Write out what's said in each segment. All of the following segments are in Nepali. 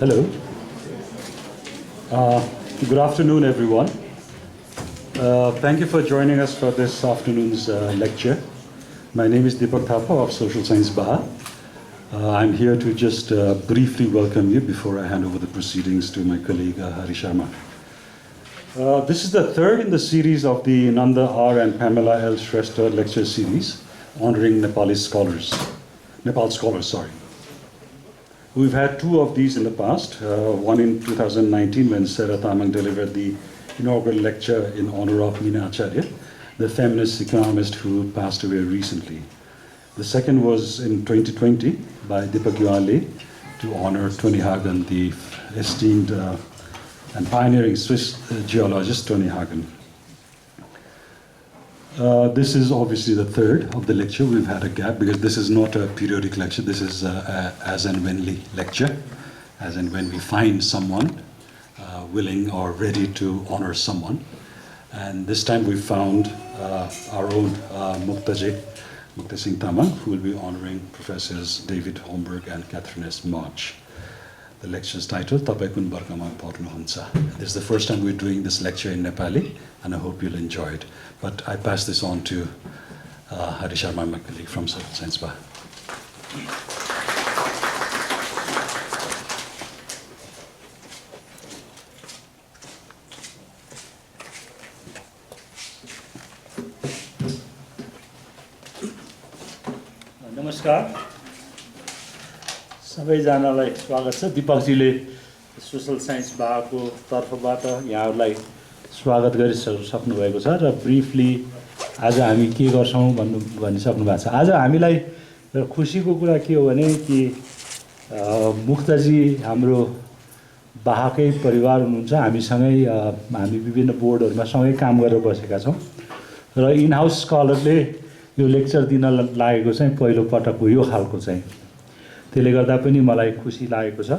Hello. Good afternoon, everyone. Thank you for joining us for this afternoon's lecture. My name is Deepak Thapa of Social Science Baha. I'm here to just briefly welcome you before I hand over the proceedings to my colleague Hari Sharma. This is the third in the series of the Nanda R. and Pamela L. Shrestha lecture series honoring Nepal scholars. We've had two of these in the past, one in 2019 when Sarah Tamang delivered the inaugural lecture in honor of Meena Acharya, the feminist economist who passed away recently. The second was in 2020 by Deepak Yuale to honor Tony Hagen, the esteemed and pioneering Swiss geologist Tony Hagen. This is obviously the third of the lecture. We've had a gap because this is not a periodic lecture. This is as and whenly lecture, as and when we find someone willing or ready to honor someone. And this time we found our own Mukta Singh Tamang, who will be honoring Professors David Holmberg and Catherine S. March. The lecture is titled Tapai Kun Barkama Parnuhuncha. This is the first time we're doing this lecture in Nepali, and I hope you'll enjoy it. But I pass this on to Hari Sharma, my colleague from Social Science Baha. नमस्कार सबैजनालाई स्वागत छ दीपकजीले सोशल साइन्स बाको तर्फबाट यहाँहरूलाई स्वागत गरिसक्नु भएको छ र ब्रिफली आज हामी के गर्छौं भनिसक्नु भएको छ। आज हामीलाई खुसीको कुरा के हो भने कि मुक्तजी हाम्रो बाहाकै परिवार हुनुहुन्छ। हामीसँगै हामी विभिन्न बोर्डहरुमा सँगै काम गरेर बसेका छौं र इन हाउस स्कलरले यो लेक्चर दिन लागेको चाहिँ पहिलो पटक हो यो खालको चाहिँ। त्यसले गर्दा पनि मलाई खुसी लागेको छ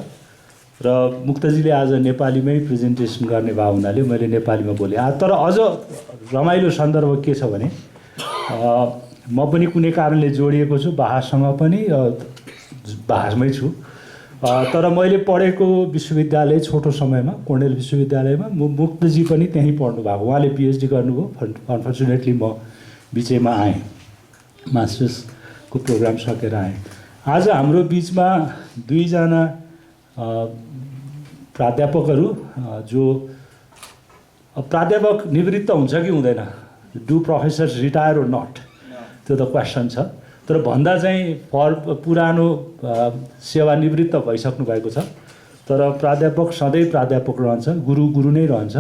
र मुक्तजीले आज नेपालीमै प्रेजेन्टेसन गर्ने भए हुनाले मैले नेपालीमा बोले। तर अझ रमाइलो सन्दर्भ के छ भने म पनि कुनै कारणले जोडिएको छु बाहासँग पनि बाहामै छु। तर मैले पढेको विश्वविद्यालय छोटो समयमा कर्नेल विश्वविद्यालयमा मुक्तजी पनि त्यहीँ पढ्नु भएको। उहाँले पीएचडी गर्नुभयो। अनफर्चुनेटली म बिचैमा आएँ, मास्टर्सको प्रोग्राम सकेर आएँ। आज हाम्रो बिचमा दुईजना प्राध्यापकहरू जो प्राध्यापक निवृत्त हुन्छ कि हुँदैन, डु प्रोफेसर्स रिटायर और नट, त्यो त क्वेसन छ। तर भन्दा चाहिँ पुरानो सेवानिवृत्त भइसक्नु भएको छ तर प्राध्यापक सधैँ प्राध्यापक रहन्छ, गुरु नै रहन्छ।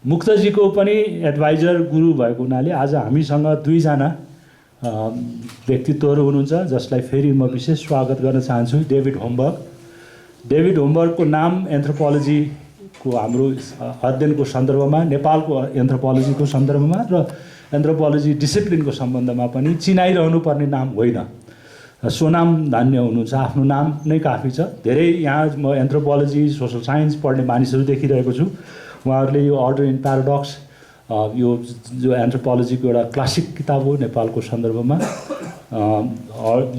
मुक्तजीको पनि एडभाइजर गुरु भएको हुनाले आज हामीसँग दुईजना व्यक्तित्वहरू हुनुहुन्छ जसलाई फेरि म विशेष स्वागत गर्न चाहन्छु। डेभिड होमबर्गको नाम एन्थ्रोपोलोजीको हाम्रो अध्ययनको सन्दर्भमा, नेपालको एन्थ्रोपोलोजीको सन्दर्भमा र एन्थ्रोपोलोजी डिसिप्लिनको सम्बन्धमा पनि चिनाइरहनु पर्ने नाम होइन। सोनाम धान्य हुनुहुन्छ, आफ्नो नाम नै काफी छ। धेरै यहाँ म एन्थ्रोपोलोजी सोशल साइन्स पढ्ने मानिसहरू देखिरहेको छु। उहाँहरूले यो अर्डर इन प्याराडक्स यो जो एन्थ्रोपोलोजीको एउटा क्लासिक किताब हो नेपालको सन्दर्भमा,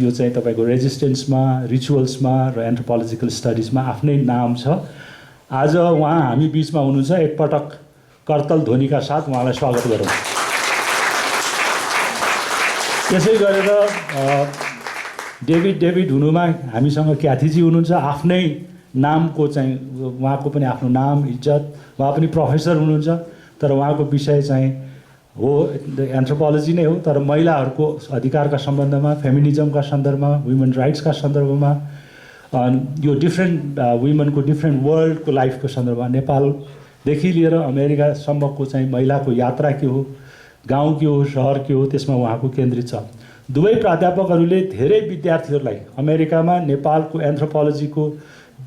यो चाहिँ तपाईको रेजिस्टेन्समा, रिचुअल्समा र एन्थ्रोपोलोजिकल स्टडिजमा आफ्नै नाम छ। आज उहाँ हामी बिचमा हुनुहुन्छ। एकपटक करतल ध्वनिका साथ उहाँलाई स्वागत गरौँ। त्यसै गरेर डेभिड हुनुमा हामीसँग क्याथीजी हुनुहुन्छ। आफ्नै नामको चाहिँ उहाँको पनि आफ्नो नाम, इज्जत। उहाँ पनि प्रोफेसर हुनुहुन्छ तर उहाँको विषय चाहिँ हो एन्थ्रोपोलोजी नै हो, तर महिलाहरूको अधिकारका सम्बन्धमा, फेमिनिजमका सन्दर्भमा, वुमेन राइट्सका सन्दर्भमा, यो डिफ्रेन्ट वुमेनको डिफ्रेन्ट वर्ल्डको लाइफको सन्दर्भमा, नेपालदेखि लिएर अमेरिकासम्मको चाहिँ महिलाको यात्रा के हो, गाउँ के हो, सहर के हो, त्यसमा उहाँको केन्द्रित छ। दुवै प्राध्यापकहरूले धेरै विद्यार्थीहरूलाई अमेरिकामा नेपालको एन्थ्रोपोलोजीको,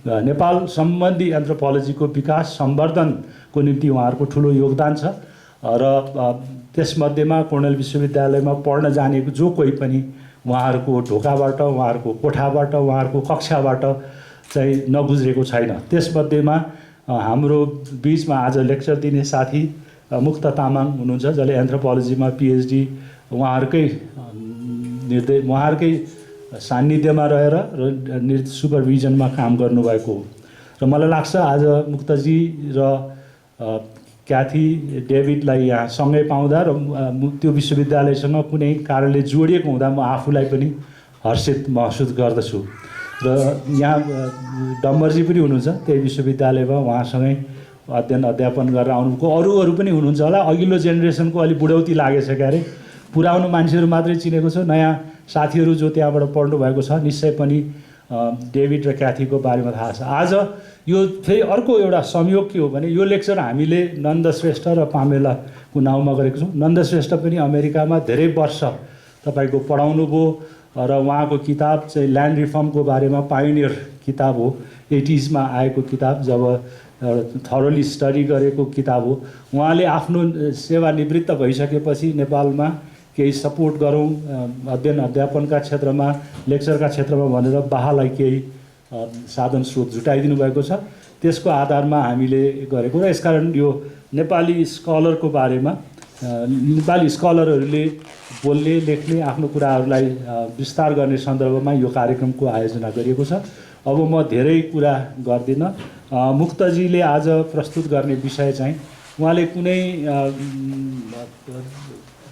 नेपाल सम्बन्धी एन्थ्रोपोलोजीको विकास सम्वर्धनको निम्ति उहाँहरूको ठुलो योगदान छ। र त्यसमध्येमा कर्नेल विश्वविद्यालयमा पढ्न जानेको जो कोही पनि उहाँहरूको ढोकाबाट, उहाँहरूको कोठाबाट, उहाँहरूको कक्षाबाट चाहिँ नगुज्रेको छैन। त्यसमध्येमा हाम्रो बिचमा आज लेक्चर दिने साथी मुक्त तामाङ हुनुहुन्छ जसले एन्थ्रोपोलोजीमा पीएचडी उहाँहरूकै सान्निध्यमा रहेर र सुपरभिजनमा काम गर्नुभएको हो। र मलाई लाग्छ आज मुक्तजी र क्याथी डेभिडलाई यहाँ सँगै पाउँदा र त्यो विश्वविद्यालयसँग कुनै कारणले जोडिएको हुँदा म आफूलाई पनि हर्षित महसुस गर्दछु। र यहाँ डम्बरजी पनि हुनुहुन्छ त्यही विश्वविद्यालयमा, उहाँसँगै अध्ययन अध्यापन गरेर आउनुभएको अरूहरू पनि हुनुहुन्छ होला। अघिल्लो जेनेरेसनको अलिक बुढौती लागेछ क्यारे, पुरानो मान्छेहरू मात्रै चिनेको छ, नयाँ साथीहरू जो त्यहाँबाट पढ्नु भएको छ निश्चय पनि डेभिड र क्याथीको बारेमा थाहा छ। आज यो फेरि अर्को एउटा संयोग के हो भने यो लेक्चर हामीले नन्द श्रेष्ठ र पामेलाको नाउँमा गरेको छौँ। नन्द श्रेष्ठ पनि अमेरिकामा धेरै वर्ष तपाईँको पढाउनु भयो र उहाँको किताब चाहिँ ल्यान्ड रिफर्मको बारेमा पायोनियर किताब हो, 80s आएको किताब, जब थरोली स्टडी गरेको किताब हो। उहाँले आफ्नो सेवानिवृत्त भइसकेपछि नेपालमा केही सपोर्ट गरौँ अध्ययन अध्यापनका क्षेत्रमा, लेक्चरका क्षेत्रमा भनेर बाहालाई केही साधन स्रोत जुटाइदिनु भएको छ। त्यसको आधारमा हामीले गरेको र यसकारण यो नेपाली स्कलरको बारेमा नेपाली स्कलरहरूले बोल्ने लेख्ने आफ्नो कुराहरूलाई विस्तार गर्ने सन्दर्भमा यो कार्यक्रमको आयोजना गरिएको छ। अब म धेरै कुरा गर्दिनँ। मुक्तजीले आज प्रस्तुत गर्ने विषय चाहिँ उहाँले कुनै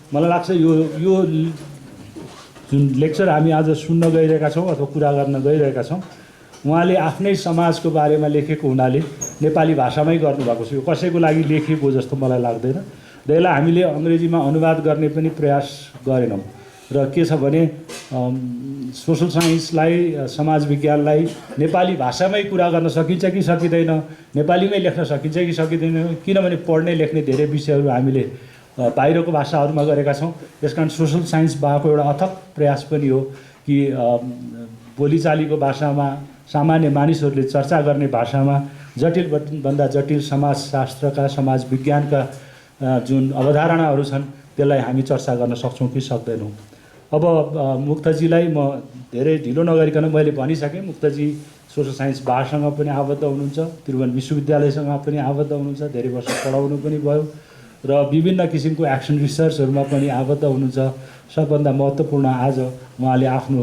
मलाई लाग्छ यो जुन लेक्चर हामी आज सुन्न गइरहेका छौँ अथवा कुरा गर्न गइरहेका छौँ, उहाँले आफ्नै समाजको बारेमा लेखेको हुनाले नेपाली भाषामै गर्नुभएको छ। यो कसैको लागि लेखिएको जस्तो मलाई लाग्दैन र यसलाई हामीले अङ्ग्रेजीमा अनुवाद गर्ने पनि प्रयास गरेनौँ। र के छ भने सोसल साइन्सलाई, समाज विज्ञानलाई नेपाली भाषामै कुरा गर्न सकिन्छ कि सकिँदैन, नेपालीमै लेख्न सकिन्छ कि सकिँदैन, किनभने पढ्ने लेख्ने धेरै विषयहरू हामीले बाहिरको भाषाहरूमा गरेका छौँ। त्यसकारण सोसल साइन्स भएको एउटा अथक प्रयास पनि हो कि बोलीचालीको भाषामा, सामान्य मानिसहरूले चर्चा गर्ने भाषामा जटिलभन्दा जटिल समाजशास्त्रका, समाज विज्ञानका जुन अवधारणाहरू छन् त्यसलाई हामी चर्चा गर्न सक्छौँ कि सक्दैनौँ। अब मुक्तजीलाई म धेरै ढिलो नगरिकन मैले भनिसकेँ, मुक्तजी सोसल साइन्स बारसँग पनि आबद्ध हुनुहुन्छ, त्रिभुवन विश्वविद्यालयसँग पनि आबद्ध हुनुहुन्छ, धेरै वर्ष पढाउनु पनि भयो र विभिन्न किसिमको एक्सन रिसर्चहरूमा पनि आबद्ध हुनुहुन्छ। सबभन्दा महत्त्वपूर्ण आज उहाँले आफ्नो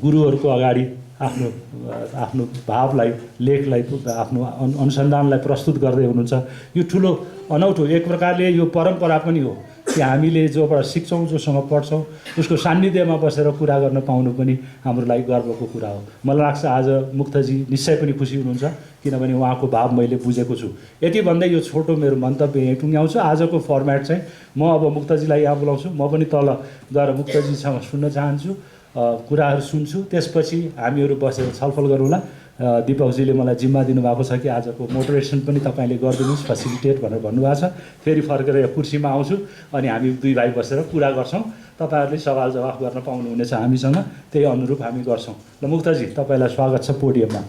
गुरुहरूको अगाडि आफ्नो भावलाई, लेखलाई, आफ्नो अनुसन्धानलाई प्रस्तुत गर्दै हुनुहुन्छ। यो ठुलो अनौठो एक प्रकारले यो परम्परा पनि हो कि हामीले जोबाट सिक्छौँ, जोसँग पढ्छौँ उसको सान्निध्यमा बसेर कुरा गर्न पाउनु पनि हाम्रो लागि गर्वको कुरा हो। मलाई लाग्छ आज मुक्तजी निश्चय पनि खुसी हुनुहुन्छ किनभने उहाँको भाव मैले बुझेको छु। यति भन्दै यो छोटो मेरो मन्तव्य यहीँ टुङ्ग्याउँछु। आजको फर्मेट चाहिँ म अब मुक्तजीलाई यहाँ बोलाउँछु, म पनि तल गएर मुक्तजीसँग सुन्न चाहन्छु, कुराहरू सुन्छु, त्यसपछि हामीहरू बसेर छलफल गरौँला। दिपकजीले मलाई जिम्मा दिनुभएको छ कि आजको मोडरेसन पनि तपाईँले गरिदिनुहोस्, फेसिलिटेट भनेर भन्नुभएको छ। फेरि फर्केर यो कुर्सीमा आउँछु अनि हामी दुई भाइ बसेर कुरा गर्छौँ, तपाईँहरूले सवाल जवाफ गर्न पाउनुहुनेछ हामीसँग, त्यही अनुरूप हामी गर्छौँ। ल मुक्तजी, तपाईँलाई स्वागत छ पोडियममा।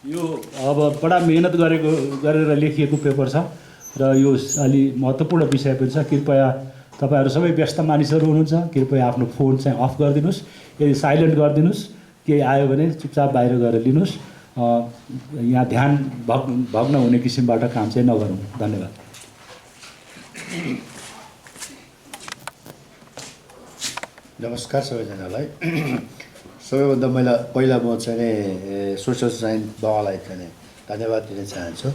यो अब बडा मेहनत गरेर लेखिएको पेपर छ र यो अलि महत्त्वपूर्ण विषय पनि छ। कृपया तपाईँहरू सबै व्यस्त मानिसहरू हुनुहुन्छ, कृपया आफ्नो फोन चाहिँ अफ गरिदिनुहोस्, यदि साइलेन्ट गरिदिनुहोस्, केही आयो भने चुपचाप बाहिर गएर लिनुहोस्। यहाँ ध्यान भग्न हुने किसिमबाट काम चाहिँ नगरौँ। धन्यवाद। नमस्कार सबैजनालाई। सबैभन्दा पहिला म चाहिँ सोसल साइन्स बाबालाई चाहिँ धन्यवाद दिन चाहन्छु।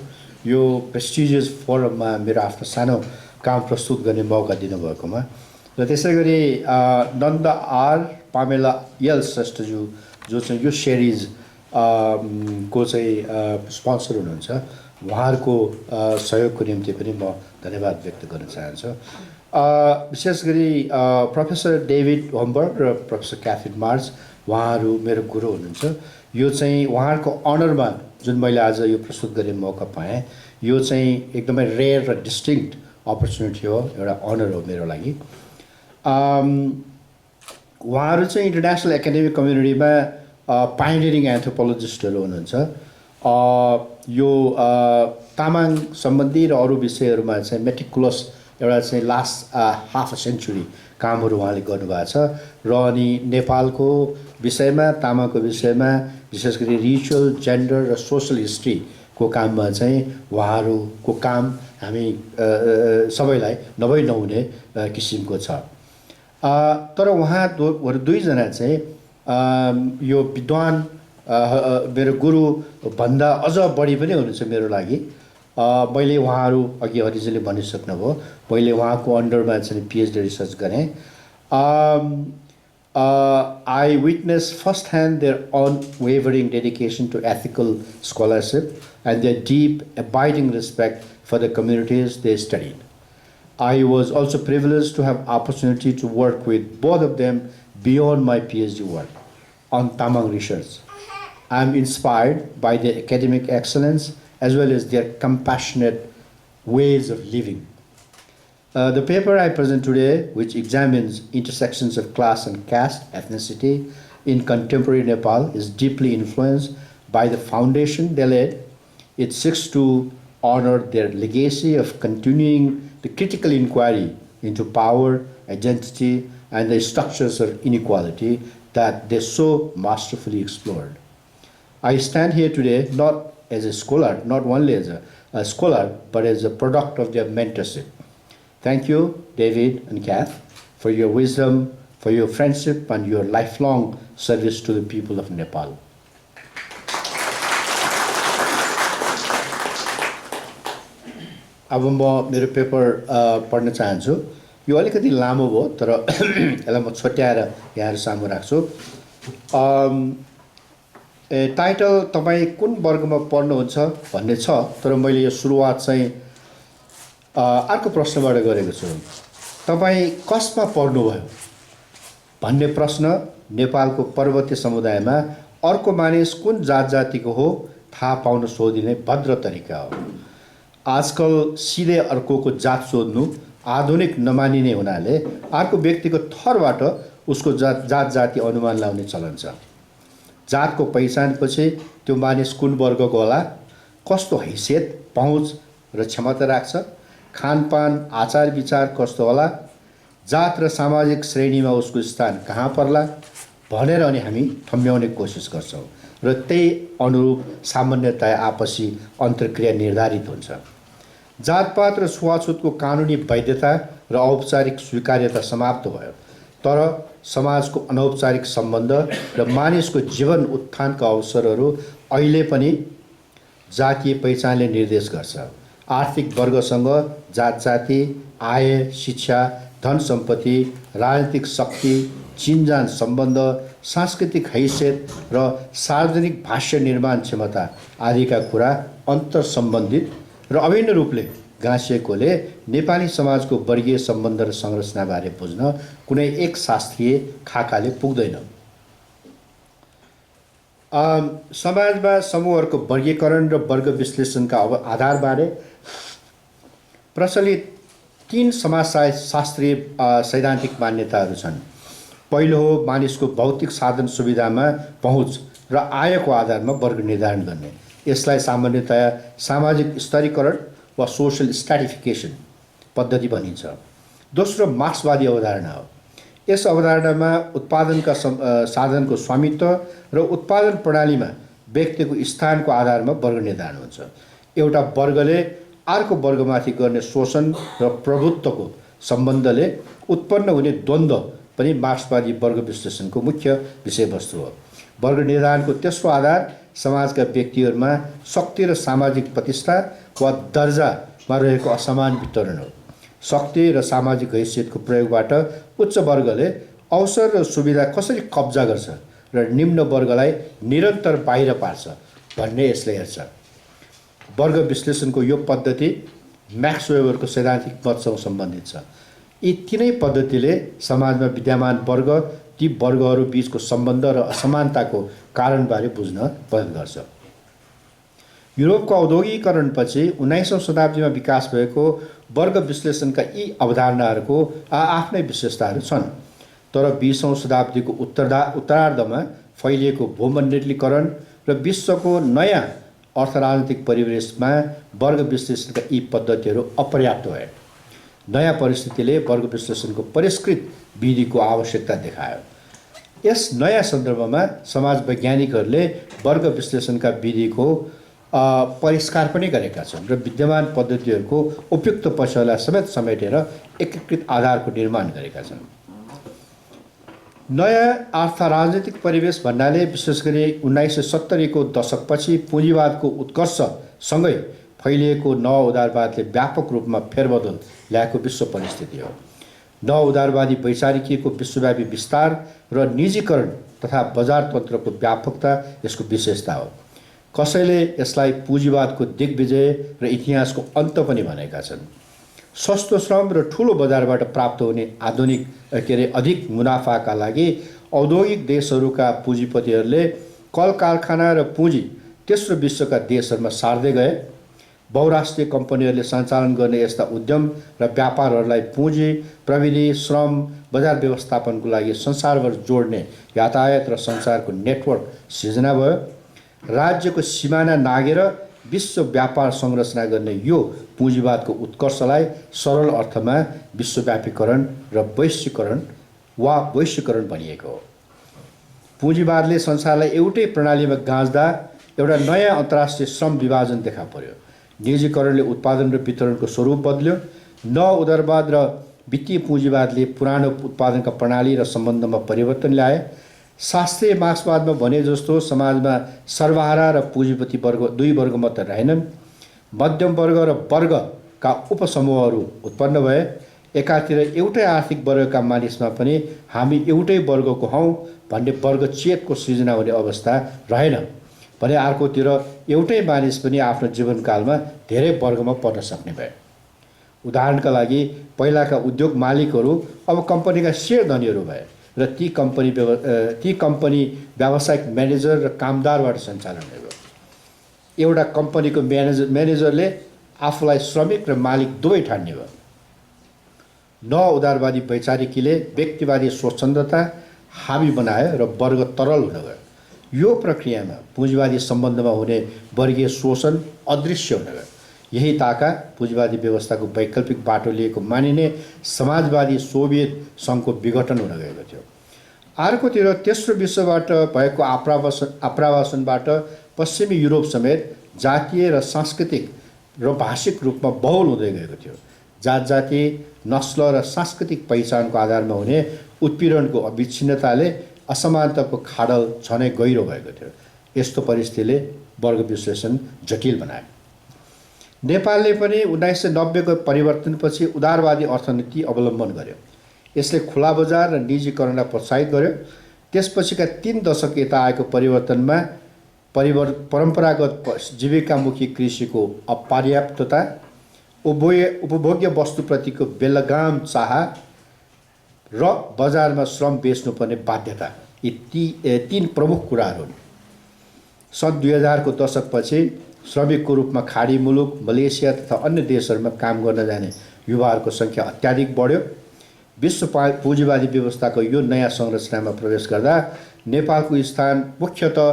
यो प्रेस्टिजियस फोरममा मेरो आफ्नो सानो काम प्रस्तुत गर्ने मौका दिनुभएकोमा र त्यसै गरी नन्द आर पामेला यल श्रेष्ठज्यू जो चाहिँ यो सिरिज को चाहिँ स्पोन्सर हुनुहुन्छ, उहाँहरूको सहयोगको निम्ति पनि म धन्यवाद व्यक्त गर्न चाहन्छु। विशेष गरी प्रोफेसर डेभिड होमबर्ग र प्रोफेसर क्याथरिन मार्च उहाँहरू मेरो गुरु हुनुहुन्छ। यो चाहिँ उहाँहरूको अनरमा जुन मैले आज यो प्रस्तुत गर्ने मौका पाएँ, यो चाहिँ एकदमै रेयर र डिस्टिङ्क्ट अपर्च्युनिटी हो, एउटा अनर हो मेरो लागि। उहाँहरू चाहिँ इन्टरनेसनल एकाडेमिक कम्युनिटीमा पाइनियरिङ एन्थ्रोपोलोजिस्टहरू हुनुहुन्छ। यो तामाङ सम्बन्धी र अरू विषयहरूमा चाहिँ मेटिकुलस एउटा चाहिँ लास्ट हाफ अ सेन्चुरी कामहरू उहाँले गर्नुभएको छ र अनि नेपालको विषयमा, तामाङको विषयमा विशेष गरी रिचुअल, जेन्डर र सोसल हिस्ट्री को काममा चाहिँ उहाँहरूको काम हामी सबैलाई नभई नहुने किसिमको छ। तर उहाँहरू दुईजना चाहिँ यो विद्वान मेरो गुरुभन्दा अझ बढी पनि हुनुहुन्छ मेरो लागि। मैले उहाँहरू अघि हरिजीले भनिसक्नुभयो, मैले उहाँको अन्डरमा चाहिँ पिएचडी रिसर्च गरेँ। I witnessed firsthand their unwavering dedication to ethical scholarship and their deep, abiding respect for the communities they studied. I was also privileged to have opportunity to work with both of them beyond my PhD work on Tamang research. I am inspired by their academic excellence as well as their compassionate ways of living. The paper I present today, which examines intersections of class and caste, ethnicity in contemporary Nepal, is deeply influenced by the foundation they laid. It seeks to honor their legacy of continuing the critical inquiry into power, identity, and the structures of inequality that they so masterfully explored. I stand here today not as a scholar, not only as a scholar, but as a product of their mentorship. Thank you, David and Kath, for your wisdom, for your friendship, and your lifelong service to the people of Nepal. अब म मेरो पेपर पढ्न चाहन्छु। यो अलिकति लामो भयो, तर यसलाई म छोट्याएर यहाँहरू सामु राख्छु। टाइटल तपाईँ कुन वर्गमा पढ्नुहुन्छ भन्ने छ, तर मैले यो सुरुवात चाहिँ अर्को प्रश्नबाट गरेको छु। तपाईँ कसमा पढ्नुभयो भन्ने प्रश्न नेपालको पर्वतीय समुदायमा अर्को मानिस कुन जात जातिको हो थाहा पाउन सोधिने भद्र तरिका हो। आजकल सिधै अर्कोको जात सोध्नु आधुनिक नमानिने हुनाले अर्को व्यक्तिको थरबाट उसको जात जाति अनुमान लाउने चलन छ। जातको पहिचानपछि त्यो मानिस कुन वर्गको होला, कस्तो हैसियत, पहुँच र क्षमता राख्छ, खानपान, आचार विचार कस्तो होला, जात र सामाजिक श्रेणीमा उसको स्थान कहाँ पर्ला भनेर अनि हामी ठम्ब्याउने कोसिस गर्छौँ र त्यही अनुरूप सामान्यतया आपसी अन्तर्क्रिया निर्धारित हुन्छ। जातपात र छुवाछुतको कानुनी वैधता र औपचारिक स्वीकार्यता समाप्त भयो, तर समाजको अनौपचारिक सम्बन्ध र मानिसको जीवन उत्थानका अवसरहरू अहिले पनि जातीय पहिचानले निर्देश गर्छ। आर्थिक वर्गसँग जात जाति, आय, शिक्षा, धन सम्पत्ति, राजनीतिक शक्ति, चिनजान सम्बन्ध, सांस्कृतिक हैसियत र सार्वजनिक भाष्य निर्माण क्षमता आदिका कुरा अन्तर सम्बन्धित र अभिन्न रूपले गाँसिएकोले नेपाली समाजको वर्गीय सम्बन्ध र संरचनाबारे बुझ्न कुनै एक शास्त्रीय खाकाले पुग्दैन। समाजमा समूहहरूको वर्गीकरण र वर्ग विश्लेषणका आधारबारे प्रचलित 3 समाजशास्त्रीय सैद्धान्तिक मान्यताहरू छन्। पहिलो हो मानिसको भौतिक साधन सुविधामा पहुँच र आयको आधारमा वर्ग निर्धारण गर्ने। यसलाई सामान्यतया सामाजिक स्तरीकरण वा सोशल स्ट्राटिफिकेसन पद्धति भनिन्छ। दोस्रो मार्क्सवादी अवधारणा हो। यस अवधारणामा उत्पादनका साधनको स्वामित्व र उत्पादन प्रणालीमा व्यक्तिको स्थानको आधारमा वर्ग निर्धारण हुन्छ। एउटा वर्गले अर्को वर्गमाथि गर्ने शोषण र प्रभुत्वको सम्बन्धले उत्पन्न हुने द्वन्द्व पनि मार्क्सवादी वर्ग विश्लेषणको मुख्य विषयवस्तु हो। वर्ग निर्धारणको तेस्रो आधार समाजका व्यक्तिहरूमा शक्ति र सामाजिक प्रतिष्ठा वा दर्जामा रहेको असमान वितरण हो। शक्ति र सामाजिक हैसियतको प्रयोगबाट उच्च वर्गले अवसर र सुविधा कसरी कब्जा गर्छ र निम्न वर्गलाई निरन्तर बाहिर पार्छ भन्ने यसले हेर्छ। वर्ग विश्लेषणको यो पद्धति म्याक्स वेबरको सैद्धान्तिक मतसँग सम्बन्धित छ। यी तीनै पद्धतिले समाजमा विद्यमान वर्ग, ती वर्गहरू बीचको सम्बन्ध र असमानताको कारणबारे बुझ्न मद्दत गर्छ। युरोपको औद्योगिकरणपछि 19औं शताब्दीमा विकास भएको वर्ग विश्लेषणका यी अवधारणाहरूको आफ्नै विशेषताहरू छन्, तर 20औं शताब्दीको उत्तरार्धमा फैलिएको भूमण्डलीकरण र विश्वको नयाँ अर्थराजनीतिक परिवेशमा वर्ग विश्लेषणका यी पद्धतिहरू अपर्याप्त भए। नयाँ परिस्थितिले वर्ग विश्लेषणको परिष्कृत विधिको आवश्यकता देखायो। यस नयाँ सन्दर्भमा समाज वैज्ञानिकहरूले वर्ग विश्लेषणका विधिको परिष्कार पनि गरेका छन् र विद्यमान पद्धतिहरूको उपयुक्त पक्षलाई समेत समेटेर एकीकृत आधारको निर्माण गरेका छन्। नयाँ अर्थ राजनीतिक परिवेश भन्नाले विशेष गरी 1970 को दशकपछि पुँजीवादको उत्कर्षसँगै फैलिएको नव उदारवादले व्यापक रूपमा फेरबदल ल्याएको विश्व परिस्थिति हो। नव उदारवादी वैचारिकीको विश्वव्यापी विस्तार र निजीकरण तथा बजार तन्त्रको व्यापकता यसको विशेषता हो। कसैले यसलाई पुँजीवादको दिग्विजय र इतिहासको अन्त पनि भनेका छन्। सस्तो श्रम र ठुलो बजारबाट प्राप्त हुने अधिक मुनाफाका लागि औद्योगिक देशहरूका पुँजीपतिहरूले कल कारखाना र पुँजी तेस्रो विश्वका देशहरूमा सार्दै गए। बहुराष्ट्रिय कम्पनीहरूले सञ्चालन गर्ने यस्ता उद्यम र व्यापारहरूलाई पुँजी, प्रविधि, श्रम, बजार व्यवस्थापनको लागि संसारभर जोड्ने यातायात र सञ्चारको नेटवर्क सिर्जना भयो। राज्यको सिमाना नागेर विश्व व्यापार संरचना गर्ने यो पुँजीवादको उत्कर्षलाई सरल अर्थमा विश्वव्यापीकरण र वैश्वीकरण भनिएको हो। पुँजीवादले संसारलाई एउटै प्रणालीमा गाँच्दा एउटा नयाँ अन्तर्राष्ट्रिय श्रम विभाजन देखा पर्यो। निजीकरणले उत्पादन र वितरणको स्वरूप बदल्यो। नव उदारवाद र वित्तीय पुँजीवादले पुरानो उत्पादनका प्रणाली र सम्बन्धमा परिवर्तन ल्याए। शास्त्रीय मार्क्सवादमा भने जस्तो समाजमा सर्वहारा र पुँजीपति वर्ग दुई वर्ग मात्र रहेनन्, मध्यम वर्ग र वर्गका उपसमूहहरू उत्पन्न भए। एकातिर एउटै आर्थिक वर्गका मानिसमा पनि हामी एउटै वर्गको हौँ भन्ने वर्ग चेतको सृजना हुने अवस्था रहेन भने अर्कोतिर एउटै मानिस पनि आफ्नो जीवनकालमा धेरै वर्गमा पर्न सक्ने भए। उदाहरणका लागि पहिलाका उद्योग मालिकहरू अब कम्पनीका सेयर धनीहरू भए र ती कम्पनी व्यावसायिक म्यानेजर र कामदारबाट सञ्चालन भयो। एउटा कम्पनीको म्यानेजरले आफूलाई श्रमिक र मालिक दुवै ठान्ने भयो। नव उदारवादी वैचारिकीले व्यक्तिवादी स्वच्छन्दता हावी बनायो र वर्ग तरल हुन गयो। यो प्रक्रियामा पुँजीवादी सम्बन्धमा हुने वर्गीय शोषण अदृश्य हुन गयो। यही ताका पुँजीवादी व्यवस्थाको वैकल्पिक बाटो लिएको मानिने समाजवादी सोभियत सङ्घको विघटन हुन गएको थियो। अर्कोतिर तेस्रो विश्वबाट भएको आप्रवासनबाट पश्चिमी युरोप समेत जातीय र सांस्कृतिक र भाषिक रूपमा बहुल हुँदै गएको थियो। जात-जाति, नस्ल र सांस्कृतिक पहिचानको आधारमा हुने उत्पीडनको अविच्छिन्नताले असमानताको खाडल झनै गहिरो भएको थियो। यस्तो परिस्थितिले वर्ग विश्लेषण जटिल बनायो। नेपालले पनि 1990 को परिवर्तनपछि उदारवादी अर्थनीति अवलम्बन गर्यो। यसले खुला बजार र निजीकरणलाई प्रोत्साहित गर्यो। त्यसपछिका 3 दशक यता आएको परिवर्तनमा परम्परागत जीविकामुखी कृषिको अपर्याप्तता, उपभोग्य वस्तुप्रतिको बेलगाम चाह र बजारमा श्रम बेच्नुपर्ने बाध्यता, यी 3 प्रमुख कुराहरू हुन्। सन् 2000 को दशकपछि श्रमिकको रूपमा खाडी मुलुक, मलेसिया तथा अन्य देशहरूमा काम गर्न जाने युवाहरूको सङ्ख्या अत्याधिक बढ्यो। विश्व पुँजीवादी व्यवस्थाको यो नयाँ संरचनामा प्रवेश गर्दा नेपालको स्थान मुख्यतः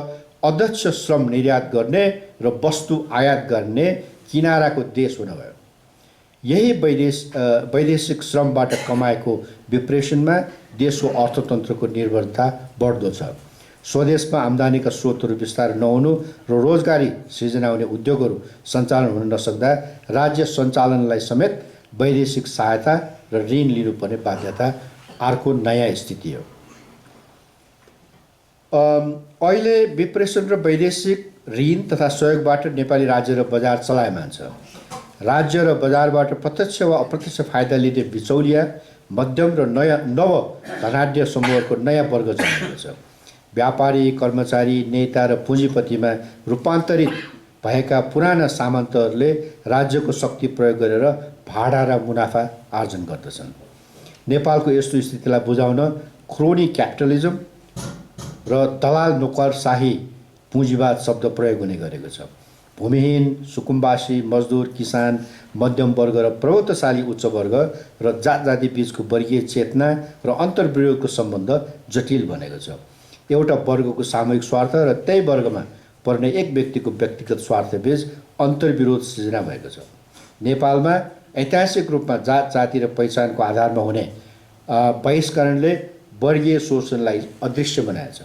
अध्यक्ष श्रम निर्यात गर्ने र वस्तु आयात गर्ने किनाराको देश हुन गयो। यही वैदेशिक श्रमबाट कमाएको विप्रेषणमा देशको अर्थतन्त्रको निर्भरता बढ्दो छ। स्वदेशमा आम्दानीका स्रोतहरू विस्तार नहुनु र रोजगारी सृजना हुने उद्योगहरू सञ्चालन हुन नसक्दा राज्य सञ्चालनलाई समेत वैदेशिक सहायता र ऋण लिनुपर्ने बाध्यता अर्को नयाँ स्थिति हो। अहिले विप्रेषण र वैदेशिक ऋण तथा सहयोगबाट नेपाली राज्य र बजार चलायमान छ। राज्य र बजारबाट प्रत्यक्ष वा अप्रत्यक्ष फाइदा लिने बिचौलिया, मध्यम र नव धनाढ्य समूहको नयाँ वर्ग जन्मेको छ। व्यापारी, कर्मचारी, नेता र पुँजीपतिमा रूपान्तरित भएका पुराना सामन्तहरूले राज्यको शक्ति प्रयोग गरेर भाडा र मुनाफा आर्जन गर्दछन्। नेपालको यस्तो स्थितिलाई बुझाउन क्रोनी क्यापिटलिजम र दलाल नोकरशाही पुँजीवाद शब्द प्रयोग हुने गरेको छ। भूमिहीन, सुकुम्बासी, मजदुर, किसान, मध्यम वर्ग र प्रभुत्वशाली उच्च वर्ग र जात-जाति बीचको वर्गीय चेतना र अन्तर्विरोधको सम्बन्ध जटिल बनेको छ। एउटा वर्गको सामूहिक स्वार्थ र त्यही वर्गमा पर्ने एक व्यक्तिको व्यक्तिगत स्वार्थबीच अन्तर्विरोध सृजना भएको छ। नेपालमा ऐतिहासिक रूपमा जात, जाति र पहिचानको आधारमा हुने बहिष्करणले वर्गीय शोषणलाई अदृश्य बनाएछ।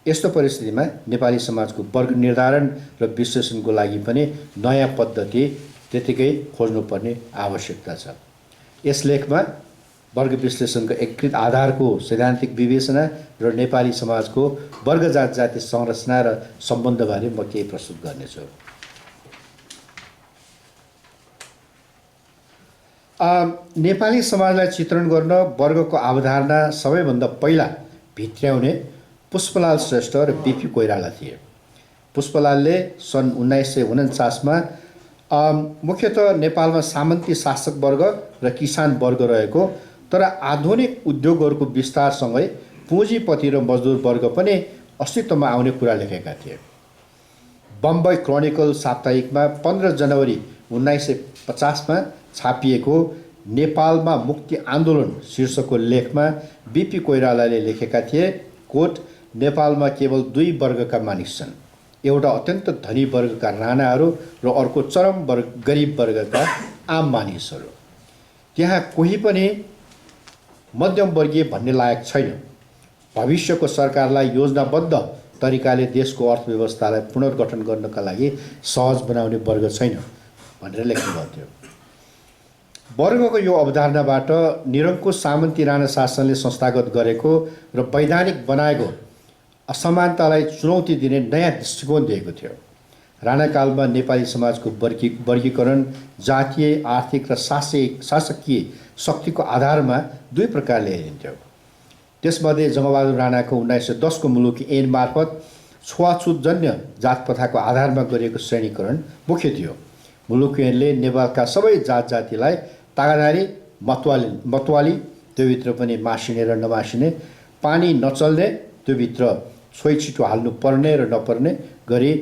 यस्तो परिस्थितिमा नेपाली समाजको वर्ग निर्धारण र विश्लेषणको लागि पनि नयाँ पद्धति त्यतिकै खोज्नुपर्ने आवश्यकता छ। यस लेखमा वर्ग विश्लेषणको एकीकृत आधारको सैद्धान्तिक विवेचना र नेपाली समाजको वर्ग जाति संरचना र सम्बन्धबारे म केही प्रस्तुत गर्नेछु। नेपाली समाजलाई चित्रण गर्न वर्गको अवधारणा सबैभन्दा पहिला भित्र्याउने पुष्पलाल श्रेष्ठ र बिपी कोइराला थिए। पुष्पलालले सन् 1949मा मुख्यतः नेपालमा सामन्ती शासक वर्ग र किसान वर्ग रहेको तर आधुनिक उद्योगहरूको विस्तारसँगै पुँजीपति र मजदुर वर्ग पनि अस्तित्वमा आउने कुरा लेखेका थिए। बम्बई क्रोनिकल साप्ताहिकमा 15 जनवरी 1950मा छापिएको नेपालमा मुक्ति आन्दोलन शीर्षकको लेखमा बिपी कोइरालाले लेखेका थिए, कोट, नेपालमा केवल 2 वर्गका मानिस छन्, एउटा अत्यन्त धनी वर्गका राणाहरू र अर्को चरम गरिब वर्गका आम मानिसहरू। त्यहाँ कोही पनि मध्यमवर्गीय भन्ने लायक छैन। भविष्यको सरकारलाई योजनाबद्ध तरिकाले देशको अर्थव्यवस्थालाई पुनर्गठन गर्नका लागि सहज बनाउने वर्ग छैन भनेर लेख्नुभएको थियो। वर्गको यो अवधारणाबाट निरङ्कुश सामन्ती राणा शासनले संस्थागत गरेको र वैधानिक बनाएको असमानतालाई चुनौती दिने नयाँ दृष्टिकोण दिएको थियो। राणाकालमा नेपाली समाजको वर्गीकरण जातीय, आर्थिक र शासकीय शक्तिको आधारमा 2 प्रकारले हेरिन्थ्यो। त्यसमध्ये जङ्गबहादुर राणाको 1910को मुलुकी ऐन मार्फत छुवाछुतजन्य जात प्रथाको आधारमा गरिएको श्रेणीकरण मुख्य थियो। मुलुकी ऐनले नेपालका सबै जातिलाई तागादारी, मतवाली, त्योभित्र पनि मासिने र नमासिने, पानी नचल्ने, त्योभित्र छोइ छिटो हाल्नु पर्ने र नपर्ने गरी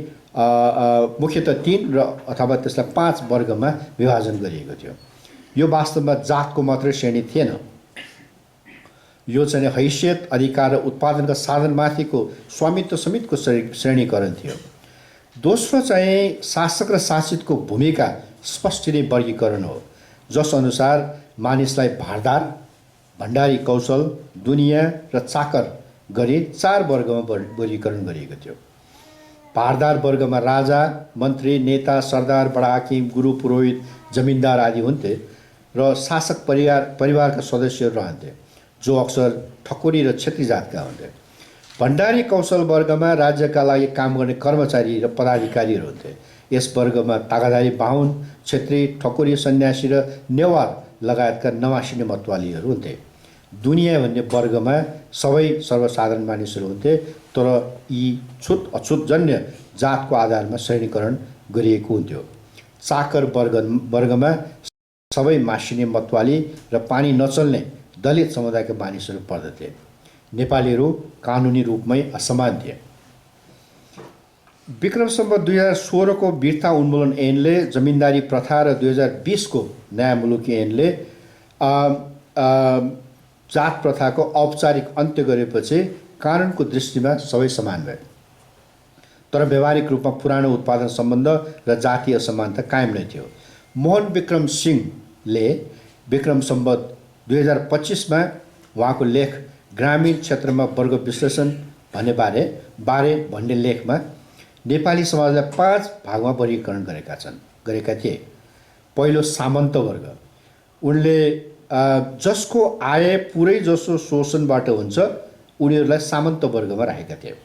मुख्यतः 3 र अथवा त्यसलाई 5 वर्गमा विभाजन गरिएको थियो। यो वास्तवमा जातको मात्रै श्रेणी थिएन, यो चाहिँ हैसियत, अधिकार र उत्पादनका साधनमाथिको स्वामित्व समेतको श्रेणीकरण थियो। दोस्रो चाहिँ शासक र शासितको भूमिका स्पष्ट नै वर्गीकरण हो, जस अनुसार मानिसलाई भारदार, भण्डारी कौशल, दुनिया र चाकर गरी 4 वर्गमा वर्गीकरण गरिएको थियो। भारदार वर्गमा राजा, मन्त्री, नेता, सरदार, बडाहाकिम, गुरु, पुरोहित, जमिनदार आदि हुन्थे र शासक परिवारका सदस्यहरू रहन्थे, जो अक्सर ठकुरी र क्षेत्री जातका हुन्थे। भण्डारी कौशल वर्गमा राज्यका लागि काम गर्ने कर्मचारी र पदाधिकारीहरू हुन्थे। यस वर्गमा तागादारी बाहुन, क्षेत्री, ठकुरी, सन्यासी र नेवार लगायतका नमासिने मतवालीहरू हुन्थे। दुनिया भन्ने वर्गमा सबै सर्वसाधारण मानिसहरू हुन्थे, तर यी छुत अछुतजन्य जातको आधारमा श्रेणीकरण गरिएको हुन्थ्यो। चाकर वर्गमा सबै मासिने मतवाली र पानी नचल्ने दलित समुदायका मानिसहरू पर्दथे। नेपालीहरू कानुनी रूपमै असमान थिए। विक्रम सम्वत 2016 को वीरता उन्मूलन ऐनले जमिनदारी प्रथा र 2020 को नयाँ मुलुकी ऐनले जात प्रथाको औपचारिक अन्त्य गरेपछि कानुनको दृष्टिमा सबै समान भए, तर व्यावहारिक रूपमा पुरानो उत्पादन सम्बन्ध र जातीय असमानता कायम नै थियो। मोहन विक्रम सिंहले विक्रम सम्वत 2025मा उहाँको लेख ग्रामीण क्षेत्रमा वर्ग विश्लेषण भन्ने लेखमा नेपाली समाजलाई 5 भागमा वर्गीकरण गरेका थिए। पहिलो सामन्त वर्ग, उनले जसको आय पुरै जसो शोषणबाट हुन्छ उनीहरूलाई सामन्त वर्गमा राखेका थिए।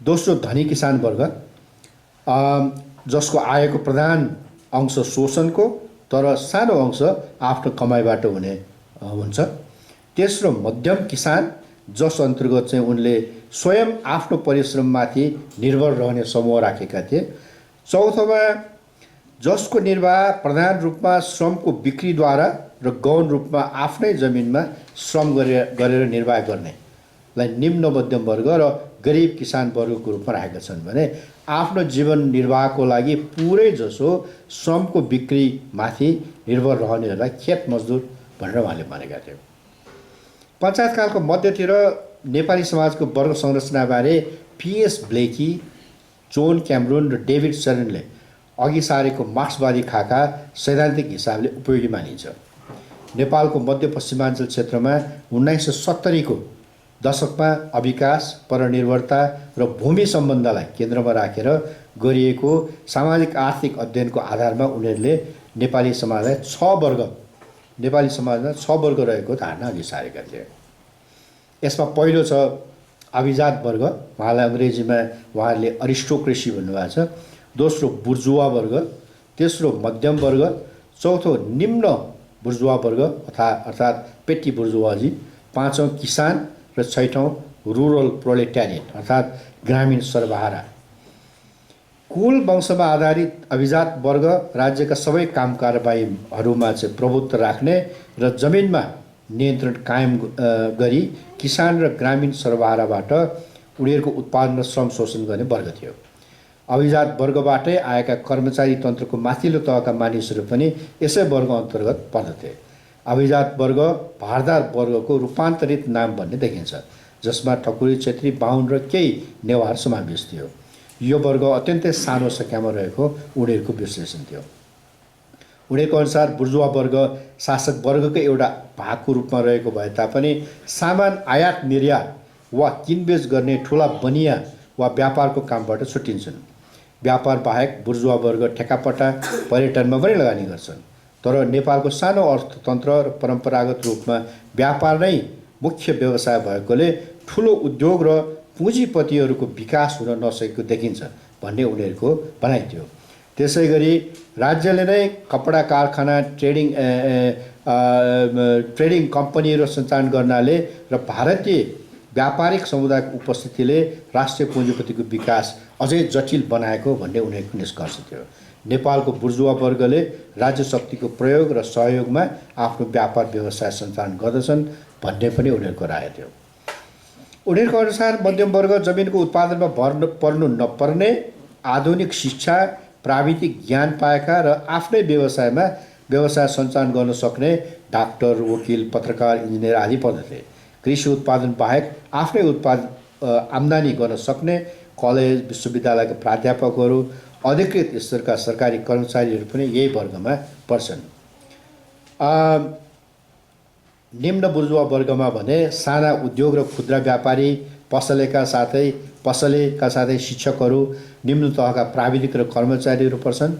दोस्रो धनी किसान वर्ग, जसको आयको प्रधान अंश शोषणको तर सानो अंश आफ्नो कमाइबाट हुन्छ। तेस्रो मध्यम किसान, जस अन्तर्गत चाहिँ उनले स्वयं आफ्नो परिश्रममाथि निर्भर रहने समूह राखेका थिए। चौथोमा जसको निर्वाह प्रधान रूपमा श्रमको बिक्रीद्वारा र गौण रूपमा आफ्नै जमिनमा श्रम गरेर निर्वाह गर्नेलाई निम्न मध्यम वर्ग र गरिब किसान वर्गको रूपमा राखेका छन् भने आफ्नो जीवन निर्वाहको लागि पुरै जसो श्रमको बिक्रीमाथि निर्भर रहनेहरूलाई खेत मजदुर भनेर उहाँले भनेका थिए। पञ्चायतकालको मध्यतिर नेपाली समाजको वर्ग संरचनाबारे पीएस ब्लेकी, जोन क्यामरुन र डेभिड सेरनले अघि सारेको मार्क्सवादी खाका सैद्धान्तिक हिसाबले उपयोगी मानिन्छ। नेपालको मध्यपश्चिमाञ्चल क्षेत्रमा 1970 को दशकमा अविकास, परनिर्भरता र भूमि सम्बन्धलाई केन्द्रमा राखेर गरिएको सामाजिक आर्थिक अध्ययनको आधारमा उनीहरूले नेपाली समाजमा 6 वर्ग रहेको धारणा अघि सारेका थिए। यसमा पहिलो छ अभिजात वर्ग, उहाँलाई अङ्ग्रेजीमा उहाँहरूले अरिस्टोक्रेसी भन्नुभएको छ। दोस्रो बुर्जुवा वर्ग, तेस्रो मध्यम वर्ग, चौथो निम्न बुर्जुवा वर्ग अर्थात् पेटी बुर्जुवाजी, पाँचौँ किसान र छैठौँ रुरल प्रोलेटारिएट अर्थात् ग्रामीण सर्वहारा। कुल वंशमा आधारित अभिजात वर्ग राज्यका सबै काम कारबाहीहरूमा चाहिँ प्रभुत्व राख्ने र जमिनमा नियन्त्रण कायम गरी किसान र ग्रामीण सर्वहाराबाट उनीहरूको उत्पादन र श्रम शोषण गर्ने वर्ग थियो। अभिजात वर्गबाटै आएका कर्मचारी तन्त्रको माथिल्लो तहका मानिसहरू पनि यसै वर्ग अन्तर्गत पर्दथे। अभिजात वर्ग भारदार वर्गको रूपान्तरित नाम भन्ने देखिन्छ, जसमा ठकुरी, छेत्री, बाहुन र केही नेवार समावेश थियो। यो वर्ग अत्यन्तै सानो सङ्ख्यामा रहेको उनीहरूको विश्लेषण थियो। उनीहरूको अनुसार बुर्जुवा वर्ग शासक वर्गकै एउटा भागको रूपमा रहेको भए तापनि सामान आयात निर्यात वा किनबेच गर्ने ठुला बनिया वा व्यापारको कामबाट छुट्टिन्छन्। व्यापार बाहेक बुर्जुवा वर्ग ठेकापट्टा पर्यटनमा पनि लगानी गर्छन्। तर नेपालको सानो अर्थतन्त्र र परम्परागत रूपमा व्यापार नै मुख्य व्यवसाय भएकोले ठुलो उद्योग र पुँजीपतिहरूको विकास हुन नसकेको देखिन्छ भन्ने उनीहरूको भनाइ थियो। त्यसै गरी राज्यले नै कपडा कारखाना, ट्रेडिङ कम्पनीहरू सञ्चालन गर्नाले र भारतीय व्यापारिक समुदायको उपस्थितिले राष्ट्रिय पुँजीपतिको विकास अझै जटिल बनाएको भन्ने उनीहरूको निष्कर्ष थियो। नेपालको बुर्जुवा वर्गले राज्य शक्तिको प्रयोग र सहयोगमा आफ्नो व्यापार व्यवसाय सञ्चालन गर्दछन् भन्ने पनि उनीहरूको राय थियो। उनीहरूको अनुसार मध्यम वर्ग जमिनको उत्पादनमा पर्नु नपर्ने, आधुनिक शिक्षा, प्राविधिक ज्ञान पाएका र आफ्नै व्यवसाय सञ्चालन गर्न सक्ने डाक्टर, वकिल, पत्रकार, इन्जिनियर आदि पर्दथे। कृषि उत्पादन बाहेक आफ्नै आम्दानी गर्न सक्ने कलेज, विश्वविद्यालयका प्राध्यापकहरू, अधिकृत स्तरका सरकारी कर्मचारीहरू पनि यही वर्गमा पर्छन्। निम्न बुर्जुवा वर्गमा भने साना उद्योग र खुद्रा व्यापारी, पसलेका साथै शिक्षकहरू, निम्न तहका प्राविधिक र कर्मचारीहरू पर्छन्।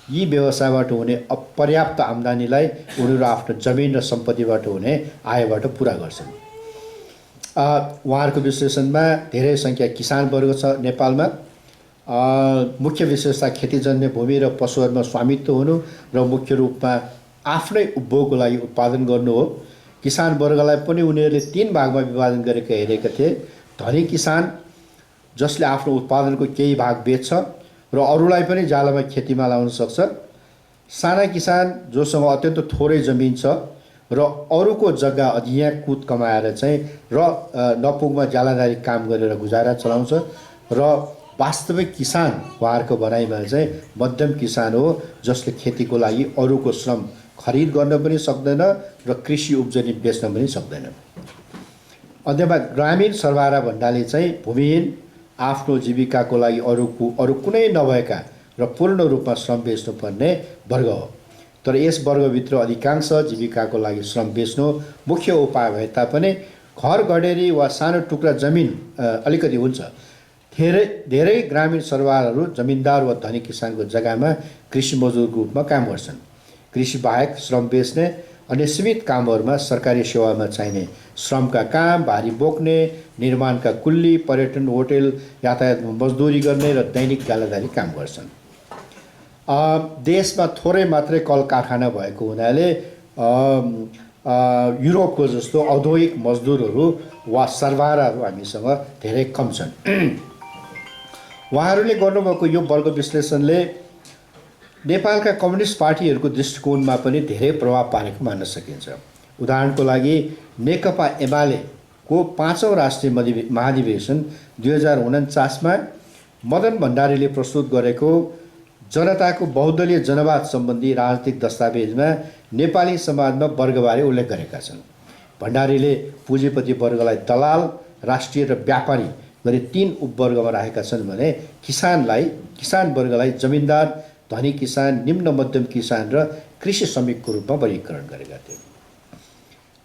यी व्यवसायबाट हुने अपर्याप्त आम्दानीलाई उनीहरू आफ्नो जमिन र सम्पत्तिबाट हुने आयबाट पुरा गर्छन्। उहाँहरूको विश्लेषणमा धेरै सङ्ख्या किसान वर्ग छ नेपालमा। मुख्य विशेषता खेतीजन्य भूमि र पशुहरूमा स्वामित्व हुनु र मुख्य रूपमा आफ्नै उपभोगको लागि उत्पादन गर्नु हो। किसान वर्गलाई पनि उनीहरूले 3 भागमा विभाजन गरेका हेरेका थिए। धनी किसान, जसले आफ्नो उत्पादनको केही भाग बेच्छ र अरूलाई पनि जालोमा खेतीमा लाउन सक्छ। साना किसान, जोसँग अत्यन्त थोरै जमिन छ र अरूको जग्गा अधियाँ कुद कमाएर चाहिँ र नपुगमा जालादारी काम गरेर गुजारा चलाउँछ। र वास्तविक किसान उहाँहरूको भनाइमा चाहिँ मध्यम किसान हो, जसले खेतीको लागि अरूको श्रम खरिद गर्न पनि सक्दैन र कृषि उब्जनी बेच्न पनि सक्दैन। अन्त्यमा ग्रामीण सर्वहारा भन्नाले चाहिँ भूमिहीन, आफ्नो जीविकाको लागि अरू कुनै नभएका र पूर्ण रूपमा श्रम बेच्नुपर्ने वर्ग हो। तर यस वर्गभित्र अधिकांश जीविकाको लागि श्रम बेच्नु मुख्य उपाय भए तापनि घर गडेरी वा सानो टुक्रा जमिन अलिकति हुन्छ। धेरै ग्रामीण सर्वहाराहरू जमिनदार वा धनी किसानको जग्गामा कृषि मजदुरको रूपमा काम गर्छन्। कृषि बाहेक श्रम बेच्ने अन्य सीमित कामहरूमा सरकारी सेवामा चाहिने श्रमका काम, भारी बोक्ने, निर्माणका कुल्ली, पर्यटन, होटेल, यातायातमा मजदुरी गर्ने र दैनिक गालादारी काम गर्छन्। देशमा थोरै मात्रै कल कारखाना भएको हुनाले युरोपको जस्तो औद्योगिक मजदुरहरू वा सर्वहाराहरू हामीसँग धेरै कम छन्। उहाँहरूले गर्नुभएको यो वर्ग विश्लेषणले नेपालका कम्युनिस्ट पार्टीहरूको दृष्टिकोणमा पनि धेरै प्रभाव पारेको मान्न सकिन्छ। उदाहरणको लागि नेकपा एमालेको 5औं राष्ट्रिय महाधिवेशन 2049मा मदन भण्डारीले प्रस्तुत गरेको जनताको बहुदलीय जनवाद सम्बन्धी राजनीतिक दस्तावेजमा नेपाली समाजमा वर्गबारे उल्लेख गरेका छन्। भण्डारीले पुँजीपति वर्गलाई दलाल, राष्ट्रिय र व्यापारी गरी 3 उपवर्गमा राखेका छन् भने किसान वर्गलाई जमिनदार, धनी किसान, निम्न मध्यम किसान र कृषि श्रमिकको रूपमा वर्गीकरण गरेका थिए।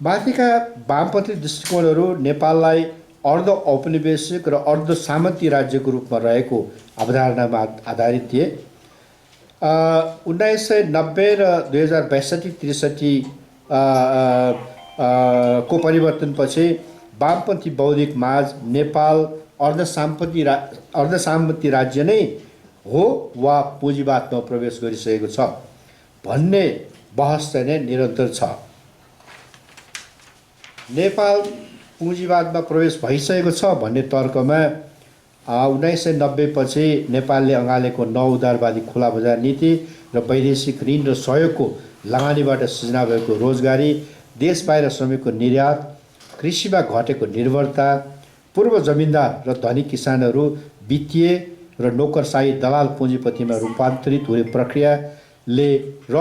माथिका वामपन्थी दृष्टिकोणहरू नेपाललाई अर्ध औपनिवेशिक र अर्ध सामन्ती राज्यको रूपमा रहेको अवधारणामा आधारित थिए। 1990 र 2062-63 को परिवर्तनपछि वामपन्थी बौद्धिक माझ नेपाल अर्धसामन्ती राज्य नै हो वा पुँजीवादमा प्रवेश गरिसकेको छ भन्ने बहस चाहिँ नै निरन्तर छ। नेपाल पुँजीवादमा प्रवेश भइसकेको छ भन्ने तर्कमा 1990 पछि नेपालले अँगालेको नौ उदारवादी खुला बजार नीति र वैदेशिक ऋण र सहयोगको लगानीबाट सृजना भएको रोजगारी, देश बाहिर श्रमिकको निर्यात, कृषिमा घटेको निर्भरता, पूर्व जमिनदार र धनी किसानहरू वित्तीय र नोकरशाही दलाल पुँजीपतिमा रूपान्तरित हुने प्रक्रियाले र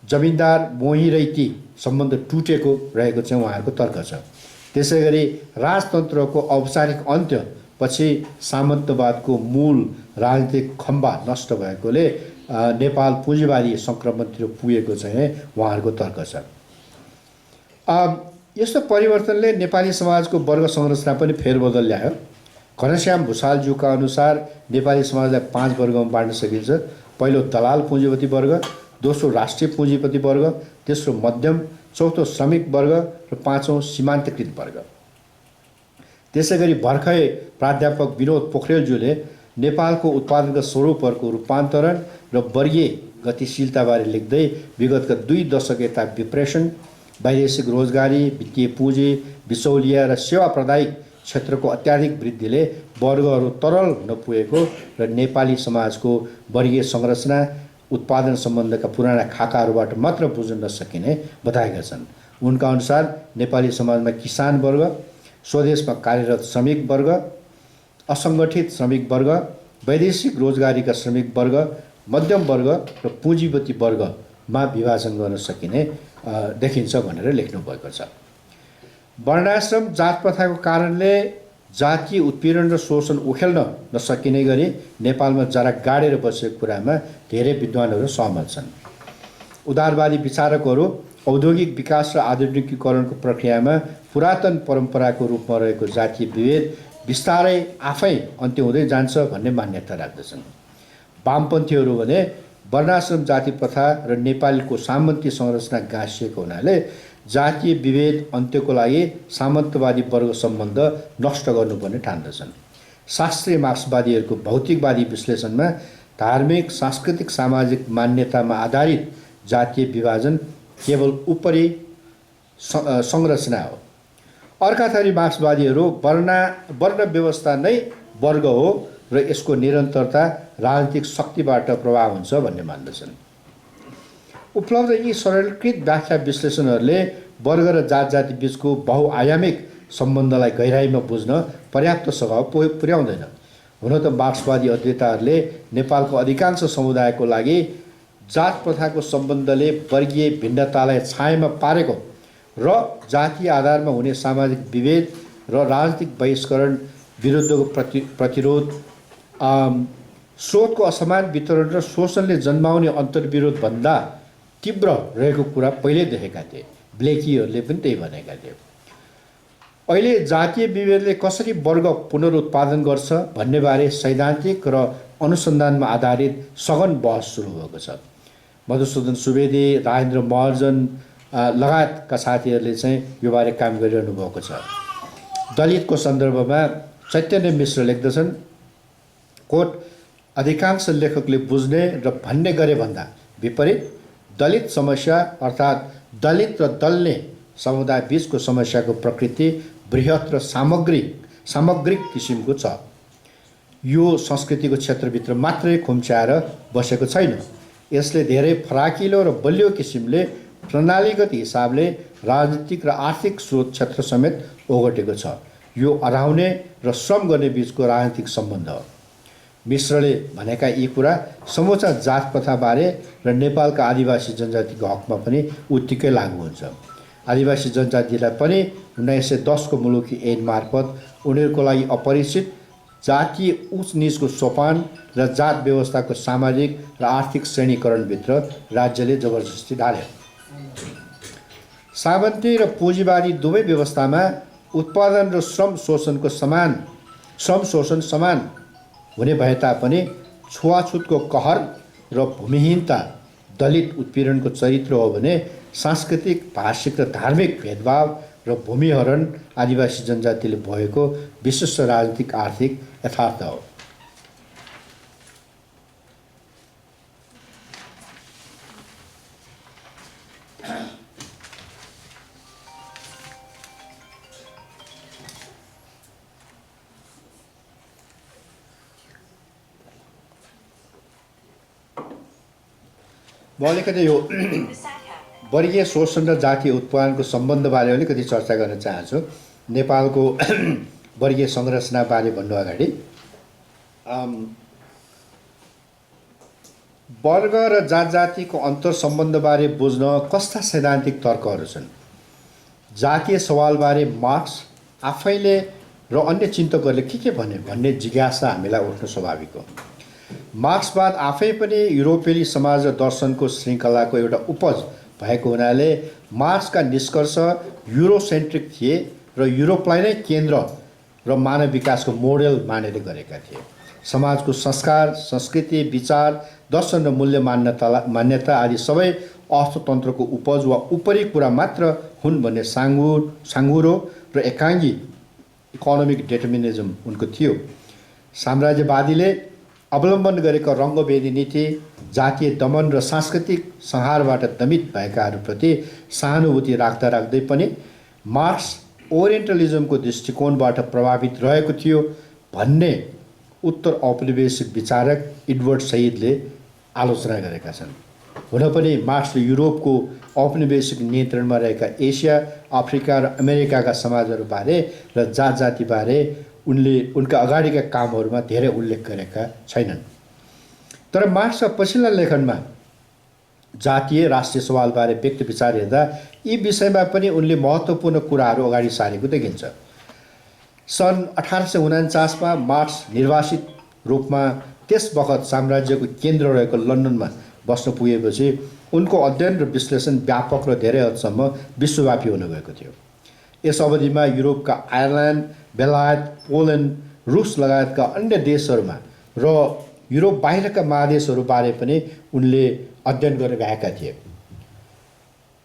जमिनदार मोहिरैती सम्बन्ध टुटेको रहेको चाहिँ उहाँहरूको तर्क छ। त्यसै गरी राजतन्त्रको औपचारिक अन्त्य पछि सामन्तवादको मूल राजनीतिक खम्बा नष्ट भएकोले नेपाल पुँजीवादी सङ्क्रमणतिर पुगेको चाहिँ उहाँहरूको तर्क छ। यस्तो परिवर्तनले नेपाली समाजको वर्ग संरचना पनि फेरबदल ल्यायो। घनश्याम भुषालज्यूका अनुसार नेपाली समाजलाई 5 वर्गमा बाँड्न सकिन्छ। पहिलो दलाल पुँजीपति वर्ग, दोस्रो राष्ट्रिय पुँजीपति वर्ग, तेस्रो मध्यम, चौथो श्रमिक वर्ग र पाँचौँ सीमान्तकृत वर्ग। त्यसै गरी भर्खरै प्राध्यापक विनोद पोखरेलज्यूले नेपालको उत्पादनका स्वरूपहरूको रूपान्तरण र वर्गीय गतिशीलताबारे लेख्दै विगतका 2 दशक यता विप्रेषण, वैदेशिक रोजगारी, वित्तीय पुँजी, बिचौलिया र सेवा प्रदायिक क्षेत्रको अत्याधिक वृद्धिले वर्गहरू तरल नपुगेको र नेपाली समाजको वर्गीय संरचना उत्पादन सम्बन्धका पुराना खाकाहरूबाट मात्र बुझ्न नसकिने बताएका छन्। उनका अनुसार नेपाली समाजमा किसान वर्ग, स्वदेशमा कार्यरत श्रमिक वर्ग, असङ्गठित श्रमिक वर्ग, वैदेशिक रोजगारीका श्रमिक वर्ग, मध्यम वर्ग र पुँजीपति वर्गमा विभाजन गर्न सकिने देखिन्छ भनेर लेख्नुभएको छ। वर्णाश्रम जात प्रथाको कारणले जातीय उत्पीडन र शोषण उखेल्न नसकिने गरी नेपालमा जरा गाडेर बसेको कुरामा धेरै विद्वानहरू सहमत छन्। उदारवादी विचारकहरू औद्योगिक विकास र आधुनिकीकरणको प्रक्रियामा पुरातन परम्पराको रूपमा रहेको जातीय विभेद बिस्तारै आफै अन्त्य हुँदै जान्छ भन्ने मान्यता राख्दछन्। वामपन्थीहरू भने वर्णाश्रम जाति प्रथा र नेपालीको सामन्ती संरचना गाँसिएको हुनाले जातीय विभेद अन्त्यको लागि सामन्तवादी वर्ग सम्बन्ध नष्ट गर्नुपर्ने ठान्दछन्। शास्त्रीय मार्क्सवादीहरूको भौतिकवादी विश्लेषणमा धार्मिक, सांस्कृतिक, सामाजिक मान्यतामा आधारित जातीय विभाजन केवल उपरी संरचना हो। अर्का थरी मार्क्सवादीहरू वर्ण व्यवस्था नै वर्ग हो र यसको निरन्तरता राजनीतिक शक्तिबाट प्रभाव हुन्छ भन्ने मान्दछन्। उपलब्ध यी सरलीकृत व्याख्या विश्लेषणहरूले वर्ग र जाति बीचको बहुआयामिक सम्बन्धलाई गहिराइमा बुझ्न पर्याप्त सघाउ पुर्याउँदैन। हुन त मार्क्सवादी अध्येताहरूले नेपालको अधिकांश समुदायको लागि जात प्रथाको सम्बन्धले वर्गीय भिन्नतालाई छायामा पारेको र जातीय आधारमा हुने सामाजिक विभेद र राजनीतिक बहिष्करण विरुद्धको प्रतिरोध, स्रोतको असमान वितरण र शोषणले जन्माउने अन्तर्विरोध भन्दा तीव्र रहेको कुरा पहिले देखेका थिए। ब्लेकीहरूले पनि त्यही भनेका थिए। अहिले जातीय विभेदले कसरी वर्ग पुनरुत्पादन गर्छ भन्नेबारे सैद्धान्तिक र अनुसन्धानमा आधारित सघन बहस सुरु भएको छ। मधुसूदन सुवेदी, राजेन्द्र महर्जन लगायतका साथीहरूले चाहिँ यो बारे काम गरिरहनु भएको छ। दलितको सन्दर्भमा चैतन्य मिश्र लेख्दछन्, कोट, अधिकांश लेखकले बुझ्ने र भन्ने गरे भन्दा विपरीत दलित समस्या अर्थात् दलित र दल्ने समुदाय बीचको समस्याको प्रकृति बृहत र सामग्रिक किसिमको छ। यो संस्कृतिको क्षेत्रभित्र मात्रै खुम्च्याएर बसेको छैन। यसले धेरै फराकिलो र बलियो किसिमले प्रणालीगत हिसाबले राजनीतिक र आर्थिक स्रोत क्षेत्र समेत ओगटेको छ। यो अराउने र श्रम गर्ने बीचको राजनीतिक सम्बन्ध हो। मिश्रले भनेका यी कुरा समूचा जात प्रथाबारे र नेपालका आदिवासी जनजातिको हकमा पनि उत्तिकै लागू हुन्छ। आदिवासी जनजातिलाई पनि 1910 को मुलुकी ऐन मार्फत उनीहरूको लागि अपरिचित जातीय उच्च नीचको सोपान र जात व्यवस्थाको सामाजिक र आर्थिक श्रेणीकरणभित्र राज्यले जबरजस्ती ढाल्यो। सामन्ती र पुँजीवादी दुवै व्यवस्थामा उत्पादन र श्रम शोषण समान हुने भए तापनि छुवाछुतको कहर र भूमिहीनता दलित उत्पीडनको चरित्र हो भने सांस्कृतिक, भाषिक र धार्मिक भेदभाव र भूमिहरण आदिवासी जनजातिले भएको विशिष्ट राजनीतिक आर्थिक यथार्थ हो। म अलिकति यो वर्गीय शोषण र जातीय उत्पादनको सम्बन्धबारे अलिकति चर्चा गर्न चाहन्छु। नेपालको वर्गीय संरचनाबारे भन्नु अगाडि वर्ग र जातिको अन्तर सम्बन्धबारे बुझ्न कस्ता सैद्धान्तिक तर्कहरू छन्? जातीय सवालबारे मार्क्स आफैले र अन्य चिन्तकहरूले के भन्ने जिज्ञासा हामीलाई उठ्नु स्वाभाविक हो। मार्क्सवाद आफै पनि युरोपेली समाज र दर्शनको श्रृङ्खलाको एउटा उपज भएको हुनाले मार्क्सका निष्कर्ष युरोसेन्ट्रिक थिए र युरोपलाई नै केन्द्र र मानव विकासको मोडेल मानेर गरेका थिए। समाजको संस्कार, संस्कृति, विचार, दर्शन र मूल्य मान्यता आदि सबै अर्थतन्त्रको उपज वा उपरी कुरा मात्र हुन् भन्ने साँगुरो र एकाङ्गी इकोनोमिक डिटर्मिनिजम उनको थियो। साम्राज्यवादीले अवलम्बन गरेको रङ्गभेदी नीति, जातीय दमन र सांस्कृतिक संहारबाट दमित भएकाहरूप्रति सहानुभूति राख्दा राख्दै पनि मार्क्स ओरिएन्टलिजमको दृष्टिकोणबाट प्रभावित रहेको थियो भन्ने उत्तर औपनिवेशिक विचारक एडवर्ड सयीदले आलोचना गरेका छन्। हुन पनि मार्क्सले युरोपको औपनिवेशिक नियन्त्रणमा रहेका एसिया, अफ्रिका र अमेरिकाका समाजहरूबारे र जातिबारे उनका अगाडिका कामहरूमा धेरै उल्लेख गरेका छैनन्। तर मार्क्सका पछिल्ला लेखनमा जातीय राष्ट्रिय सवालबारे व्यक्त विचार हेर्दा यी विषयमा पनि उनले महत्त्वपूर्ण कुराहरू अगाडि सारेको देखिन्छ। सन् 1849मा मार्क्स निर्वासित रूपमा त्यस बखत साम्राज्यको केन्द्र रहेको लन्डनमा बस्न पुगेपछि उनको अध्ययन र विश्लेषण व्यापक र धेरै हदसम्म विश्वव्यापी हुन गएको थियो। यस अवधिमा युरोपका आयरल्यान्ड, बेलायत, पोल्यान्ड, रुस लगायतका अन्य देशहरूमा र युरोप बाहिरका महादेशहरूबारे पनि उनले अध्ययन गरेर गएका थिए।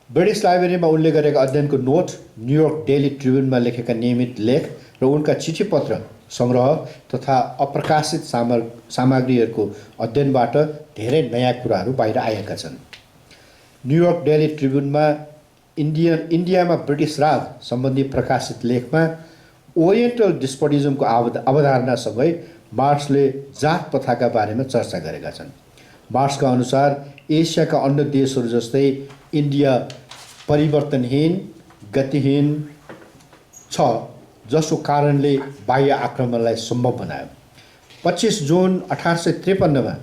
ब्रिटिस लाइब्रेरीमा उनले गरेका अध्ययनको नोट, न्युयोर्क डेली ट्रिब्युनमा लेखेका नियमित लेख र उनका चिठीपत्र सङ्ग्रह तथा अप्रकाशित सामग्रीहरूको अध्ययनबाट धेरै नयाँ कुराहरू बाहिर आएका छन्। न्युयोर्क डेली ट्रिब्युनमा इन्डियामा ब्रिटिस राज सम्बन्धी प्रकाशित लेखमा ओरिएन्टल डिस्पोटिजमको अवधारणासँगै मार्क्सले जात प्रथाका बारेमा चर्चा गरेका छन्। मार्क्सका अनुसार एसियाका अन्य देशहरू जस्तै इन्डिया परिवर्तनहीन, गतिहीन छ, जसको कारणले बाह्य आक्रमणलाई सम्भव बनायो। 25 जुन 1853मा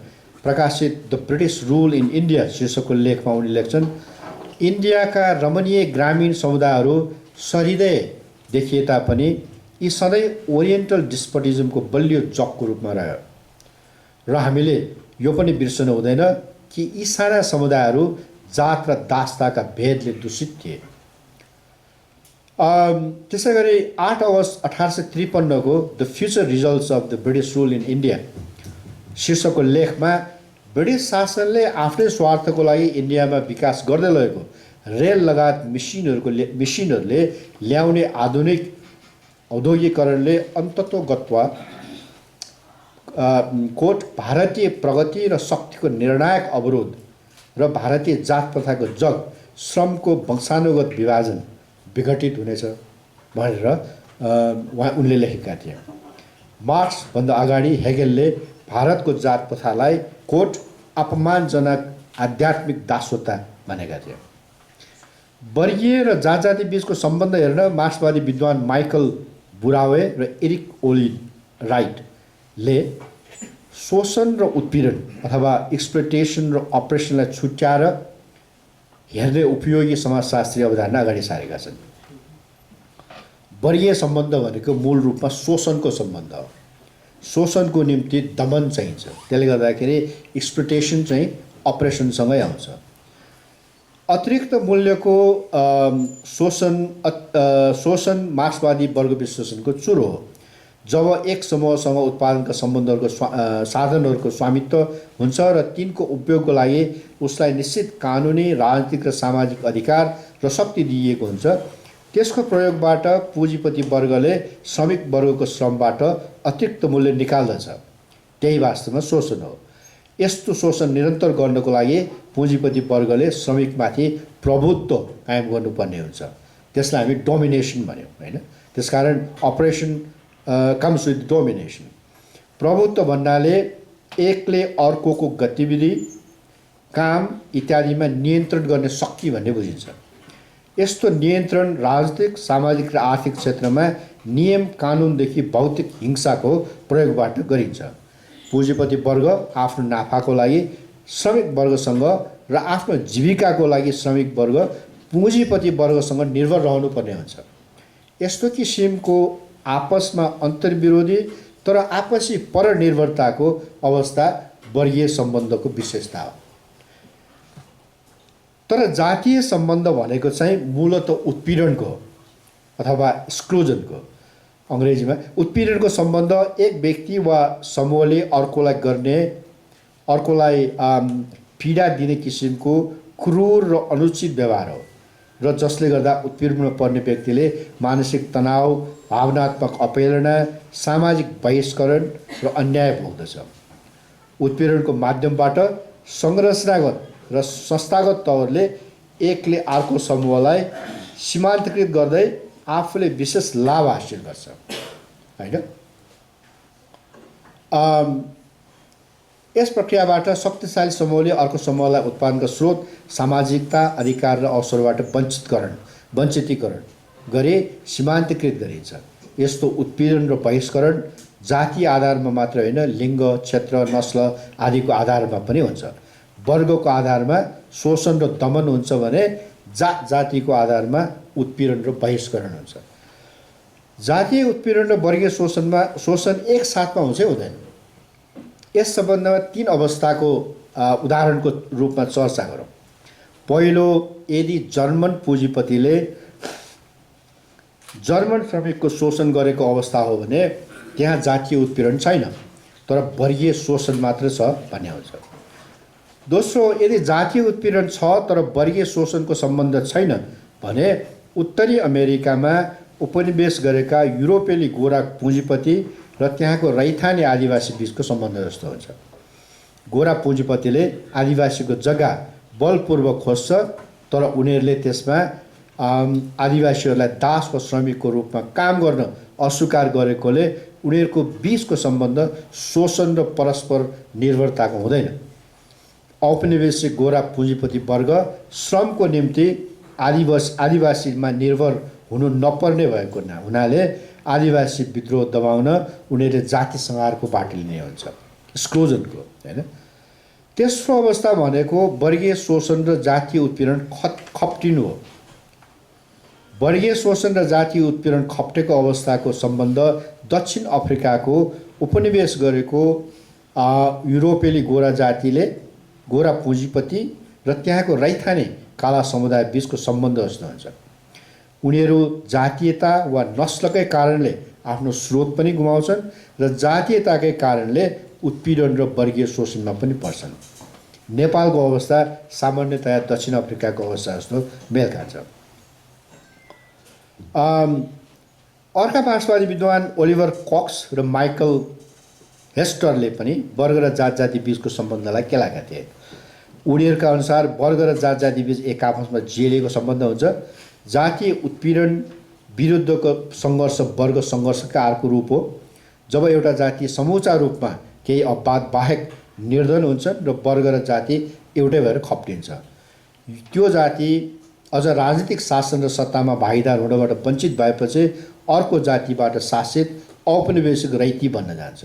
प्रकाशित the British rule in India शीर्षकको लेखमा उनले लेख्छन्, इन्डियाका रमणीय ग्रामीण समुदायहरू सहृदय देखिए तापनि यी सधैँ ओरिएन्टल डिस्पोटिजमको बलियो जगको रूपमा रह्यो र हामीले यो पनि बिर्सनु हुँदैन कि यी साना समुदायहरू जात र दासताका भेदले दूषित थिए। त्यसै गरी 8 अगस्त 1853को the future results of the British rule in India शीर्षकको लेखमा ब्रिटिस शासनले आफ्नै स्वार्थको लागि इन्डियामा विकास गर्दै लगेको रेल लगायत मिसिनहरूले ल्याउने आधुनिक औद्योगिकरणले अन्ततोगत्वा कोट भारतीय प्रगति र शक्तिको निर्णायक अवरोध र भारतीय जात प्रथाको जग श्रमको वंशानुगत विभाजन विघटित हुनेछ भनेर उनले लेखेका थिए। मार्क्सभन्दा अगाडि हेगेलले भारतको जात प्रथालाई कोट अपमानजनक आध्यात्मिक दासता भनेका थिए। वर्गीय र जाति बीचको सम्बन्ध हेर्न मार्क्सवादी विद्वान माइकल बुरावे र एरिक ओलिन राइटले शोषण र उत्पीडन अथवा एक्सप्लोइटेसन र अपरेसनलाई छुट्याएर हेर्ने उपयोगी समाजशास्त्रीय अवधारणा अगाडि सारेका छन्। वर्गीय सम्बन्ध भनेको मूल रूपमा शोषणको सम्बन्ध हो। शोषणको निम्ति दमन चाहिन्छ, त्यसले गर्दाखेरि एक्सप्लोइटेसन चाहिँ अपरेसनसँगै आउँछ। अतिरिक्त मूल्यको शोषण मार्क्सवादी वर्ग विश्लेषणको चुरो हो। जब एक समूहसँग उत्पादनका सम्बन्धहरूको साधनहरूको स्वामित्व हुन्छ र तिनको उपयोगको लागि उसलाई निश्चित कानुनी, राजनीतिक र सामाजिक अधिकार र शक्ति दिइएको हुन्छ, त्यसको प्रयोगबाट पुँजीपति वर्गले श्रमिक वर्गको श्रमबाट अतिरिक्त मूल्य निकाल्दछ। त्यही वास्तवमा शोषण हो। यस्तो शोषण निरन्तर गर्नको लागि पुँजीपति वर्गले श्रमिकमाथि प्रभुत्व कायम गर्नुपर्ने हुन्छ। त्यसलाई हामी डोमिनेसन भन्यौँ होइन। त्यसकारण अपरेसन कम्स विथ डोमिनेसन। प्रभुत्व भन्नाले एकले अर्कोको गतिविधि, काम इत्यादिमा नियन्त्रण गर्ने शक्ति भन्ने बुझिन्छ। यस्तो नियन्त्रण राजनीतिक, सामाजिक र आर्थिक क्षेत्रमा नियम कानुनदेखि भौतिक हिंसाको प्रयोगबाट गरिन्छ। पुँजीपति वर्ग आफ्नो नाफाको लागि श्रमिक वर्गसँग र आफ्नो जीविकाको लागि श्रमिक वर्ग पुँजीपति वर्गसँग निर्भर रहनुपर्ने हुन्छ। यस्तो किसिमको आपसमा अन्तर्विरोधी तर आपसी परनिर्भरताको अवस्था वर्गीय सम्बन्धको विशेषता हो। तर जातीय सम्बन्ध भनेको चाहिँ मूलतः उत्पीडनको अथवा एक्सक्लुजनको। अङ्ग्रेजीमा उत्पीडनको सम्बन्ध एक व्यक्ति वा समूहले अर्कोलाई पीडा दिने किसिमको क्रूर र अनुचित व्यवहार हो र जसले गर्दा उत्पीडनमा पर्ने व्यक्तिले मानसिक तनाव, भावनात्मक अपेलना, सामाजिक बहिष्करण र अन्याय भोग्दछ। उत्पीडनको माध्यमबाट संरचनागत र संस्थागत तौरले एकले अर्को समूहलाई सीमान्तकृत गर्दै आफूले विशेष लाभ हासिल गर्छ होइन। यस प्रक्रियाबाट शक्तिशाली समूहले अर्को समूहलाई उत्पादनका स्रोत, सामाजिकता, अधिकार र अवसरबाट वञ्चितीकरण गरी सीमान्तकृत गरिन्छ। यस्तो उत्पीडन र बहिष्करण जातीय आधारमा मात्र होइन, लिङ्ग, क्षेत्र, नस्ल आदिको आधारमा पनि हुन्छ। वर्गको आधारमा शोषण र दमन हुन्छ भने जातिको आधारमा उत्पीडन र बहिष्करण हुन्छ। जातीय उत्पीडन र वर्गीय शोषण एक साथमा हुन्छ हुँदैन। यस सम्बन्धमा 3 अवस्थाको उदाहरणको रूपमा चर्चा गरौँ। पहिलो, यदि जर्मन पुँजीपतिले जर्मन श्रमिकको शोषण गरेको अवस्था हो भने त्यहाँ जातीय उत्पीडन छैन तर वर्गीय शोषण मात्र छ भन्ने हुन्छ। दोस्रो, यदि जातीय उत्पीडन छ तर वर्गीय शोषणको सम्बन्ध छैन भने उत्तरी अमेरिकामा उपनिवेश गरेका युरोपेली गोरा पुँजीपति र त्यहाँको रैथाने आदिवासी बीचको सम्बन्ध जस्तो हुन्छ। गोरा पुँजीपतिले आदिवासीको जग्गा बलपूर्वक खोज्छ तर उनीहरूले त्यसमा आदिवासीहरूलाई दास वा श्रमिकको रूपमा काम गर्न अस्वीकार गरेकोले उनीहरूको बीचको सम्बन्ध शोषण र परस्पर निर्भरताको हुँदैन। औपनिवेशिक गोरा पुँजीपति वर्ग श्रमको निम्ति आदिवासीमा निर्भर हुनु नपर्ने भएको हुनाले आदिवासी विद्रोह दबाउन उनीहरूले जाति संहारको बाटो लिने हुन्छ, एक्सक्लुजनको होइन। तेस्रो अवस्था भनेको वर्गीय शोषण र जातीय उत्पीडन खप्टिनु हो। वर्गीय शोषण र जातीय उत्पीडन खप्टेको अवस्थाको सम्बन्ध दक्षिण अफ्रिकाको उपनिवेश गरेको युरोपेली गोरा जातिले गोरा पुँजीपति र त्यहाँको रैथाने काला समुदाय बीचको सम्बन्ध जस्तो हुन्छ। उनीहरू जातीयता वा नस्लकै कारणले आफ्नो स्रोत पनि गुमाउँछन् र जातीयताकै कारणले उत्पीडन र वर्गीय शोषणमा पनि पर्छन्। नेपालको अवस्था सामान्यतया दक्षिण अफ्रिकाको अवस्था जस्तो मेल खान्छ। अर्का मार्क्सवादी विद्वान ओलिभर कक्स र माइकल हेस्टरले पनि वर्ग र जाति बीचको सम्बन्धलाई केलाएका थिए। उनीहरूका अनुसार वर्ग र जाति बीच एक आपसमा जेलिएको सम्बन्ध हुन्छ। जातीय उत्पीडन विरुद्धको सङ्घर्ष वर्ग सङ्घर्षका अर्को रूप हो। जब एउटा जाति समूचा रूपमा केही अपवाद बाहेक निर्धन हुन्छन् र वर्ग र जाति एउटै भएर खप्टिन्छ, त्यो जाति अझ राजनीतिक शासन र सत्तामा भागीदार हुनबाट वञ्चित भएपछि अर्को जातिबाट शासित औपनिवेशिक रैती बन्न जान्छ।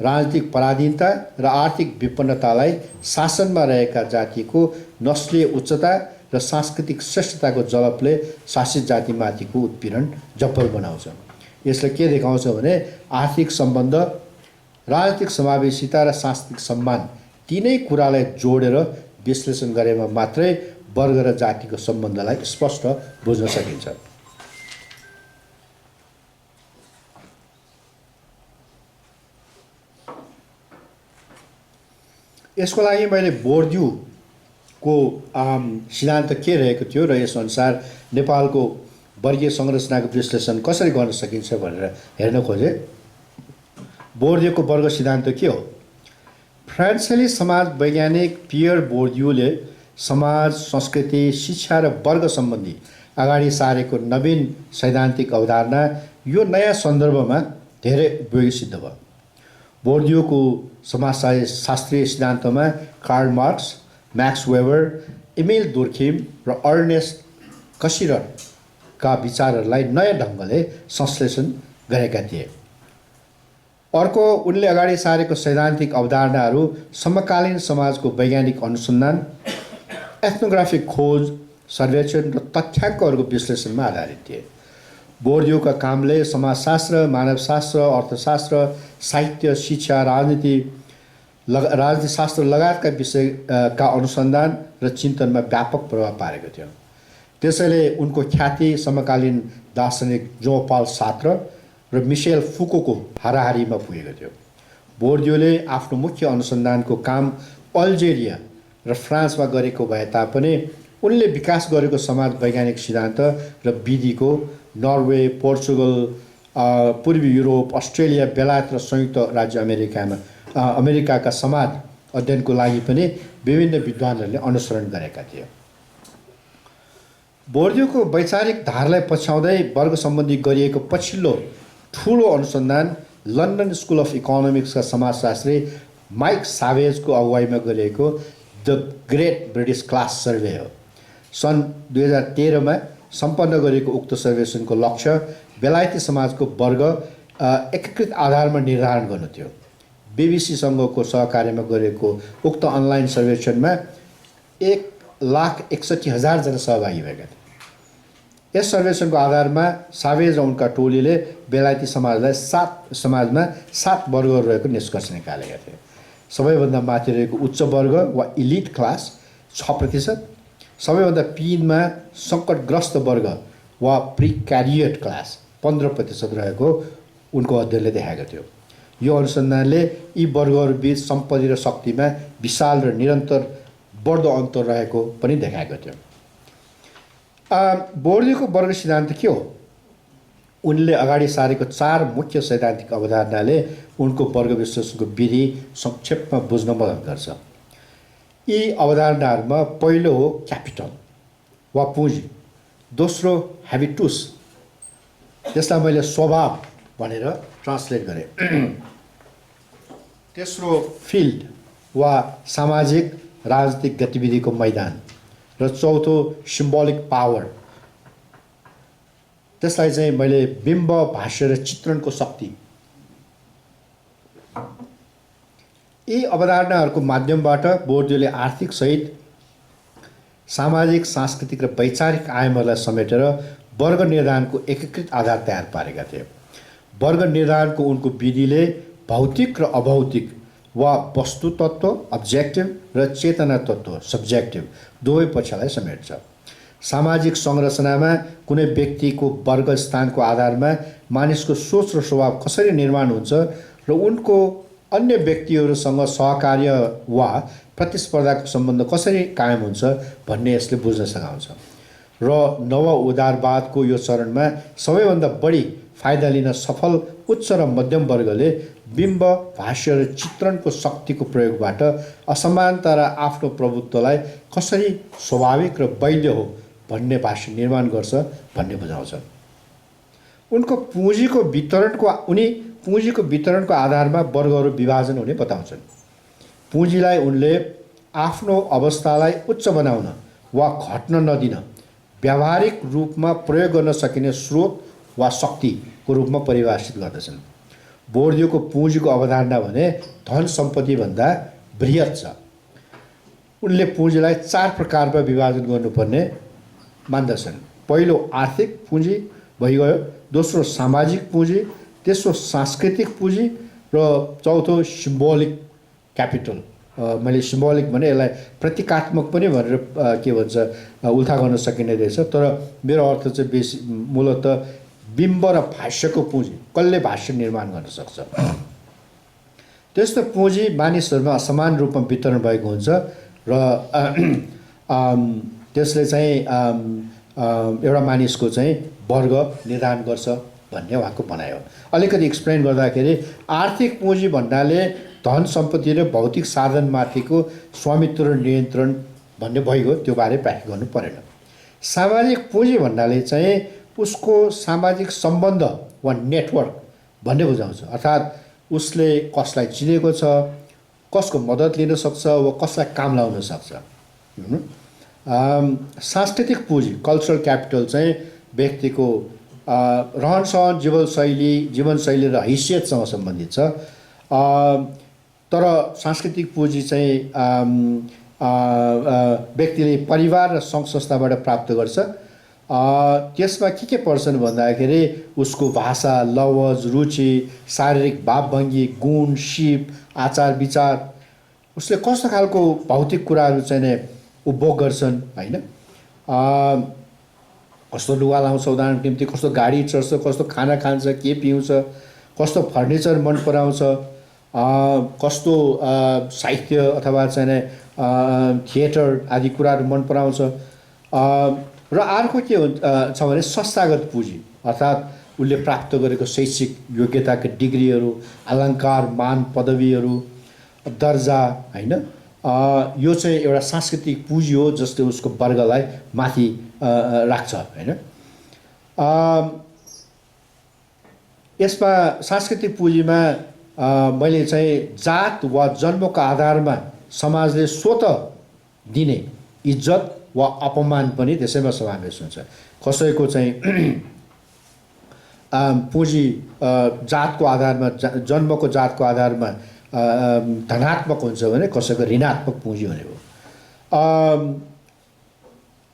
राजनीतिक पराधीनता र आर्थिक विपन्नतालाई शासनमा रहेका जातिको नस्लीय उच्चता र सांस्कृतिक श्रेष्ठताको जलपले शासित जातिमाथिको उत्पीडन जब्बर बनाउँछ। यसले के देखाउँछ भने आर्थिक सम्बन्ध, राजनीतिक समावेशिता र सांस्कृतिक सम्मान तीनै कुरालाई जोडेर विश्लेषण गरेमा मात्रै वर्ग र जातिको सम्बन्धलाई स्पष्ट बुझ्न सकिन्छ। यसको लागि मैले बोर्ड्यूको सिद्धान्त के रहेको थियो र यसअनुसार नेपालको वर्गीय संरचनाको विश्लेषण कसरी गर्न सकिन्छ भनेर हेर्न खोजेँ। बोर्ड्यूको वर्ग सिद्धान्त के हो? फ्रान्सेली समाज वैज्ञानिक पियर बोर्ड्यूले समाज, संस्कृति, शिक्षा र वर्ग सम्बन्धी अगाडि सारेको नवीन सैद्धान्तिक अवधारणा यो नयाँ सन्दर्भमा धेरै उपयोगी सिद्ध भयो। बोर्ड्यूको समाजशास्त्रीय सिद्धान्तमा Karl Marx, Max Weber, Emile Durkheim र अर्नेस्ट कसिररका विचारहरूलाई नयाँ ढङ्गले संश्लेषण गरेका थिए। अर्को, उनले अगाडि सारेको सैद्धान्तिक अवधारणाहरू समकालीन समाजको वैज्ञानिक अनुसन्धान, एथ्नोग्राफिक खोज, सर्वेक्षण र तथ्याङ्कहरूको विश्लेषणमा आधारित थिए। बोर्ड्यूका कामले समाजशास्त्र, मानवशास्त्र, अर्थशास्त्र, साहित्य, शिक्षा, राजनीतिशास्त्र लगायतका विषयका अनुसन्धान र चिन्तनमा व्यापक प्रभाव पारेको थियो। त्यसैले उनको ख्याति समकालीन दार्शनिक जोन पल सार्त्र र मिसेल फुकोको हाराहारीमा पुगेको थियो। बोर्ड्यूले आफ्नो मुख्य अनुसन्धानको काम अल्जेरिया र फ्रान्समा गरेको भए तापनि उनले विकास गरेको समाज वैज्ञानिक सिद्धान्त र विधिको नर्वे, पोर्चुगल, पूर्वी युरोप, अस्ट्रेलिया, बेलायत र संयुक्त राज्य अमेरिकाका समाज अध्ययनको लागि पनि विभिन्न विद्वानहरूले अनुसरण गरेका थिए। बोर्ड्यूको वैचारिक धारलाई पछ्याउँदै वर्ग सम्बन्धी गरिएको पछिल्लो ठुलो अनुसन्धान लन्डन स्कुल अफ इकोनोमिक्सका समाजशास्त्री माइक सावेजको अगुवाईमा गरिएको the great British class survey हो। सन् 2013मा सम्पन्न गरिएको उक्त सर्वेक्षणको लक्ष्य बेलायती समाजको वर्ग एकीकृत आधारमा निर्धारण गर्नु थियो। बीबीसीसँगको सहकार्यमा गरिएको उक्त अनलाइन सर्वेक्षणमा 1,61,000 जना सहभागी भएका थिए। यस सर्वेक्षणको आधारमा सावेज र उनका टोलीले बेलायती समाजमा 7 वर्गहरू रहेको निष्कर्ष निकालेका थिए। सबैभन्दा माथि रहेको उच्च वर्ग वा इलिट क्लास 6%, सबैभन्दा पिनमा सङ्कटग्रस्त वर्ग वा प्रिक्यारिएट क्लास 15% रहेको उनको अध्ययनले देखाएको थियो। यो अनुसन्धानले यी वर्गहरूबीच सम्पत्ति र शक्तिमा विशाल र निरन्तर बढ्दो अन्तर रहेको पनि देखाएको थियो। बोर्ड्यूको वर्ग सिद्धान्त के हो? उनले अगाडि सारेको 4 मुख्य सैद्धान्तिक अवधारणाले उनको वर्ग विश्लेषणको विधि संक्षेपमा बुझ्न मद्दत गर्छ। यी अवधारणाहरूमा पहिलो हो क्यापिटल वा पुँजी, दोस्रो ह्याबिटुस, त्यसलाई मैले स्वभाव भनेर ट्रान्सलेट गरेँ, तेस्रो फिल्ड वा सामाजिक राजनीतिक गतिविधिको मैदान र चौथो सिम्बोलिक पावर, त्यसलाई चाहिँ मैले बिम्ब, भाष्य र चित्रणको शक्ति। यी अवधारणाहरूको माध्यमबाट बोर्ड्यूले आर्थिक सहित सामाजिक, सांस्कृतिक र वैचारिक आयामहरूलाई समेटेर वर्ग निर्धारणको एकीकृत आधार तयार पारेका थिए। वर्ग निर्धारणको उनको विधिले भौतिक र अभौतिक वा वस्तु तत्त्व अब्जेक्टिभ र चेतना तत्त्व सब्जेक्टिभ दुवै पक्षलाई समेट्छ। सामाजिक संरचनामा कुनै व्यक्तिको वर्ग स्थानको आधारमा मानिसको सोच र स्वभाव कसरी निर्माण हुन्छ र उनको अन्य व्यक्तिहरूसँग सहकार्य वा प्रतिस्पर्धाको सम्बन्ध कसरी कायम हुन्छ भन्ने यसले बुझ्न सघाउँछ। र नव उदारवादको यो चरणमा सबैभन्दा बढी फाइदा लिन सफल उच्च र मध्यम वर्गले बिम्ब, भाष्य र चित्रणको शक्तिको प्रयोगबाट असमानता र आफ्नो प्रभुत्वलाई कसरी स्वाभाविक र वैध हो भन्ने भाष्य निर्माण गर्छ भन्ने बुझाउँछ। उनी पुँजीको वितरणको आधारमा वर्गहरू विभाजन हुने बताउँछन्। पुँजीलाई उनले आफ्नो अवस्थालाई उच्च बनाउन वा घट्न नदिन व्यावहारिक रूपमा प्रयोग गर्न सकिने स्रोत वा शक्तिको रूपमा परिभाषित गर्दछन्। बोर्ड्यूको पुँजीको अवधारणा भने धन सम्पत्तिभन्दा बृहत छ। उनले पुँजीलाई 4 प्रकारमा विभाजन गर्नुपर्ने मान्दछन्। पहिलो आर्थिक पुँजी भइगयो, दोस्रो सामाजिक पुँजी, तेस्रो सांस्कृतिक पुँजी र चौथो सिम्बोलिक क्यापिटल मैले सिम्बोलिक भने यसलाई प्रतीकात्मक पनि भनेर के भन्छ उल्था गर्न सकिने रहेछ। तर मेरो अर्थ चाहिँ बेसी मूलतः बिम्ब र भाष्यको पुँजी कसले भाष्य निर्माण गर्न सक्छ, त्यस्तो पुँजी मानिसहरूमा असमान रूपमा वितरण भएको हुन्छ र त्यसले चाहिँ एउटा मानिसको चाहिँ वर्ग निर्धारण गर्छ भन्ने उहाँको भनाइ हो। अलिकति एक्सप्लेन गर्दाखेरि आर्थिक पुँजी भन्नाले धन सम्पत्ति र भौतिक साधनमाथिको स्वामित्व र नियन्त्रण भन्ने भइगयो, त्यो बारे व्याख्या गर्नु परेन। सामाजिक पुँजी भन्नाले चाहिँ उसको सामाजिक सम्बन्ध वा नेटवर्क भन्ने बुझाउँछ, अर्थात् उसले कसलाई चिनेको छ, कसको मद्दत लिन सक्छ वा कसलाई काम लाउन सक्छ। सांस्कृतिक पुँजी कल्चरल क्यापिटल चाहिँ व्यक्तिको रहनसहन जीवनशैली र हैसियतसँग सम्बन्धित छ। तर सांस्कृतिक पुँजी चाहिँ व्यक्तिले परिवार र सङ्घ संस्थाबाट प्राप्त गर्छ। त्यसमा के पर्छन् भन्दाखेरि उसको भाषा, लवज, रुचि, शारीरिक भावभङ्गी, गुण, सिप, आचार विचार, उसले कस्तो खालको भौतिक कुराहरू चाहिँ नै उपभोग गर्छन् होइन, कस्तो लुगा लाउँछ उदाहरणको निम्ति, कस्तो गाडी चढ्छ, कस्तो खाना खान्छ, के पिउँछ, कस्तो फर्निचर मन पराउँछ, कस्तो साहित्य अथवा चाहिँ थिएटर आदि कुराहरू मन पराउँछ। र अर्को के छ भने संस्थागत पुँजी, अर्थात् उसले प्राप्त गरेको शैक्षिक योग्यताका डिग्रीहरू, अलङ्कार, मान पदवीहरू, दर्जा होइन, यो चाहिँ एउटा सांस्कृतिक पुँजी हो जसले उसको वर्गलाई माथि राख्छ होइन। यसमा सांस्कृतिक पुँजीमा मैले चाहिँ जात वा जन्मको आधारमा समाजले स्वत दिने इज्जत वा अपमान पनि त्यसैमा समावेश हुन्छ। कसैको चाहिँ पुँजी जातको आधारमा, जन्मको जातको आधारमा धनात्मक हुन्छ भने कसैको ऋणात्मक पुँजी हुने हो।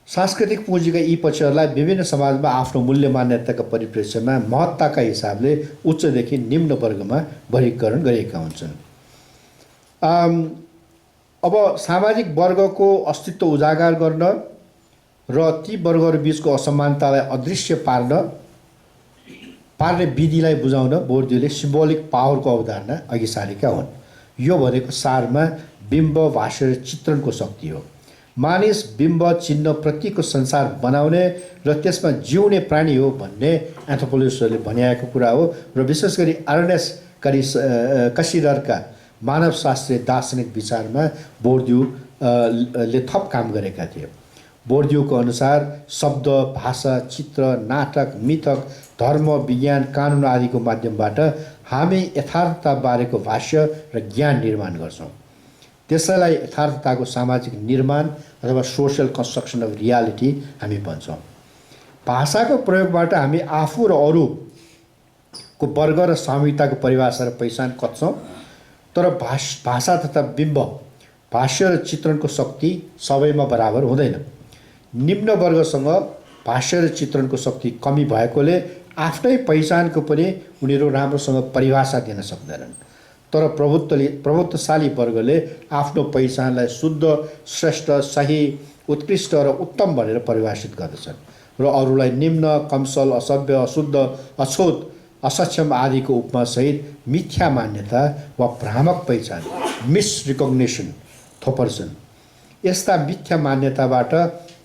सांस्कृतिक पुँजीका यी पक्षहरूलाई विभिन्न समाजमा आफ्नो मूल्य मान्यताका परिप्रेक्ष्यमा महत्ताका हिसाबले उच्चदेखि निम्न वर्गमा वर्गीकरण गरिएका हुन्छन्। अब सामाजिक वर्गको अस्तित्व उजागर गर्न र ती वर्गहरू बिचको असमानतालाई अदृश्य पार्ने विधिलाई बुझाउन बोर्दियोले सिम्बोलिक पावरको अवधारणा अघि सारेका हुन्। यो भनेको सारमा बिम्ब, भाष्य र चित्रणको शक्ति हो। मानिस बिम्ब, चिन्ह, प्रतीकको संसार बनाउने र त्यसमा जिउने प्राणी हो भन्ने एन्थ्रोपोलोजिस्टहरूले भनिएको कुरा हो। र विशेष गरी अर्नेस्ट कसिररका मानवशास्त्रीय दार्शनिक विचारमा बोर्दियूले थप काम गरेका थिए। बोर्दियूको अनुसार शब्द, भाषा, चित्र, नाटक, मिथक, धर्म, विज्ञान, कानुन आदिको माध्यमबाट हामी यथार्थताबारेको भाष्य र ज्ञान निर्माण गर्छौँ। त्यसैलाई यथार्थताको सामाजिक निर्माण अथवा सोसल कन्स्ट्रक्सन अफ रियालिटी हामी भन्छौँ। भाषाको प्रयोगबाट हामी आफू र अरूको वर्ग र सामूहिकताको परिभाषा र पहिचान खोज्छौँ। तर भाषा तथा बिम्ब, भाष्य र चित्रणको शक्ति सबैमा बराबर हुँदैन। निम्न वर्गसँग भाष्य र चित्रणको शक्ति कमी भएकोले आफ्नै पहिचानको पनि उनीहरू राम्रोसँग परिभाषा दिन सक्दैनन्। तर प्रभुत्वशाली वर्गले आफ्नो पहिचानलाई शुद्ध, श्रेष्ठ, सही, उत्कृष्ट र उत्तम भनेर परिभाषित गर्दछन् र अरूलाई निम्न, कमसल, असभ्य, अशुद्ध, अछोत, असक्षम आदिको उपमा सहित मिथ्या मान्यता वा भ्रामक पहिचान, मिसरिकग्निसन थोपर्छन्। यस्ता मिथ्या मान्यताबाट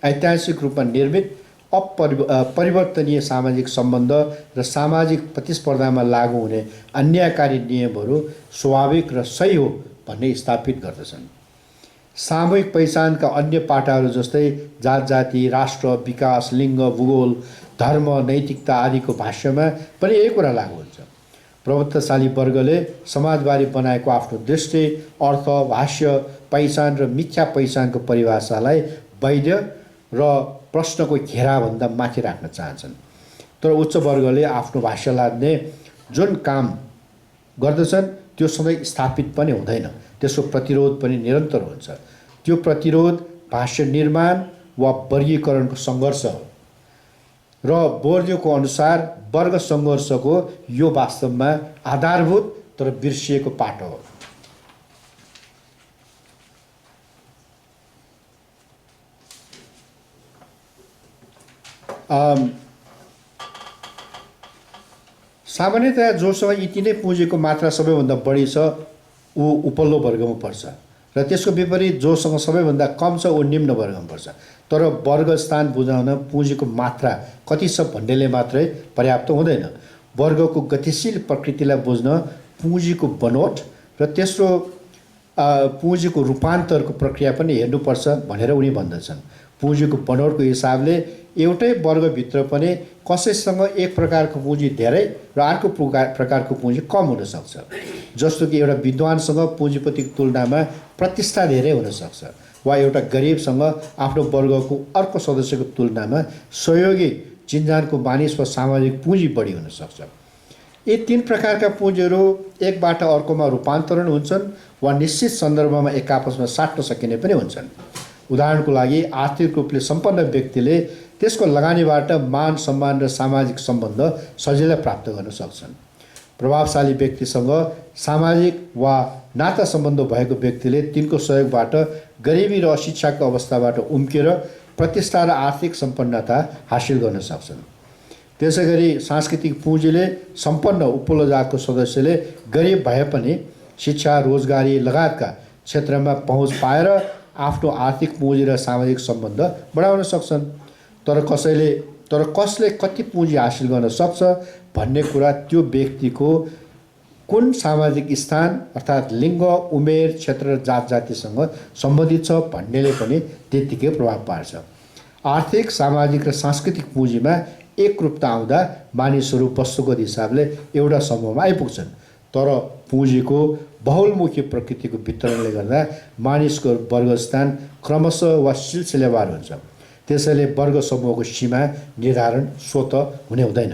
ऐतिहासिक रूपमा निर्मित परिवर्तनीय सामाजिक सम्बन्ध र सामाजिक प्रतिस्पर्धामा लागू हुने अन्यायकारी नियमहरू स्वाभाविक र सही हो भन्ने स्थापित गर्दछन्। सामूहिक पहिचानका अन्य पाटाहरू जस्तै जात जाति, राष्ट्र, विकास, लिङ्ग, भूगोल, धर्म, नैतिकता आदिको भाष्यमा पनि यही कुरा लागू हुन्छ। प्रभुत्वशाली वर्गले समाजबारे बनाएको आफ्नो दृष्टि, अर्थ, भाष्य, पहिचान र मिथ्या पहिचानको परिभाषालाई वैध र प्रश्नको घेराभन्दा माथि राख्न चाहन्छन्। तर उच्च वर्गले आफ्नो भाष्य लाद्ने जुन काम गर्दछन् त्यो सधैँ स्थापित पनि हुँदैन, त्यसको प्रतिरोध पनि निरन्तर हुन्छ। त्यो प्रतिरोध भाष्य निर्माण वा वर्गीकरणको सङ्घर्ष हो। र बोर्दियूको अनुसार वर्ग सङ्घर्षको यो वास्तवमा आधारभूत तर बिर्सिएको पाटो हो। सामान्यतया जोसँग यति नै पुँजीको मात्रा सबैभन्दा बढी छ ऊ उपल्लो वर्गमा पर्छ र त्यसको विपरीत जोसँग सबैभन्दा कम छ ऊ निम्न वर्गमा पर्छ। तर वर्ग स्थान बुझाउन पुँजीको मात्रा कति छ भन्नेले मात्रै पर्याप्त हुँदैन। वर्गको गतिशील प्रकृतिलाई बुझ्न पुँजीको बनोट र तेस्रो पुँजीको रूपान्तरको प्रक्रिया पनि हेर्नुपर्छ भनेर उनी भन्दछन्। पुँजीको बनोटको हिसाबले एउटै वर्गभित्र पनि कसैसँग एक प्रकारको पुँजी धेरै र अर्को प्रकारको पुँजी कम हुनसक्छ। जस्तो कि एउटा विद्वानसँग पुँजीपतिको तुलनामा प्रतिष्ठा धेरै हुनसक्छ वा एउटा गरिबसँग आफ्नो वर्गको अर्को सदस्यको तुलनामा सहयोगी चिन्जानको मानिस वा सामाजिक पुँजी बढी हुनसक्छ। यी तीन प्रकारका पुँजीहरू एकबाट अर्कोमा रूपान्तरण हुन्छन् वा निश्चित सन्दर्भमा एक आपसमा साट्न सकिने पनि हुन्छन्। उदाहरणको लागि आर्थिक रूपले सम्पन्न व्यक्तिले त्यसको लगानीबाट मान सम्मान र सामाजिक सम्बन्ध सजिलै प्राप्त गर्न सक्छन्। प्रभावशाली व्यक्तिसँग सामाजिक वा नाता सम्बन्ध भएको व्यक्तिले तिनको सहयोगबाट गरिबी र अशिक्षाको अवस्थाबाट उम्केर प्रतिष्ठा र आर्थिक सम्पन्नता हासिल गर्न सक्छन्। त्यसै गरी सांस्कृतिक पुँजीले सम्पन्न उपल्लो जातको सदस्यले गरिब भए पनि शिक्षा रोजगारी लगायतका क्षेत्रमा पहुँच पाएर आफ्नो आर्थिक पुँजी र सामाजिक सम्बन्ध बढाउन सक्छन्। तर कसले कति पुँजी हासिल गर्न सक्छ भन्ने कुरा त्यो व्यक्तिको कुन सामाजिक स्थान अर्थात् लिङ्ग उमेर क्षेत्र र जात जातिसँग सम्बन्धित छ भन्नेले पनि त्यत्तिकै प्रभाव पार्छ। आर्थिक सामाजिक र सांस्कृतिक पुँजीमा एकरूपता आउँदा मानिसहरू वस्तुगत हिसाबले एउटा समूहमा आइपुग्छन्। तर पुँजीको बहुलमुखी प्रकृतिको वितरणले गर्दा मानिसको वर्गस्थान क्रमशः वा सिलसिलेवार हुन्छ। त्यसैले वर्ग समूहको सीमा निर्धारण स्वत हुने हुँदैन।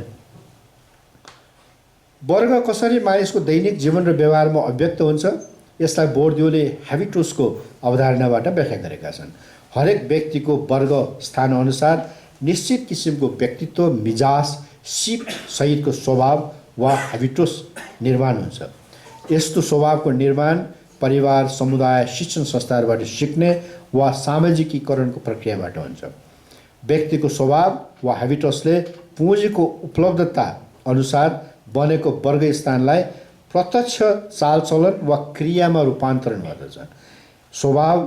वर्ग कसरी मानिसको दैनिक जीवन र व्यवहारमा अभिव्यक्त हुन्छ यसलाई बोर्दियूले ह्याबिटुसको अवधारणाबाट व्याख्या गरेका छन्। हरेक व्यक्तिको वर्ग स्थानअनुसार निश्चित किसिमको व्यक्तित्व मिजाज सिप सहितको स्वभाव वा ह्याबिटुस निर्माण हुन्छ। यस्तो स्वभावको निर्माण परिवार समुदाय शिक्षण संस्थाहरूबाट सिक्ने वा सामाजिकीकरणको प्रक्रियाबाट हुन्छ। व्यक्तिको स्वभाव वा ह्याबिटसले पुँजीको उपलब्धता अनुसार बनेको वर्ग स्थानलाई प्रत्यक्ष चालचलन वा क्रियामा रूपान्तरण गर्दछ। स्वभाव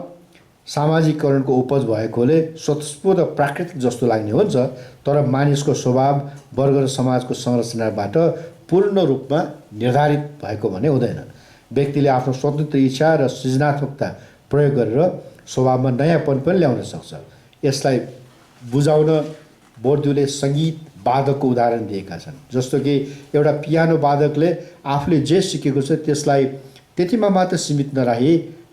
सामाजिकरणको उपज भएकोले स्वतस्फूर्त प्राकृतिक जस्तो लाग्ने हुन्छ। तर मानिसको स्वभाव वर्ग र समाजको संरचनाबाट पूर्ण रूपमा निर्धारित भएको भने हुँदैन। व्यक्तिले आफ्नो स्वतन्त्र इच्छा र सृजनात्मकता प्रयोग गरेर स्वभावमा नयाँपन पनि ल्याउन सक्छ। यसलाई बुझाउन बोर्दियूले सङ्गीत वादकको उदाहरण दिएका छन्। जस्तो कि एउटा पियानो वादकले आफूले जे सिकेको छ त्यसलाई त्यतिमा मात्र सीमित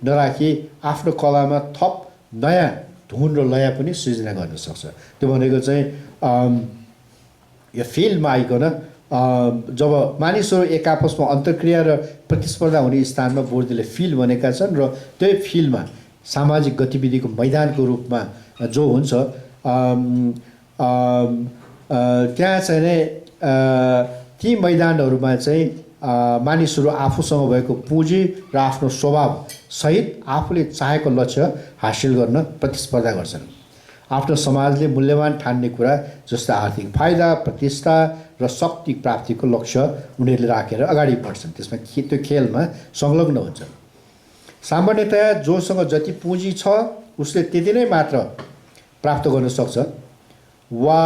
नराखी आफ्नो कलामा थप नयाँ धुन र लय पनि सृजना गर्न सक्छ। त्यो भनेको चाहिँ यो फिल्डमा आइकन जब मानिसहरू एक आपसमा अन्तर्क्रिया र प्रतिस्पर्धा हुने स्थानमा बोर्दियूले फिल्ड भनेका छन् र त्यही फिल्डमा सामाजिक गतिविधिको मैदानको रूपमा जो हुन्छ त्यहाँ चाहिँ नै ती मैदानहरूमा चाहिँ मानिसहरू आफूसँग भएको पुँजी र आफ्नो स्वभाव सहित आफूले चाहेको लक्ष्य हासिल गर्न प्रतिस्पर्धा गर्छन्। आफ्नो समाजले मूल्यवान ठान्ने कुरा जस्तै आर्थिक फाइदा प्रतिष्ठा र शक्ति प्राप्तिको लक्ष्य उनीहरूले राखेर अगाडि बढ्छन्। त्यसमा त्यो खेलमा संलग्न हुन्छन्। सामान्यतया जोसँग जति पुँजी छ उसले त्यति नै मात्र प्राप्त गर्न सक्छ वा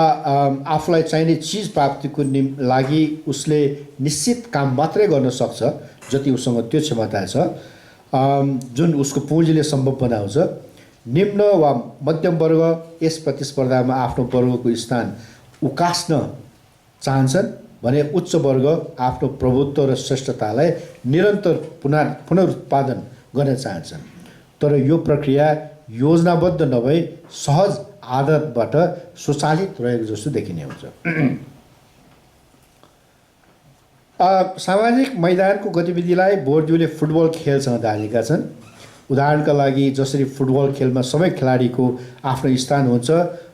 आफूलाई चाहिने चिज प्राप्तिको लागि उसले निश्चित काम मात्रै गर्न सक्छ जति उसँग त्यो क्षमता छ जुन उसको पुँजीले सम्भव बनाउँछ। निम्न वा मध्यम वर्ग यस प्रतिस्पर्धामा आफ्नो वर्गको स्थान उकास्न चाहन्छन् भने उच्च वर्ग आफ्नो प्रभुत्व र श्रेष्ठतालाई निरन्तर पुनरुत्पादन गर्न चाहन्छन्। तर यो प्रक्रिया योजनाबद्ध नभई सहज आदतबाट स्वचालित रहेको जस्तो देखिने हुन्छ। सामाजिक मैदानको गतिविधिलाई बोर्दियूले फुटबल खेलसँग दालेका छन्। उदाहरणका लागि जसरी फुटबल खेलमा सबै खेलाडीको आफ्नो स्थान हुन्छ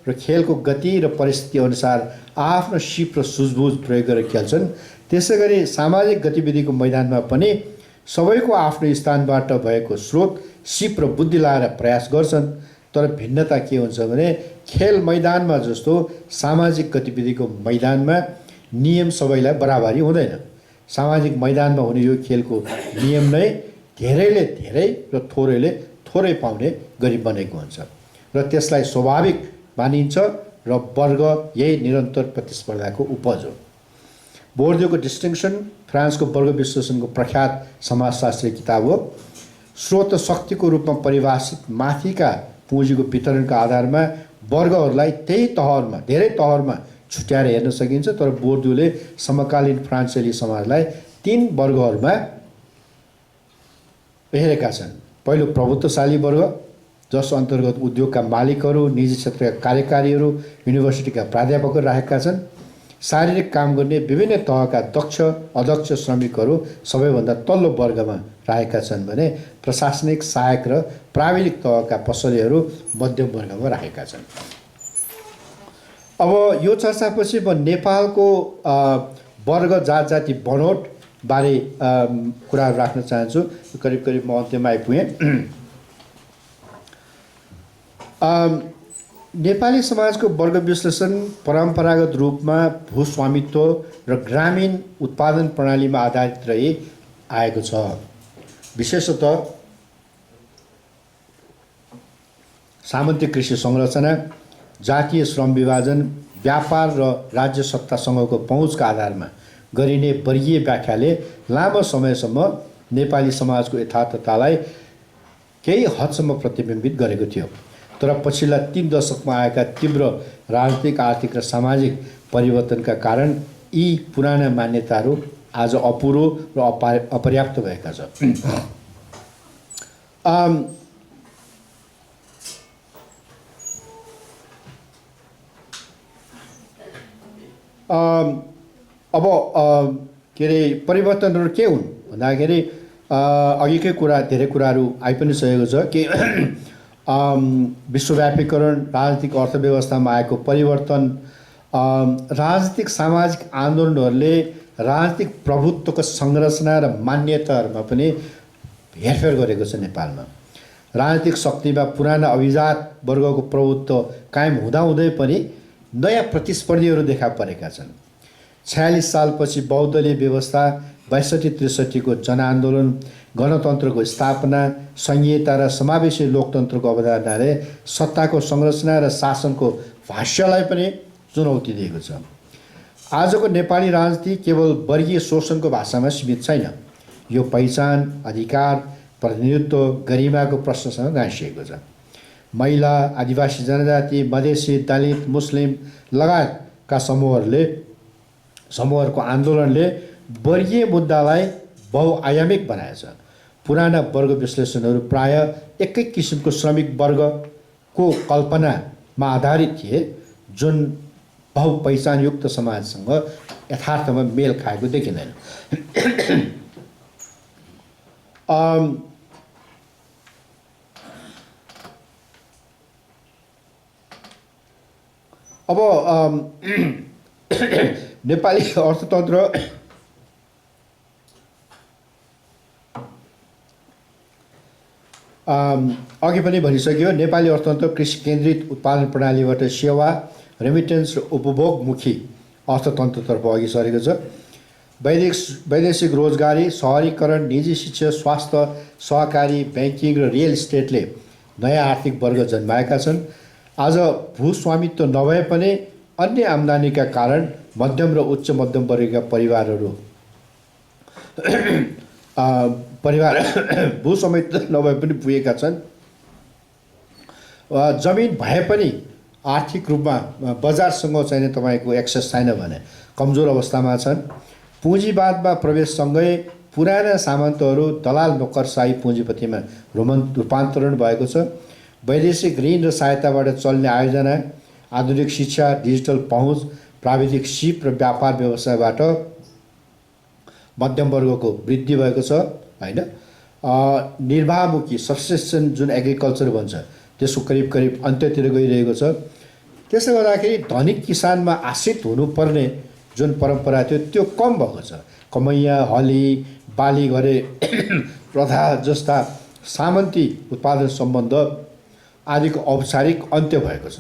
र खेलको गति र परिस्थिति अनुसार आफ्नो सिप र सुझबुझ प्रयोग गरेर खेल्छन्, त्यसै गरी सामाजिक गतिविधिको मैदानमा पनि सबैको आफ्नो स्थानबाट भएको स्रोत सिप र बुद्धि लाएर प्रयास गर्छन्। तर भिन्नता के हुन्छ भने खेल मैदानमा जस्तो सामाजिक गतिविधिको मैदानमा नियम सबैलाई बराबरी हुँदैन। सामाजिक मैदानमा हुने यो खेलको नियम नै धेरैले धेरै र थोरैले थोरै पाउने गरी बनेको हुन्छ र त्यसलाई स्वाभाविक मानिन्छ र वर्ग यही निरन्तर प्रतिस्पर्धाको उपज हो। बोर्डियोको डिस्टिङ्सन फ्रान्सको वर्ग विश्लेषणको प्रख्यात समाजशास्त्री किताब हो। स्रोत शक्तिको रूपमा परिभाषित माथिका पुँजीको वितरणका आधारमा वर्गहरूलाई त्यही तहरमा धेरै तहरमा छुट्याएर हेर्न सकिन्छ, तर बोर्डियोले समकालीन फ्रान्सेली समाजलाई 3 वर्गहरूमा हेरेका छन्। पहिलो प्रभुत्वशाली वर्ग, जस अन्तर्गत उद्योगका मालिकहरू, निजी क्षेत्रका कार्यकारीहरू, युनिभर्सिटीका प्राध्यापकहरू राखेका छन्। शारीरिक काम गर्ने विभिन्न तहका दक्ष अदक्ष श्रमिकहरू सबैभन्दा तल्लो वर्गमा राखेका छन् भने प्रशासनिक सहायक र प्राविधिक तहका पसलेहरू मध्यम वर्गमा राखेका छन्। अब यो चर्चापछि म नेपालको वर्ग जात जाति बनोट बारे कुराहरू राख्न चाहन्छु। करिब करिब म अन्त्यमा आइपुगेँ। नेपाली समाजको वर्ग विश्लेषण परम्परागत रूपमा भूस्वामित्व र ग्रामीण उत्पादन प्रणालीमा आधारित रही आएको छ। विशेषतः सामन्ती कृषि संरचना, जातीय श्रम विभाजन, व्यापार र राज्य सत्तासँगको पहुँचका आधारमा गरिने वर्गीय व्याख्याले लामो समयसम्म नेपाली समाजको यथार्थतालाई केही हदसम्म प्रतिबिम्बित गरेको थियो। तर पछिल्ला 3 दशकमा आएका तीव्र राजनीतिक, आर्थिक र सामाजिक परिवर्तनका कारण यी पुराना मान्यताहरू आज अपुरो र अपर्याप्त भएका छन्। अब के अरे परिवर्तनहरू के हुन् भन्दाखेरि अघिकै कुरा धेरै कुराहरू आइ पनि सकेको छ कि विश्वव्यापीकरण, राजनीतिक अर्थव्यवस्थामा आएको परिवर्तन, राजनीतिक सामाजिक आन्दोलनहरूले राजनीतिक प्रभुत्वको संरचना र मान्यताहरूमा पनि हेरफेर गरेको छ। नेपालमा राजनीतिक शक्तिमा पुराना अभिजात वर्गको प्रभुत्व कायम हुँदाहुँदै पनि नयाँ प्रतिस्पर्धीहरू देखा परेका छन्। 46 सालपछि बहुदलीय व्यवस्था, 62-63 को जनआन्दोलन, गणतन्त्रको स्थापना, संहिता र समावेशी लोकतन्त्रको अवधारणाले सत्ताको संरचना र शासनको भाष्यलाई पनि चुनौती दिएको छ। आजको नेपाली राजनीति केवल वर्गीय शोषणको भाषामा सीमित छैन। यो पहिचान, अधिकार, प्रतिनिधित्व, गरिमाको प्रश्नसँग गाँसिएको छ। महिला, आदिवासी जनजाति, मधेसी, दलित, मुस्लिम लगायतका समूहहरूको आन्दोलनले वर्गीय मुद्दालाई बहुआयामिक बनाएछ। पुराना वर्ग विश्लेषणहरू प्राय एकै किसिमको श्रमिक वर्गको कल्पनामा आधारित थिए, जुन बहुपहिचानयुक्त समाजसँग यथार्थमा मेल खाएको देखिँदैन। अब नेपाली अर्थतन्त्र अघि पनि भनिसक्यो। नेपाली अर्थतन्त्र कृषि केन्द्रित उत्पादन प्रणालीबाट सेवा, रेमिटेन्स र उपभोगमुखी अर्थतन्त्रतर्फ अघि सरेको छ। वैदेशिक रोजगारी, सहरीकरण, निजी शिक्षा, स्वास्थ्य, सहकारी, ब्याङ्किङ र रियल इस्टेटले नयाँ आर्थिक वर्ग जन्माएका छन्। आज भूस्वामित्व नभए पनि अन्य आम्दानीका कारण मध्यम र उच्च मध्यम वर्गका परिवार भूस्वामित्व नभए पनि पुगेका छन्। जमिन भए पनि आर्थिक रूपमा बजारसँग चाहिँ तपाईँको एक्सेस छैन भने कमजोर अवस्थामा छन्। पुँजीवादमा प्रवेशसँगै पुराना सामन्तहरू दलाल नोकरशाही पुँजीपतिमा रूपान्तरण भएको छ। वैदेशिक ऋण र सहायताबाट चल्ने आयोजना, आधुनिक शिक्षा, डिजिटल पहुँच, प्राविधिक सिप र व्यापार व्यवसायबाट मध्यम वर्गको वृद्धि भएको छ हैन। निर्वाहमुखी सब्सिस्टेन्स जुन एग्रिकल्चर भन्छ त्यसको करिब करिब अन्त्यतिर गइरहेको छ। त्यसले गर्दाखेरि धनिक किसानमा आश्रित हुनुपर्ने जुन परम्परा थियो त्यो कम भएको छ। कमैया, हली, बाली घरे प्रथा जस्ता सामन्ती उत्पादन सम्बन्ध आदिको औपचारिक अन्त्य भएको छ।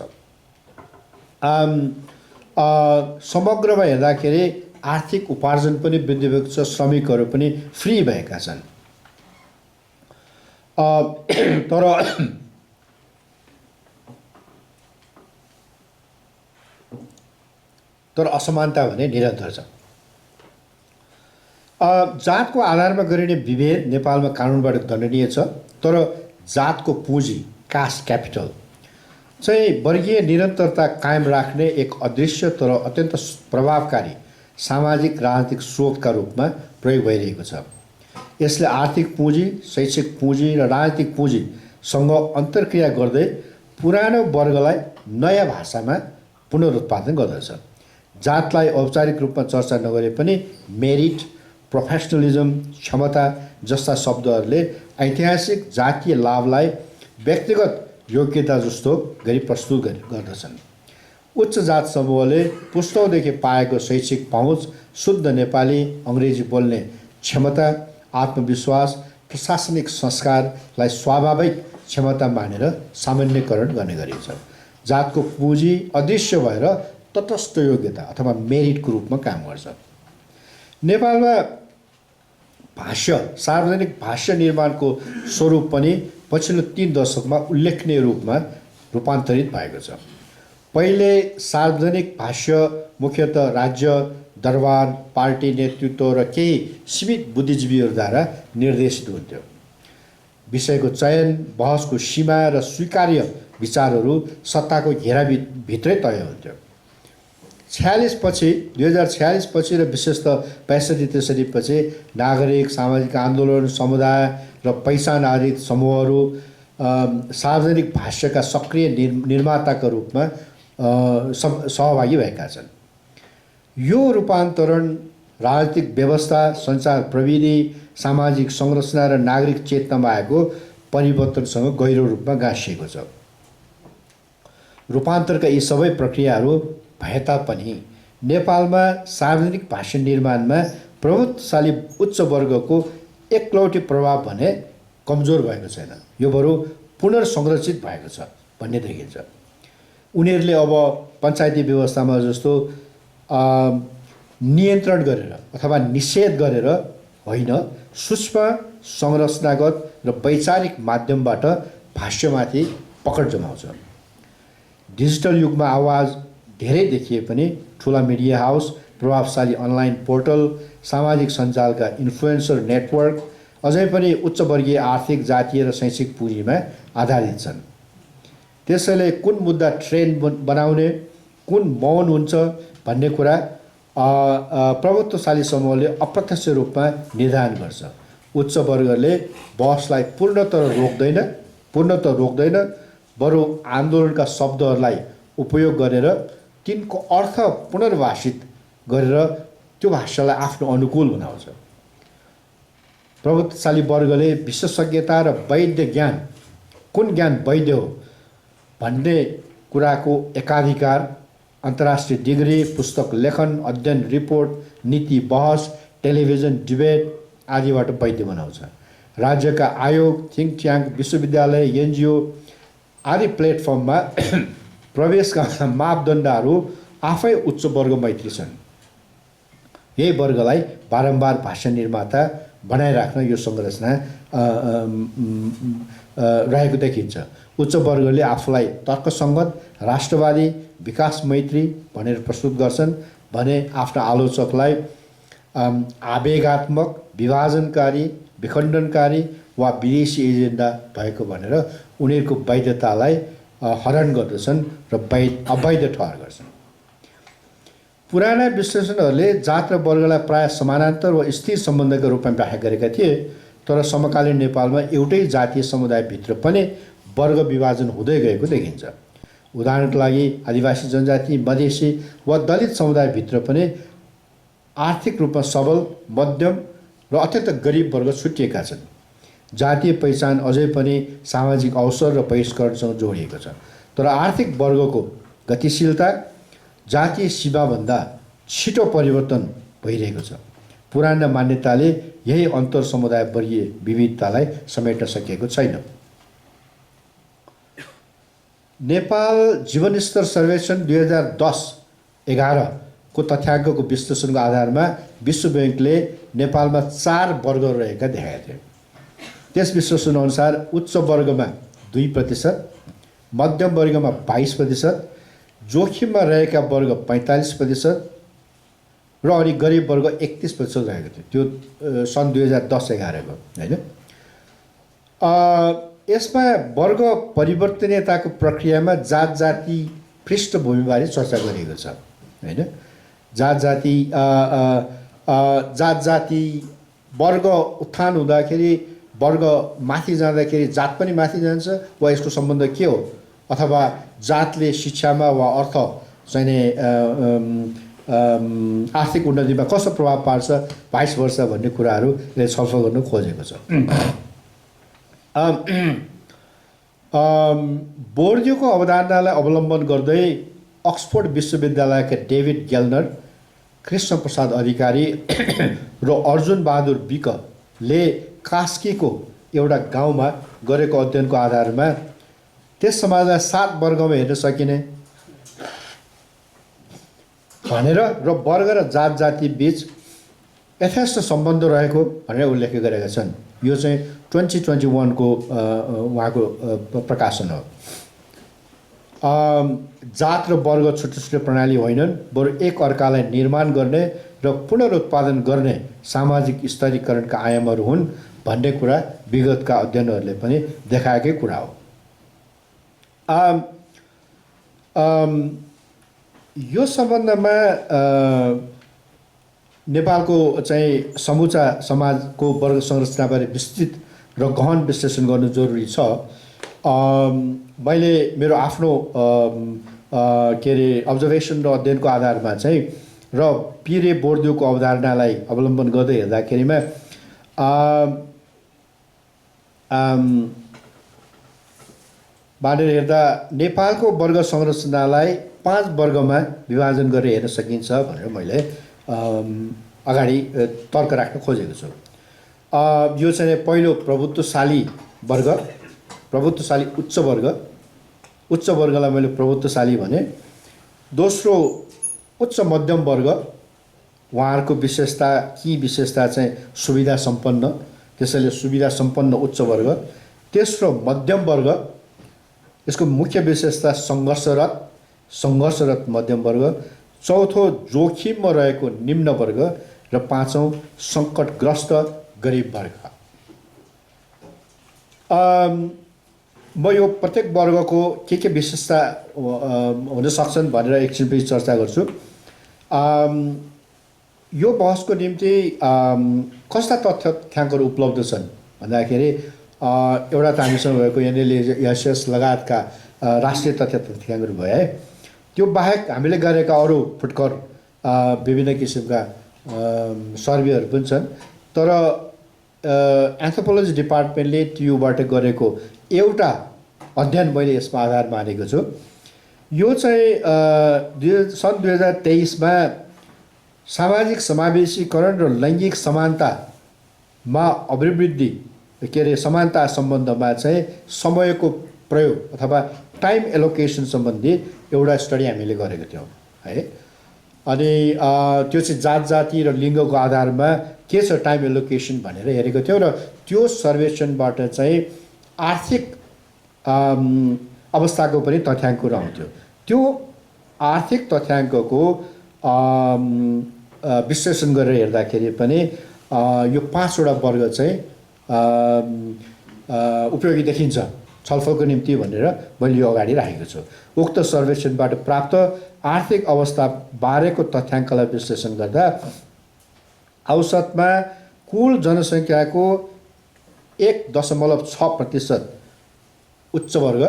समग्रमा हेर्दाखेरि आर्थिक उपार्जन पनि वृद्धि भएको छ, श्रमिकहरू पनि फ्री भएका छन्। तर असमानता भने निरन्तर छ। जातको आधारमा गरिने विभेद नेपालमा कानुनबाट दण्डनीय छ, तर जातको पुँजी कास्ट क्यापिटल चाहिँ वर्गीय निरन्तरता कायम राख्ने एक अदृश्य तर अत्यन्त प्रभावकारी सामाजिक राजनीतिक स्रोतका रूपमा प्रयोग भइरहेको छ। यसले आर्थिक पुँजी, शैक्षिक पुँजी र राजनीतिक पुँजीसँग अन्तर्क्रिया गर्दै पुरानो वर्गलाई नयाँ भाषामा पुनरुत्पादन गर्दछ। जातलाई औपचारिक रूपमा चर्चा नगरे पनि मेरिट, प्रोफेसनलिजम, क्षमता जस्ता शब्दहरूले ऐतिहासिक जातीय लाभलाई व्यक्तिगत योग्यता जस्तो गरी प्रस्तुत गर्दछन्। उच्च जात समूहले पुस्तौँदेखि पाएको शैक्षिक पहुँच, शुद्ध नेपाली, अङ्ग्रेजी बोल्ने क्षमता, आत्मविश्वास, प्रशासनिक संस्कारलाई स्वाभाविक क्षमता मानेर सामान्यकरण गर्ने गरिन्छ। जातको पुँजी अदृश्य भएर तटस्थ योग्यता अथवा मेरिटको रूपमा काम गर्छ। नेपालमा भाष्य, सार्वजनिक भाष्य निर्माणको स्वरूप पनि पछिल्लो 3 दशकमा उल्लेखनीय रूपमा रूपान्तरित भएको छ। पहिले सार्वजनिक भाष्य मुख्यतः राज्य, दरबार, पार्टी नेतृत्व र केही सीमित बुद्धिजीवीहरूद्वारा निर्देशित हुन्थ्यो। विषयको चयन, बहसको सीमा र स्वीकार्य विचारहरू सत्ताको घेराभित्रै तय हुन्थ्यो। 2046 पछि र विशेषतः 65-63 पछि नागरिक, सामाजिक आन्दोलन, समुदाय र पहिचान आधारित समूहहरू सार्वजनिक भाष्यका सक्रिय निर्माताका रूपमा सहभागी भएका छन्। यो रूपान्तरण राजनीतिक व्यवस्था, सञ्चार प्रविधि, सामाजिक संरचना र नागरिक चेतनामा आएको परिवर्तनसँग गहिरो रूपमा गाँसिएको छ। रूपान्तरका यी सबै प्रक्रियाहरू भए तापनि नेपालमा सार्वजनिक भाष्य निर्माणमा प्रभुत्वशाली उच्च वर्गको एकलौटी प्रभाव भने कमजोर भएको छैन, यो बरु पुनर्संरचित भएको छ भन्ने देखिन्छ। उनीहरूले अब पञ्चायती व्यवस्थामा जस्तो नियन्त्रण गरेर अथवा निषेध गरेर होइन, सूक्ष्म संरचनागत र वैचारिक माध्यमबाट भाष्यमाथि पकड जमाउँछ। डिजिटल युगमा आवाज धेरै देखिए पनि ठुला मिडिया हाउस, प्रभावशाली अनलाइन पोर्टल, सामाजिक सञ्जालका इन्फ्लुएन्सर नेटवर्क अझै पनि उच्च वर्गीय आर्थिक, जातीय र शैक्षिक पुँजीमा आधारित छन्। त्यसैले कुन मुद्दा ट्रेन्ड बनाउने, कुन मौन हुन्छ भन्ने कुरा प्रभुत्वशाली समूहले अप्रत्यक्ष रूपमा निर्धारण गर्छ। उच्च वर्गले बहसलाई पूर्णतः रोक्दैन, बरु आन्दोलनका शब्दहरूलाई उपयोग गरेर तिनको अर्थ पुनर्भाषित गरेर त्यो भाषालाई आफ्नो अनुकूल बनाउँछ। प्रभुत्वशाली वर्गले विशेषज्ञता र वैध ज्ञान, कुन ज्ञान वैध हो भन्ने कुराको एकाधिकार, अन्तर्राष्ट्रिय डिग्री, पुस्तक लेखन, अध्ययन, रिपोर्ट, नीति बहस, टेलिभिजन डिबेट आदिबाट वैध बनाउँछ। राज्यका आयोग, थिङ्क ट्याङ्क, विश्वविद्यालय, एनजिओ आदि प्लेटफर्ममा प्रवेशका मापदण्डहरू आफै उच्च वर्ग मैत्री छन्। यही वर्गलाई बारम्बार भाष्य निर्माता बनाइराख्न यो संरचना रहेको देखिन्छ। उच्च वर्गले आफूलाई तर्कसङ्गत, राष्ट्रवादी, विकास मैत्री भनेर प्रस्तुत गर्छन् भने आफ्ना आलोचकलाई आवेगात्मक, विभाजनकारी, विखण्डनकारी वा विदेशी एजेन्डा भएको भनेर उनीहरूको वैधतालाई हरण गर्दछन् र अवैध ठहर गर्छन्। पुराना विश्लेषणहरूले जात र वर्गलाई प्रायः समानान्तर वा स्थिर सम्बन्धका रूपमा व्याख्या गरेका थिए, तर समकालीन नेपालमा एउटै जातीय समुदायभित्र पनि वर्ग विभाजन हुँदै गएको देखिन्छ। उदाहरणका लागि आदिवासी जनजाति, मधेसी वा दलित समुदायभित्र पनि आर्थिक रूपमा सबल, मध्यम र अत्यन्त गरिब वर्ग छुटिएका छन्। जातीय पहिचान अझै पनि सामाजिक अवसर र बहिष्करणसँग जोडिएको छ, तर आर्थिक वर्गको गतिशीलता जातीय सीमाभन्दा छिटो परिवर्तन भइरहेको छ। पुराना मान्यताले यही अन्तर समुदाय वर्गीय विविधतालाई समेट्न सकिएको छैन। नेपाल जीवनस्तर सर्वेक्षण 2010-11 को तथ्याङ्कको विश्लेषणको आधारमा विश्व ब्याङ्कले नेपालमा 4 वर्गहरू रहेका देखाएको थियो। त्यस विश्लेषणअनुसार उच्च वर्गमा 2%, मध्यम वर्गमा 22%, जोखिममा रहेका वर्ग 45% र अनि गरिब वर्ग 31% रहेको थियो। त्यो सन् 2010-11 को होइन। यसमा वर्ग परिवर्तनीयताको प्रक्रियामा जात जाति पृष्ठभूमिबारे चर्चा गरिएको छ होइन। जात जाति वर्ग उत्थान हुँदाखेरि वर्ग माथि जाँदाखेरि जात पनि माथि जान्छ वा यसको सम्बन्ध के हो, अथवा जातले शिक्षामा वा अर्थ चाहिने आर्थिक उन्नतिमा कस्तो प्रभाव पार्छ, भाइस वर्सा भन्ने कुराहरूले छलफल गर्न खोजेको छ। बोर्डियोको अवधारणालाई अवलम्बन गर्दै अक्सफोर्ड विश्वविद्यालयका डेभिड गेल्नर, कृष्ण प्रसाद अधिकारी र अर्जुन बहादुर विकले कास्कीको एउटा गाउँमा गरेको अध्ययनको आधारमा त्यस समाजलाई 7 वर्गमा हेर्न सकिने भनेर र वर्ग र जात जाति बीच यथेष्ट सम्बन्ध रहेको भनेर उल्लेख गरेका छन्। यो चाहिँ 2021 को उहाँको प्रकाशन हो। जात र वर्ग छुट्टै छुट्टै प्रणाली होइनन्, बरु एक अर्कालाई निर्माण गर्ने र पुनरुत्पादन गर्ने सामाजिक स्तरीकरणका आयामहरू हुन् भन्ने कुरा विगतका अध्ययनहरूले पनि देखाएकै कुरा हो। यो सम्बन्धमा नेपालको चाहिँ समूचा समाजको वर्ग संरचनाबारे विस्तृत र गहन विश्लेषण गर्नु जरुरी छ। मैले मेरो आफ्नो अब्जर्भेसन र अध्ययनको आधारमा चाहिँ र पिरे बोर्डियोको अवधारणालाई अवलम्बन गर्दै हेर्दाखेरिमा बाँडेर हेर्दा नेपालको वर्ग संरचनालाई 5 वर्गमा विभाजन गरेर हेर्न सकिन्छ भनेर मैले अगाडि तर्क राख्न खोजेको छु। यो चाहिँ पहिलो प्रभुत्वशाली वर्ग, प्रभुत्वशाली उच्च वर्गलाई मैले प्रभुत्वशाली भने। दोस्रो उच्च मध्यम वर्ग, उहाँहरूको विशेषता चाहिँ सुविधा सम्पन्न, त्यसैले सुविधा सम्पन्न उच्च वर्ग। तेस्रो मध्यम वर्ग, यसको मुख्य विशेषता सङ्घर्षरत मध्यम वर्ग। चौथो जोखिममा रहेको निम्न वर्ग र 5औं सङ्कटग्रस्त गरिब वर्ग। म यो प्रत्येक वर्गको के विशेषता हुन सक्छन् भनेर एकछिनपछि चर्चा गर्छु। यो बहसको निम्ति कस्ता तथ्याङ्कहरू उपलब्ध छन् भन्दाखेरि एउटा त हामीसँग भएको एनएलएस लगायतका राष्ट्रिय तथ्याङ्कहरू भए। त्यो बाहेक हामीले गरेका अरू फुटकर विभिन्न किसिमका सर्वेहरू पनि छन्। तर एन्थ्रोपोलोजी डिपार्टमेन्टले टियुबाट गरेको एउटा अध्ययन मैले यसमा आधार मानेको छु। यो चाहिँ सन् 2023 सामाजिक समावेशीकरण र लैङ्गिक समानतामा अभिवृद्धि समानता सम्बन्धमा चाहिँ समयको प्रयोग अथवा टाइम एलोकेसन सम्बन्धी एउटा स्टडी हामीले गरेको थियौँ है। अनि त्यो चाहिँ जात जाति र लिङ्गको आधारमा के छ टाइम एलोकेसन भनेर हेरेको थियौँ र त्यो सर्वेक्षणबाट चाहिँ आर्थिक अवस्थाको पनि तथ्याङ्कहरू आउँथ्यो। त्यो आर्थिक तथ्याङ्कको विश्लेषण गरेर हेर्दाखेरि पनि यो 5वटा वर्ग चाहिँ उपयोगी देखिन्छ छलफलको निम्ति भनेर मैले यो अगाडि राखेको छु। उक्त सर्वेक्षणबाट प्राप्त आर्थिक अवस्था बारेको तथ्याङ्कलाई विश्लेषण गर्दा औसतमा कुल जनसङ्ख्याको 1.6% उच्च वर्ग,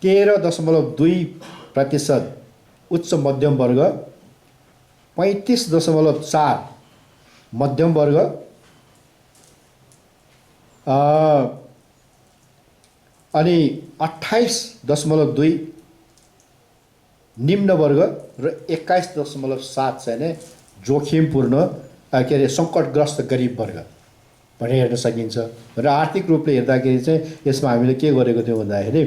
13.2% उच्च मध्यम वर्ग, 35.4 मध्यम वर्ग, अनि 28.2 निम्न वर्ग र 21.7 चाहिँ जोखिमपूर्ण सङ्कटग्रस्त गरिब वर्ग भनेर हेर्न सकिन्छ। र आर्थिक रूपले हेर्दाखेरि चाहिँ यसमा हामीले के गरेको थियौँ भन्दाखेरि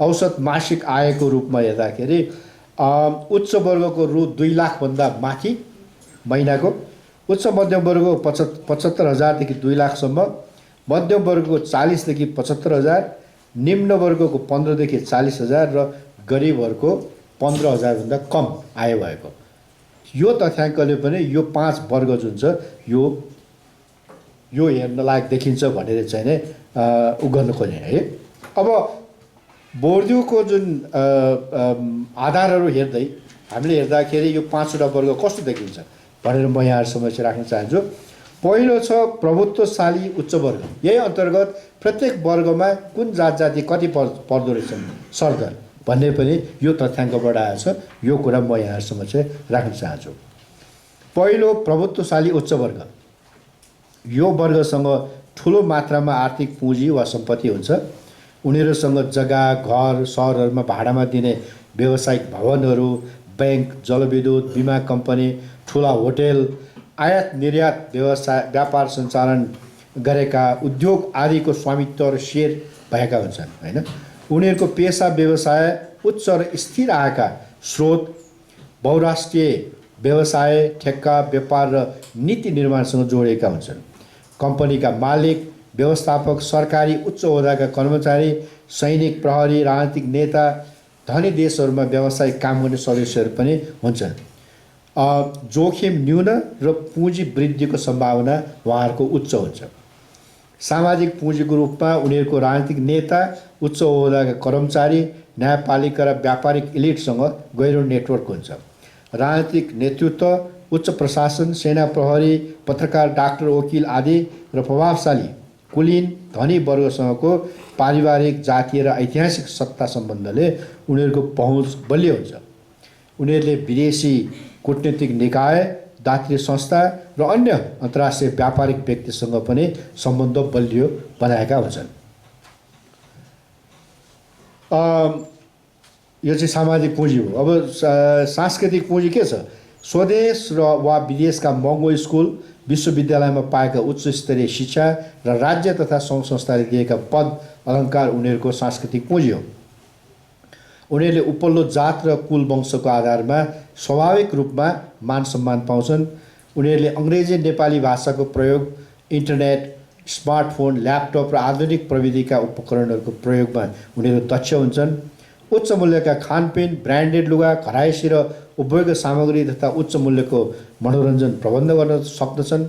औसत मासिक आयको रूपमा हेर्दाखेरि उच्च वर्गको रु 2 लाखभन्दा माथि महिनाको, उच्च मध्यम वर्गको 75,000 2 लाखसम्म, मध्यम वर्गको 40 देखि 75,000, निम्न वर्गको 15 देखि 40,000 र गरिबहरूको 15,000 कम आय भएको। यो तथ्याङ्कले पनि यो 5 वर्ग जुन छ यो हेर्न लायक देखिन्छ भनेर चाहिँ नै गर्न खोजेँ है। अब बोर्डियोको जुन आधारहरू हेर्दै हामीले हेर्दाखेरि यो 5वटा वर्ग कस्तो देखिन्छ भनेर म यहाँ समक्ष राख्न चाहन्छु। पहिलो छ प्रभुत्वशाली उच्च वर्ग। यही अन्तर्गत प्रत्येक वर्गमा कुन जाति कति पर्दो रहेछन् सरदर भन्ने पनि यो तथ्याङ्कबाट आएछ। यो कुरा म यहाँ समक्ष राख्न चाहन्छु। पहिलो प्रभुत्वशाली उच्च वर्ग। यो वर्गसँग ठुलो मात्रामा आर्थिक पुँजी वा सम्पत्ति हुन्छ। उनीहरूसँग जग्गा, घर, सहरहरूमा भाडामा दिने व्यावसायिक भवनहरू, ब्याङ्क, जलविद्युत, बिमा कम्पनी, ठुला होटेल, आयात निर्यात व्यापार सञ्चालन गरेका उद्योग आदिको स्वामित्व र सेयर भएका हुन्छन् हैन। उनीहरूको पेसा व्यवसाय उच्च र स्थिर आयका स्रोत, बहुराष्ट्रिय व्यवसाय, ठेक्का, व्यापार र नीति निर्माणसँग जोडिएका हुन्छन्। कम्पनीका मालिक, व्यवस्थापक, सरकारी उच्च ओहदाका कर्मचारी, सैनिक, प्रहरी, राजनीतिक नेता, धनी देशहरूमा व्यावसायिक काम गर्ने सदस्यहरू पनि हुन्छन्। जोखिम न्यून र पुँजी वृद्धिको सम्भावना उहाँहरूको उच्च हुन्छ। सामाजिक पुँजीको रूपमा उनीहरूको राजनीतिक नेता, उच्च ओहदाका कर्मचारी, न्यायपालिका र व्यापारिक इलिटसँग गहिरो नेटवर्क हुन्छ। राजनीतिक नेतृत्व, उच्च प्रशासन, सेना, प्रहरी, पत्रकार, डाक्टर, वकिल आदि र प्रभावशाली कुलीन धनी वर्गसँगको पारिवारिक, जातीय र ऐतिहासिक सत्ता सम्बन्धले उनीहरूको पहुँच बलियो हुन्छ। उनीहरूले विदेशी कूटनीतिक निकाय, दात्री संस्था र अन्य अन्तर्राष्ट्रिय व्यापारिक व्यक्तिसँग पनि सम्बन्ध बलियो बनाएका हुन्छन्। यो चाहिँ सामाजिक पुँजी हो। अब सांस्कृतिक पुँजी के छ? स्वदेश वा विदेशका महँगो स्कुल, विश्वविद्यालयमा पाएका उच्च स्तरीय शिक्षा र राज्य तथा सङ्घ संस्थाले दिएका पद अलङ्कार उनीहरूको सांस्कृतिक पुँजी हो। उनीहरूले उपल्लो जात र कुल वंशको आधारमा स्वाभाविक रूपमा मान सम्मान पाउँछन्। उनीहरूले अङ्ग्रेजी नेपाली भाषाको प्रयोग, इन्टरनेट, स्मार्टफोन, ल्यापटप र आधुनिक प्रविधिका उपकरणहरूको प्रयोगमा उनीहरू दक्ष हुन्छन्। उच्च मूल्यका खानपिन, ब्रान्डेड लुगा, घरायसी र उपभोग्य सामग्री तथा उच्च मूल्यको मनोरञ्जन प्रबन्ध गर्न सक्दछन्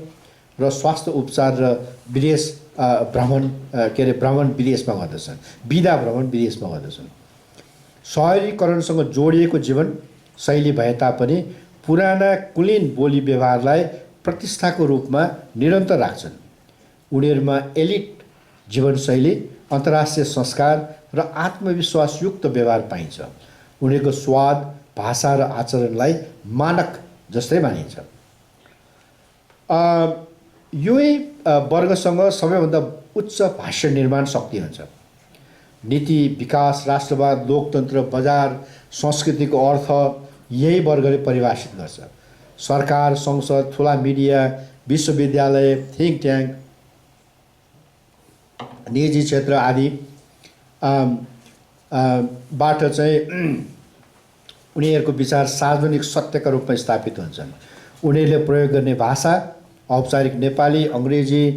र स्वास्थ्य उपचार र विदेश भ्रमण विदेशमा गर्दछन्, विधा भ्रमण विदेशमा गर्दछन्। सहरीकरणसँग जोडिएको जीवन शैली भए तापनि पुराना कुलीन बोली व्यवहारलाई प्रतिष्ठाको रूपमा निरन्तर राख्छन्। उनीहरूमा एलिट जीवनशैली, अन्तर्राष्ट्रिय संस्कार र आत्मविश्वासयुक्त व्यवहार पाइन्छ। उनीहरूको स्वाद, भाषा र आचरणलाई मानक जस्तै मानिन्छ। यही वर्गसँग सबैभन्दा उच्च भाष्य निर्माण शक्ति हुन्छ। नीति, विकास, राष्ट्रवाद, लोकतन्त्र, बजार, संस्कृतिको अर्थ यही वर्गले परिभाषित गर्छ। सरकार, संसद, ठुला मिडिया, विश्वविद्यालय, थिङ्क ट्याङ्क, निजी क्षेत्र आदि बाट चाहिँ उनीहरूको विचार सार्वजनिक सत्यका रूपमा स्थापित हुन्छन्। उनीहरूले प्रयोग गर्ने भाषा औपचारिक नेपाली, अङ्ग्रेजी,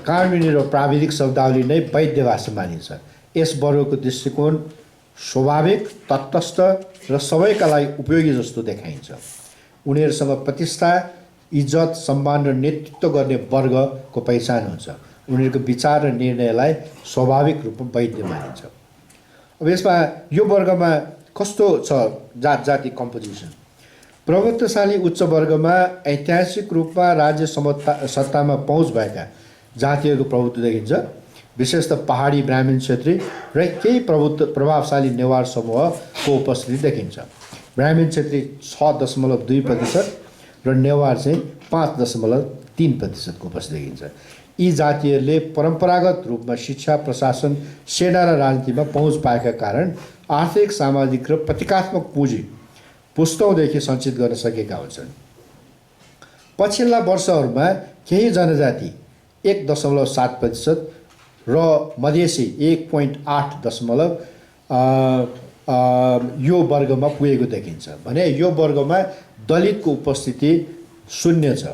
कानुनी र प्राविधिक शब्दावली नै वैध भाषा मानिन्छ। यस वर्गको दृष्टिकोण स्वाभाविक, तटस्थ र सबैका लागि उपयोगी जस्तो देखाइन्छ। उनीहरूसँग प्रतिष्ठा, इज्जत, सम्मान र नेतृत्व गर्ने वर्गको पहिचान हुन्छ। उनीहरूको विचार र निर्णयलाई स्वाभाविक रूपमा वैध मानिन्छ। अब यसमा यो वर्गमा कस्तो छ जाति कम्पोजिसन? प्रभुत्वशाली उच्च वर्गमा ऐतिहासिक रूपमा राज्य सत्तामा पहुँच भएका जातिहरूको प्रभुत्व देखिन्छ। विशेषतः पहाडी, ब्राह्मण, क्षेत्री र केही प्रभावशाली नेवार समूहको उपस्थिति देखिन्छ। ब्राह्मण क्षेत्री 6.2% र नेवार चाहिँ 5.3% उपस्थिति देखिन्छ। यी जातिहरूले परम्परागत रूपमा शिक्षा, प्रशासन, सेना र राजनीतिमा पहुँच पाएका कारण आर्थिक, सामाजिक र प्रतीकात्मक पुँजी पुस्तौँदेखि सञ्चित गर्न सकेका हुन्छन्। पछिल्ला वर्षहरूमा केही जनजाति 1.7% र मधेसी 1.8% यो वर्गमा पुगेको देखिन्छ भने यो वर्गमा दलितको उपस्थिति शून्य छ।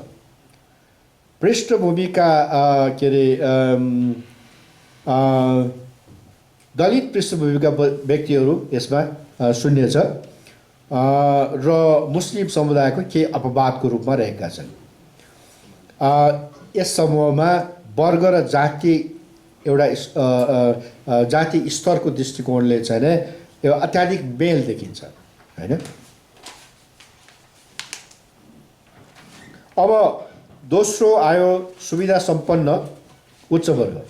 पृष्ठभूमिका के अरे दलित पृष्ठभूमिका व्यक्तिहरू यसमा शून्य छ र मुस्लिम समुदायको केही अपवादको रूपमा रहेका छन्। यस समूहमा वर्ग र जाति एउटा जाति स्तरको दृष्टिकोणले चाहिँ नै यो अत्याधिक मेल देखिन्छ हैन। अब दोस्रो आयो सुविधा सम्पन्न उच्च वर्ग।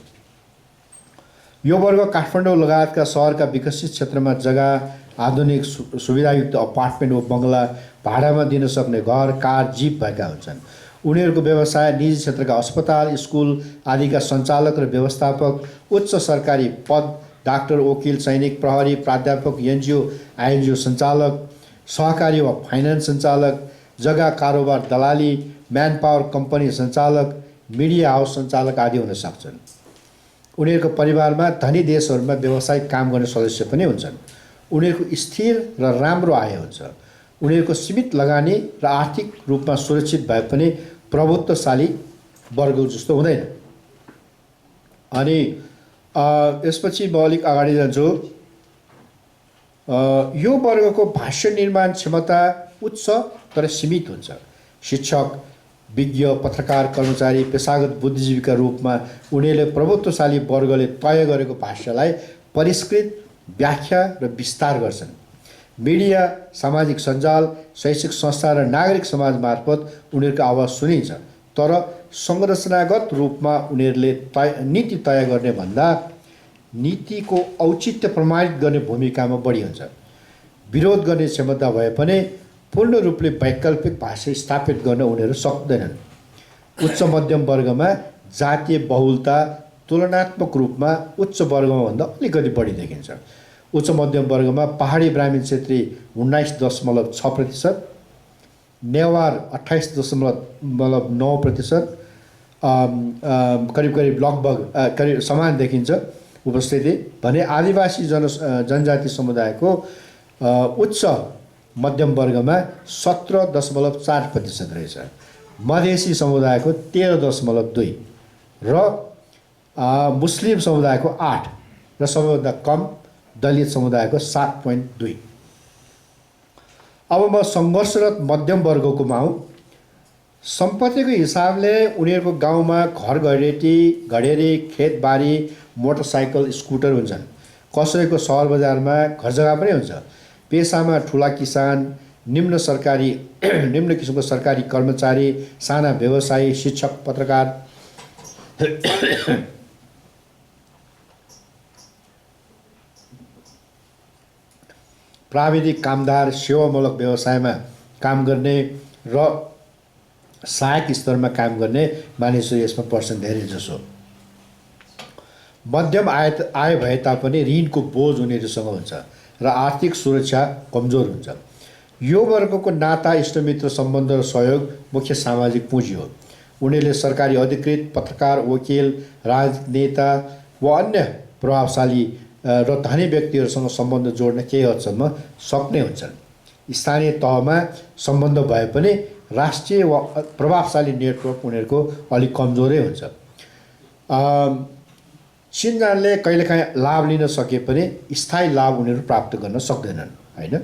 यो वर्ग काठमाडौँ लगायतका सहरका विकसित क्षेत्रमा जग्गा, आधुनिक सुविधायुक्त अपार्टमेन्ट वा बङ्गला, भाडामा दिन सक्ने घर, कार, जीप भएका हुन्छन्। उनीहरूको व्यवसाय निजी क्षेत्रका अस्पताल, स्कुल आदिका सञ्चालक र व्यवस्थापक, उच्च सरकारी पद, डाक्टर, वकिल, सैनिक, प्रहरी, प्राध्यापक, एनजिओ आइएनजिओ सञ्चालक, सहकारी वा फाइनान्स सञ्चालक, जग्गा कारोबार दलाली, म्यान पावर कम्पनी सञ्चालक, मिडिया हाउस सञ्चालक आदि हुन सक्छन्। उनीहरूको परिवारमा धनी देशहरूमा व्यावसायिक काम गर्ने सदस्य पनि हुन्छन्। उनीहरूको स्थिर र राम्रो आय हुन्छ। उनीहरूको सीमित लगानी र आर्थिक रूपमा सुरक्षित भए पनि प्रभुत्वशाली वर्ग जस्तो हुँदैन। अनि यसपछि म अलिक अगाडि जान्छु। यो वर्गको भाष्य निर्माण क्षमता उच्च तर सीमित हुन्छ। शिक्षक, विज्ञ, पत्रकार, कर्मचारी, पेसागत बुद्धिजीवीका रूपमा उनीहरूले प्रभुत्वशाली वर्गले तय गरेको भाष्यलाई परिष्कृत, व्याख्या र विस्तार गर्छन्। मिडिया, सामाजिक सञ्जाल, शैक्षिक संस्था र नागरिक समाज मार्फत उनीहरूको आवाज सुनिन्छ। तर संरचनागत रूपमा उनीहरूले नीति तय गर्ने भन्दा नीतिको औचित्य प्रमाणित गर्ने भूमिकामा बढी हुन्छ। विरोध गर्ने क्षमता भए पनि पूर्ण रूपले वैकल्पिक भाषा स्थापित गर्न उनीहरू सक्दैनन्। उच्च मध्यम वर्गमा जातीय बहुलता तुलनात्मक रूपमा उच्च वर्गमा भन्दा अलिकति बढी देखिन्छ। उच्च मध्यम वर्गमा पहाडी ब्राह्मीण क्षेत्री 19.6%, नेवार 28.9%, करिब करिब लगभग करिब समान देखिन्छ उपस्थिति भने आदिवासी जनजाति समुदायको उच्च मध्यम वर्गमा 17.4% रहेछ। मधेसी समुदायको 13.2 र मुस्लिम समुदायको 8 र सबैभन्दा कम दलित समुदायको 7.2। अब म सङ्घर्षरत मध्यम वर्गकोमा आउँ। सम्पत्तिको हिसाबले उनीहरूको गाउँमा घर घडेरी, खेतबारी, मोटरसाइकल, स्कुटर हुन्छन्। कसैको सहर बजारमा घर जग्गा पनि हुन्छ। पेसामा ठुला किसान, निम्न किसिमको सरकारी कर्मचारी, साना व्यवसायी, शिक्षक, पत्रकार, प्राविधिक कामदार, सेवामूलक व्यवसायमा काम गर्ने र सहायक स्तरमा काम गर्ने मानिसहरू यसमा पर्छन् धेरै जसो। मध्यम आय भए तापनि ऋणको बोझ उनीहरूसँग हुन्छ र आर्थिक सुरक्षा कमजोर हुन्छ। यो वर्गको नाता, इष्टमित्र सम्बन्ध र सहयोग मुख्य सामाजिक पुँजी हो। उनीहरूले सरकारी अधिकृत, पत्रकार, वकिल, राजनीतिक नेता वा अन्य प्रभावशाली र धनी व्यक्तिहरूसँग सम्बन्ध जोड्न केही हदसम्म सक्ने हुन्छन्। स्थानीय तहमा सम्बन्ध भए पनि राष्ट्रिय वा प्रभावशाली नेटवर्क उनीहरूको अलिक कमजोरै हुन्छ। चिनजानले कहिलेकाहीँ लाभ लिन सके पनि स्थायी लाभ उनीहरू प्राप्त गर्न सक्दैनन् हैन।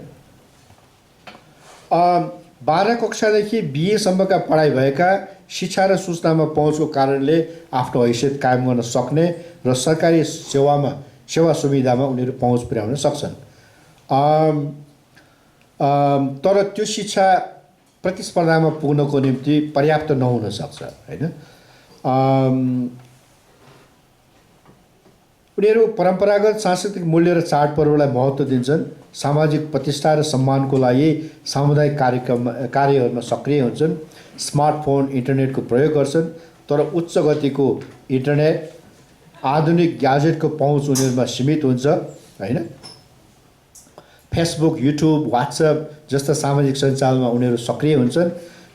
12 कक्षादेखि बिएसम्मका पढाइ भएका, शिक्षा र सूचनामा पहुँचको कारणले आफ्नो हैसियत कायम गर्न सक्ने र सरकारी सेवा सुविधामा उनीहरू पहुँच पुर्याउन सक्छन्। तर त्यो शिक्षा प्रतिस्पर्धामा पुग्नको निम्ति पर्याप्त नहुन सक्छ हैन। उनीहरू परम्परागत सांस्कृतिक मूल्य र चाडपर्वलाई महत्त्व दिन्छन्। सामाजिक प्रतिष्ठा र सम्मानको लागि सामुदायिक कार्यहरूमा सक्रिय हुन्छन्। स्मार्टफोन, इन्टरनेटको प्रयोग गर्छन्। तर उच्च गतिको इन्टरनेट, आधुनिक ग्याजेटको पहुँच उनीहरूमा सीमित हुन्छ हैन। फेसबुक, युट्युब, व्हाट्सएप जस्ता सामाजिक सञ्जालमा उनीहरू सक्रिय हुन्छन्।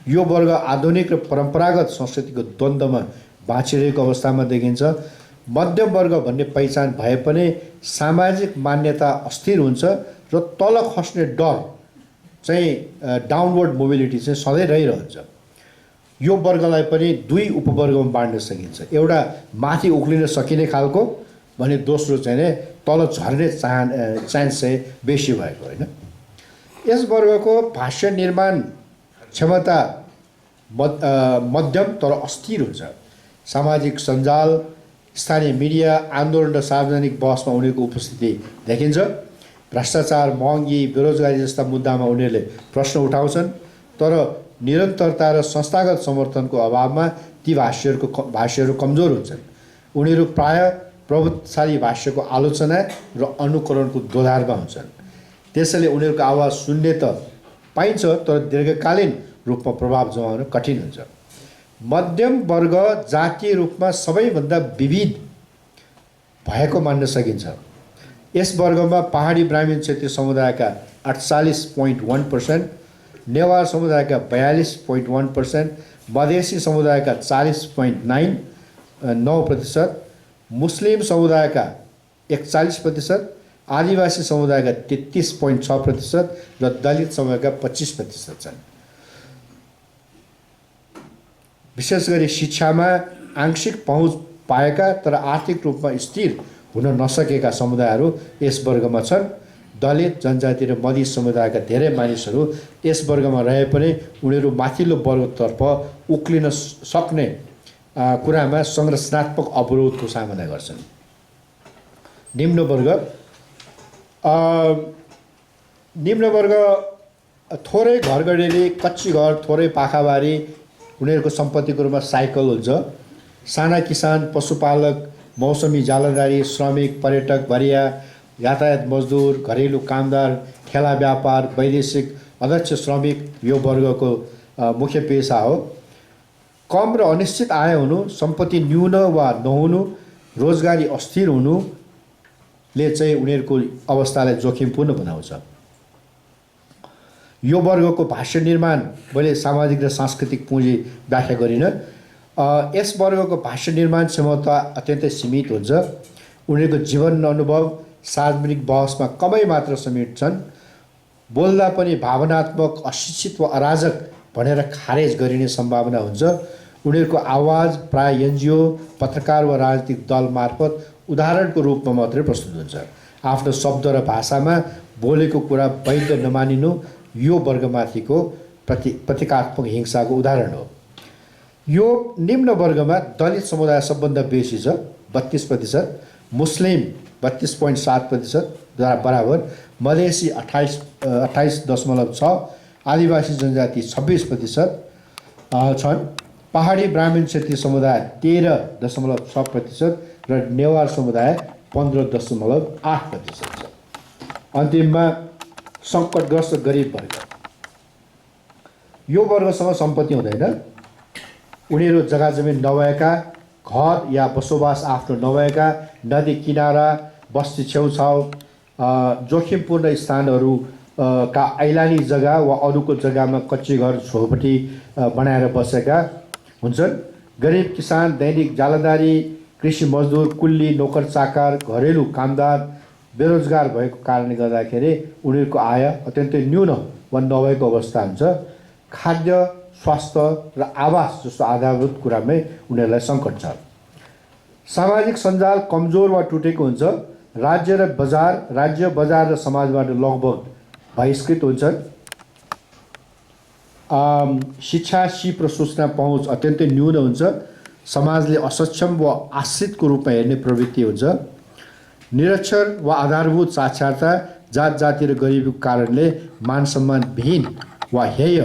यो वर्ग आधुनिक र परम्परागत संस्कृतिको द्वन्द्वमा बाँचिरहेको अवस्थामा देखिन्छ। मध्यम वर्ग भन्ने पहिचान भए पनि सामाजिक मान्यता अस्थिर हुन्छ र तल खस्ने डर चाहिँ डाउनवर्ड मोबिलिटी चाहिँ सधैँ रहिरहन्छ। यो वर्गलाई पनि दुई उपवर्गमा बाँड्न सकिन्छ, एउटा माथि उक्लिन सकिने खालको भने दोस्रो चाहिँ नै तल झर्ने चान्स चाहिँ बेसी भएको होइन। यस वर्गको भाष्य निर्माण क्षमता मध्यम तर अस्थिर हुन्छ। सामाजिक सञ्जाल, स्थानीय मिडिया, आन्दोलन र सार्वजनिक बहसमा उनीहरूको उपस्थिति देखिन्छ। भ्रष्टाचार, महँगी, बेरोजगारी जस्ता मुद्दामा उनीहरूले प्रश्न उठाउँछन्, तर निरन्तरता र संस्थागत समर्थनको अभावमा ती भाष्यहरू कमजोर हुन्छन्। उनीहरू प्रायः प्रभुत्वशाली भाष्यको आलोचना र अनुकरणको दोधारमा हुन्छन्। त्यसैले उनीहरूको आवाज सुन्ने त पाइन्छ, तर दीर्घकालीन रूपमा प्रभाव जमाउन कठिन हुन्छ। मध्यम वर्ग जातीय रूपमा सबैभन्दा विविध भएको मान्न सकिन्छ। यस वर्गमा पहाडी ब्राह्मण क्षेत्रीय समुदायका 48.1%, नेवार समुदायका 42.1%, मधेसी समुदायका 40.9%, मुस्लिम समुदायका 41%, आदिवासी समुदायका 33.6% र दलित समुदायका 25% छन्। विशेष गरी शिक्षामा आंशिक पहुँच पाएका तर आर्थिक रूपमा स्थिर हुन नसकेका समुदायहरू यस वर्गमा छन्। दलित, जनजाति र मधेसी समुदायका धेरै मानिसहरू यस वर्गमा रहे पनि उनीहरू माथिल्लो वर्गतर्फ उक्लिन सक्ने कुरामा संरचनात्मक अवरोधको सामना गर्छन्। निम्न वर्ग थोरै घरगडेली, कच्ची घर, थोरै पाखाबारी, उनीहरूको सम्पत्तिको रूपमा साइकल हुन्छ। साना किसान, पशुपालक, मौसमी जालदारी, श्रमिक, पर्यटक, भरिया, यातायात मजदुर, घरेलु कामदार, ठेला व्यापार, वैदेशिक अध्यक्ष श्रमिक यो वर्गको मुख्य पेसा हो। कम र अनिश्चित आय हुनु, सम्पत्ति न्यून वा नहुनु, रोजगारी अस्थिर हुनुले चाहिँ उनीहरूको अवस्थालाई जोखिमपूर्ण बनाउँछ। यो वर्गको भाष्य निर्माण मैले सामाजिक र सांस्कृतिक पुँजी व्याख्या गरिनँ। यस वर्गको भाष्य निर्माण क्षमता अत्यन्तै सीमित हुन्छ। उनीहरूको जीवन अनुभव सार्वजनिक बहसमा कमै मात्र समेट्छन्। बोल्दा पनि भावनात्मक, अशिक्षित वा अराजक भनेर खारेज गरिने सम्भावना हुन्छ। उनीहरूको आवाज प्राय एनजिओ, पत्रकार वा राजनीतिक दल मार्फत उदाहरणको रूपमा मात्रै प्रस्तुत हुन्छ। आफ्नो शब्द र भाषामा बोलेको कुरा वैध नमानिनु यो वर्गमाथिको प्रतीकात्मक हिंसाको उदाहरण हो। यो निम्न वर्गमा दलित समुदाय सबभन्दा बेसी छ, 32%, मुस्लिम 32.7% बराबर, मधेसी 28.6, आदिवासी जनजाति 26% छन्। पहाडी ब्राह्मण क्षेत्रीय समुदाय 13.6% र नेवार समुदाय 15.8% छ। अन्तिममा सङ्कटग्रस्त गरिब वर्ग। यो वर्गसँग सम्पत्ति हुँदैन। उनीहरू जग्गा जमिन नभएका, घर या बसोबास आफ्नो नभएका, नदी किनारा, बस्ती छेउछाउ, जोखिमपूर्ण स्थानहरू का ऐलानी जग्गा वा अरूको जग्गामा कच्ची घर, झोपडी बनाएर बसेका हुन्छन्। गरिब किसान, दैनिक जालदारी, कृषि मजदुर, कुल्ली, नोकर चाकर, घरेलु कामदार, बेरोजगार भएको कारणले गर्दाखेरि उनीहरूको आय अत्यन्तै न्यून वा नभएको अवस्था हुन्छ। खाद्य, स्वास्थ्य र आवास जस्तो आधारभूत कुरामै उनीहरूलाई सङ्कट छ। सामाजिक सञ्जाल कमजोर वा टुटेको हुन्छ। राज्य बजार र समाजबाट लगभग बहिष्कृत हुन्छन्। शिक्षा, सिप र सूचना पहुँच अत्यन्तै न्यून हुन्छ। समाजले असक्षम वा आश्रितको रूपमा हेर्ने प्रवृत्ति हुन्छ। निरक्षर वा आधारभूत साक्षरता, जात जाति र गरिबीको कारणले मान सम्मान विहीन वा हेय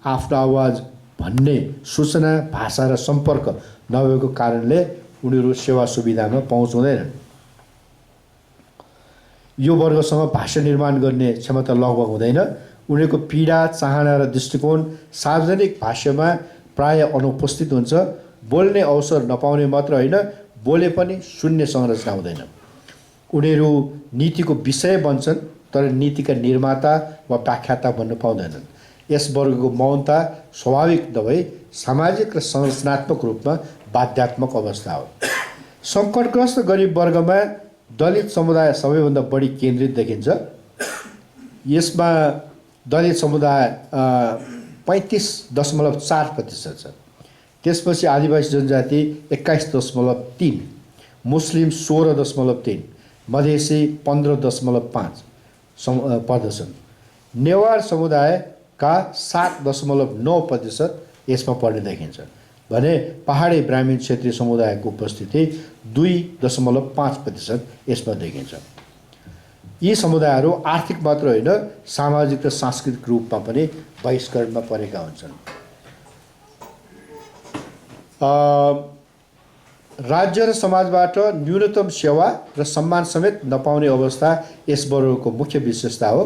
आफ्नो आवाज भन्ने सूचना, भाषा र सम्पर्क नभएको कारणले उनीहरू सेवा सुविधामा पहुँच हुँदैनन्। यो वर्गसँग भाष्य निर्माण गर्ने क्षमता लगभग हुँदैन। उनीहरूको पीडा, चाहना र दृष्टिकोण सार्वजनिक भाष्यमा प्राय अनुपस्थित हुन्छ। बोल्ने अवसर नपाउने मात्र होइन, बोले पनि सुन्ने संरचना हुँदैन। उनीहरू नीतिको विषय बन्छन् तर नीतिका निर्माता वा व्याख्याता बन्न पाउँदैनन्। यस वर्गको मौनता स्वाभाविक नभई सामाजिक र संरचनात्मक रूपमा बाध्यात्मक अवस्था हो। सङ्कटग्रस्त गरिब वर्गमा दलित समुदाय सबैभन्दा बढी केन्द्रित देखिन्छ। यसमा दलित समुदाय 35.4% छ। त्यसपछि आदिवासी जनजाति 21.3, मुस्लिम 16.3, मधेसी 15.5 पर्दछन्। नेवार समुदायका 7.9% यसमा पर्ने देखिन्छ भने पहाडी ब्राह्मण क्षेत्रीय समुदायको उपस्थिति 2.5% यसमा देखिन्छ। यी समुदायहरू आर्थिक मात्र होइन सामाजिक र सांस्कृतिक रूपमा पनि बहिष्करणमा परेका हुन्छन्। राज्य र समाजबाट न्यूनतम सेवा र सम्मान समेत नपाउने अवस्था यस वर्गको मुख्य विशेषता हो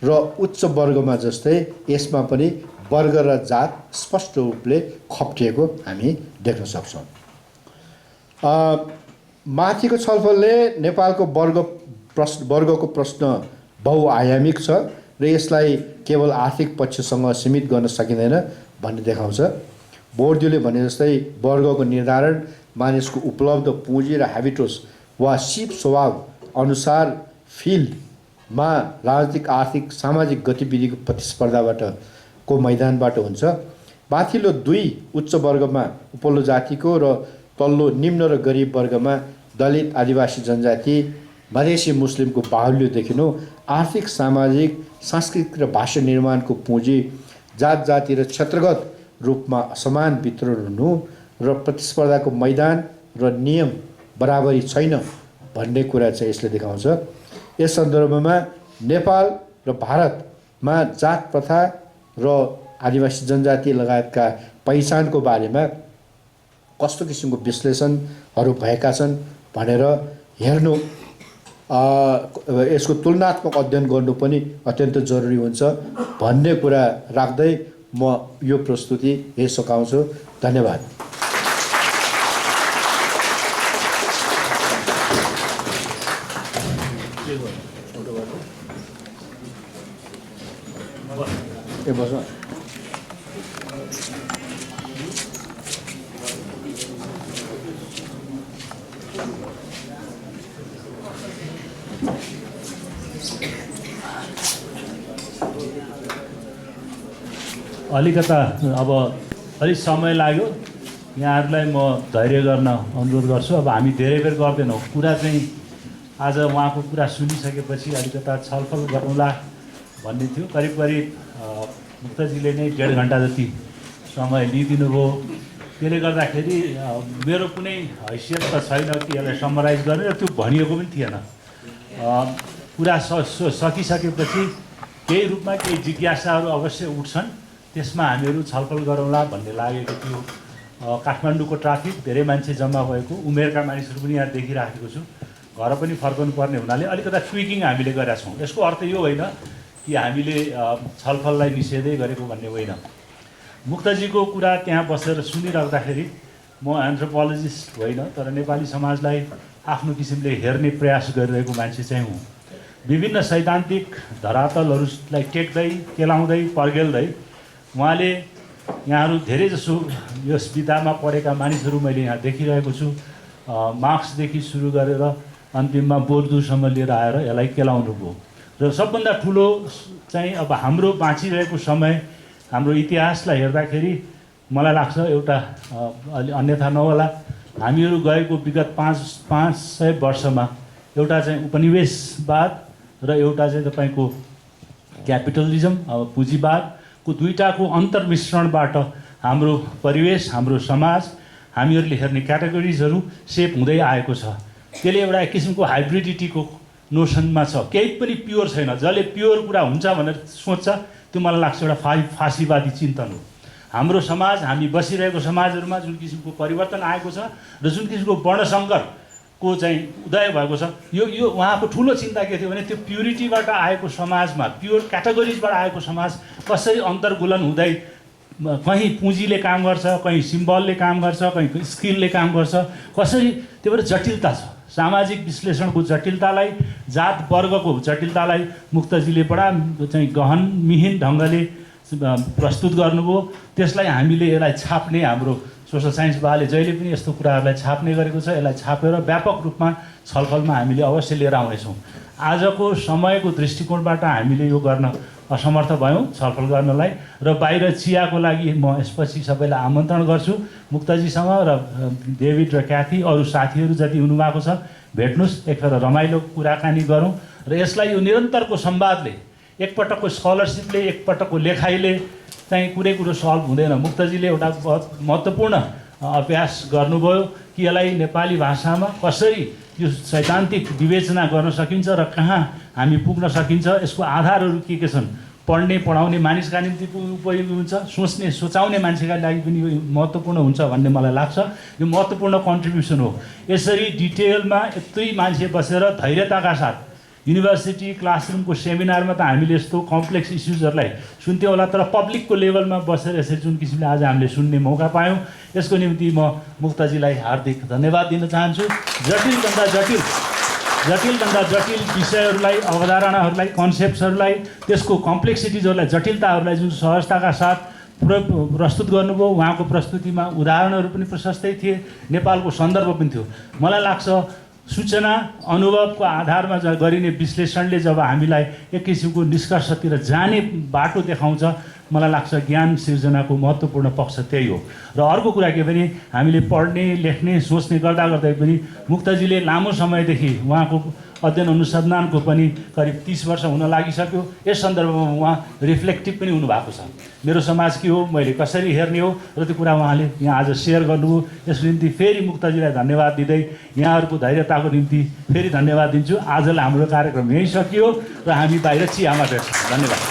र उच्च वर्गमा जस्तै यसमा पनि वर्ग र जात स्पष्ट रूपले खप्टिएको हामी देख्न सक्छौँ। माथिको छलफलले नेपालको वर्गको प्रश्न बहुआयामिक छ र यसलाई केवल आर्थिक पक्षसँग सीमित गर्न सकिँदैन भन्ने देखाउँछ। बोर्डियोले भने जस्तै वर्गको निर्धारण मानिसको उपलब्ध पुँजी र ह्याबिटस वा सिप स्वभाव अनुसार फिल्डमा राजनीतिक आर्थिक सामाजिक गतिविधिको प्रतिस्पर्धाबाट को मैदानबाट हुन्छ। माथिल्लो 2 उच्च वर्गमा उपल्लो जातिको र तल्लो निम्न र गरिब वर्गमा दलित आदिवासी जनजाति मधेसी मुस्लिमको बाहुल्य देखिनु आर्थिक सामाजिक सांस्कृतिक र भाषा निर्माणको पुँजी जात जाति र क्षेत्रगत रूपमा असमान वितरण हुनु र प्रतिस्पर्धाको मैदान र नियम बराबरी छैन भन्ने कुरा चाहिँ यसले देखाउँछ। यस सन्दर्भमा नेपाल र भारतमा जात प्रथा र आदिवासी जनजाति लगायतका पहिचानको बारेमा कस्तो किसिमको विश्लेषणहरू भएका छन् भनेर हेर्नु यसको तुलनात्मक अध्ययन गर्नु पनि अत्यन्त जरुरी हुन्छ भन्ने कुरा राख्दै म यो प्रस्तुति यही सकाउँछु। धन्यवाद। अलिकता अब अलिक समय लाग्यो। यहाँहरूलाई म धैर्य गर्न अनुरोध गर्छु। अब हामी धेरै बेर गर्दैनौँ। कुरा चाहिँ आज उहाँको कुरा सुनिसकेपछि अलिकता छलफल गरौँला भन्ने थियो। करिब मुक्तजीले नै 1.5 घन्टा जति समय लिइदिनु भयो। त्यसले गर्दाखेरि मेरो कुनै हैसियत त छैन कि यसलाई समराइज गर्ने र त्यो भनिएको पनि थिएन। कुरा सकिसकेपछि केही रूपमा केही जिज्ञासाहरू अवश्य उठ्छन्, त्यसमा हामीहरू छलफल गरौँला भन्ने लागेको थियो। काठमाडौँको ट्राफिक, धेरै मान्छे जम्मा भएको, उमेरका मानिसहरू पनि यहाँ देखिराखेको छु, घर पनि फर्कनु पर्ने हुनाले अलिकता ट्विकिङ हामीले गरेका छौँ। यसको अर्थ यो होइन कि हामीले छलफललाई निषेधै गरेको भन्ने होइन। मुक्तजीको कुरा त्यहाँ बसेर सुनिराख्दाखेरि म एन्थ्रोपोलोजिस्ट होइन, तर नेपाली समाजलाई आफ्नो किसिमले हेर्ने प्रयास गरिरहेको मान्छे चाहिँ हुँ। विभिन्न सैद्धान्तिक धरातलहरूलाई टेक्दै केलाउँदै पर्गेल्दै उहाँले यहाँहरू धेरैजसो यस विधामा पढेका मानिसहरू मैले यहाँ देखिरहेको छु। मार्क्सदेखि सुरु गरेर अन्तिममा बोर्दुसम्म लिएर आएर यसलाई केलाउनु भयो। र सबभन्दा ठुलो चाहिँ अब हाम्रो बाँचिरहेको समय, हाम्रो इतिहासलाई हेर्दाखेरि मलाई लाग्छ एउटा अन्यथा नहोला, हामीहरू गएको विगत 500 वर्षमा एउटा चाहिँ उपनिवेशवाद र एउटा चाहिँ तपाईँको क्यापिटलिजम पुँजीवादको दुईटाको अन्तर्मिश्रणबाट हाम्रो परिवेश, हाम्रो समाज, हामीहरूले हेर्ने क्याटेगोरिजहरू सेप हुँदै आएको छ। त्यसले एउटा किसिमको हाइब्रिडिटीको नोसनमा छ। केही पनि प्योर छैन। जसले प्योर कुरा हुन्छ भनेर सोच्छ त्यो मलाई लाग्छ एउटा फाँसीवादी चिन्तन हो। हाम्रो समाज, हामी बसिरहेको समाजहरूमा जुन किसिमको परिवर्तन आएको छ र जुन किसिमको वर्णसङ्करको चाहिँ उदय भएको छ, यो उहाँको ठुलो चिन्ता के थियो भने त्यो प्युरिटीबाट आएको समाजमा, प्योर क्याटेगोरिजबाट आएको समाज कसरी अन्तर्गुलन हुँदै कहीँ पुँजीले काम गर्छ, कहीँ सिम्बलले काम गर्छ, कहीँ स्किलले काम गर्छ, कसरी त्यो भएर जटिलता छ। सामाजिक विश्लेषणको जटिलतालाई, जात वर्गको जटिलतालाई मुक्तजीले बडा चाहिँ गहन मिहिन ढङ्गले प्रस्तुत गर्नुभयो। त्यसलाई हामीले यसलाई छाप्ने हाम्रो सोसल साइन्स बाले जहिले पनि यस्तो कुराहरूलाई छाप्ने गरेको छ। यसलाई छापेर व्यापक रूपमा छलफलमा हामीले अवश्य लिएर आउनेछौँ। आजको समयको दृष्टिकोणबाट हामीले यो गर्न असमर्थ भयौँ छलफल गर्नलाई, र बाहिर चियाको लागि म यसपछि सबैलाई आमन्त्रण गर्छु मुक्तजीसँग, र डेभिड र क्याथी अरू साथीहरू जति हुनुभएको छ भेट्नुहोस्, एकखेर रमाइलो कुराकानी गरौँ। र यसलाई यो निरन्तरको संवादले, एकपटकको स्कलरसिपले, एकपटकको लेखाइले चाहिँ कुनै कुरो सल्भ हुँदैन। मुक्तजीले एउटा बहुत महत्त्वपूर्ण अभ्यास गर्नुभयो कि यसलाई नेपाली भाषामा कसरी यो सैद्धान्तिक विवेचना गर्न सकिन्छ र कहाँ हामी पुग्न सकिन्छ, यसको आधारहरू के छन्, पढ्ने पढाउने मानिसका निम्ति उपयोगी हुन्छ, सोच्ने सोचाउने मान्छेका लागि पनि यो महत्त्वपूर्ण हुन्छ भन्ने मलाई लाग्छ। यो महत्त्वपूर्ण कन्ट्रिब्युसन हो। यसरी डिटेलमा यत्रै मान्छे बसेर धैर्यताका साथ युनिभर्सिटी क्लासरुमको सेमिनारमा त हामीले यस्तो कम्प्लेक्स इस्युजहरूलाई सुन्थ्यौँ होला, तर पब्लिकको लेभलमा बसेर यसरी जुन किसिमले आज हामीले सुन्ने मौका पायौँ, यसको निम्ति म मुक्तजीलाई हार्दिक धन्यवाद दिन चाहन्छु। जटिलभन्दा जटिल विषयहरूलाई, अवधारणाहरूलाई, कन्सेप्ट्सहरूलाई, त्यसको कम्प्लेक्सिटिजहरूलाई, जटिलताहरूलाई जुन सहजताका साथ प्रस्तुत गर्नुभयो। उहाँको प्रस्तुतिमा उदाहरणहरू पनि प्रशस्तै थिए, नेपालको सन्दर्भ पनि थियो। मलाई लाग्छ सूचना अनुभवको आधारमा गरिने विश्लेषणले जब हामीलाई एक किसिमको निष्कर्षतिर जाने बाटो देखाउँछ, मलाई लाग्छ ज्ञान सिर्जनाको महत्त्वपूर्ण पक्ष त्यही हो। र अर्को कुरा के भने हामीले पढ्ने, लेख्ने, सोच्ने गर्दा गर्दै पनि मुक्तजीले लामो समयदेखि उहाँको अध्ययन अनुसन्धानको पनि करिब 30 वर्ष हुन लागिसक्यो। यस सन्दर्भमा उहाँ रिफ्लेक्टिभ पनि हुनुभएको छ। मेरो समाज के हो, मैले कसरी हेर्ने हो, र त्यो कुरा उहाँले यहाँ आज सेयर गर्नुभयो। यसको निम्ति फेरि मुक्तजीलाई धन्यवाद दिँदै यहाँहरूको धैर्यताको निम्ति फेरि धन्यवाद दिन्छु। आजलाई हाम्रो कार्यक्रम यहीँ सकियो र हामी बाहिर चियामा भेट्छौँ। धन्यवाद।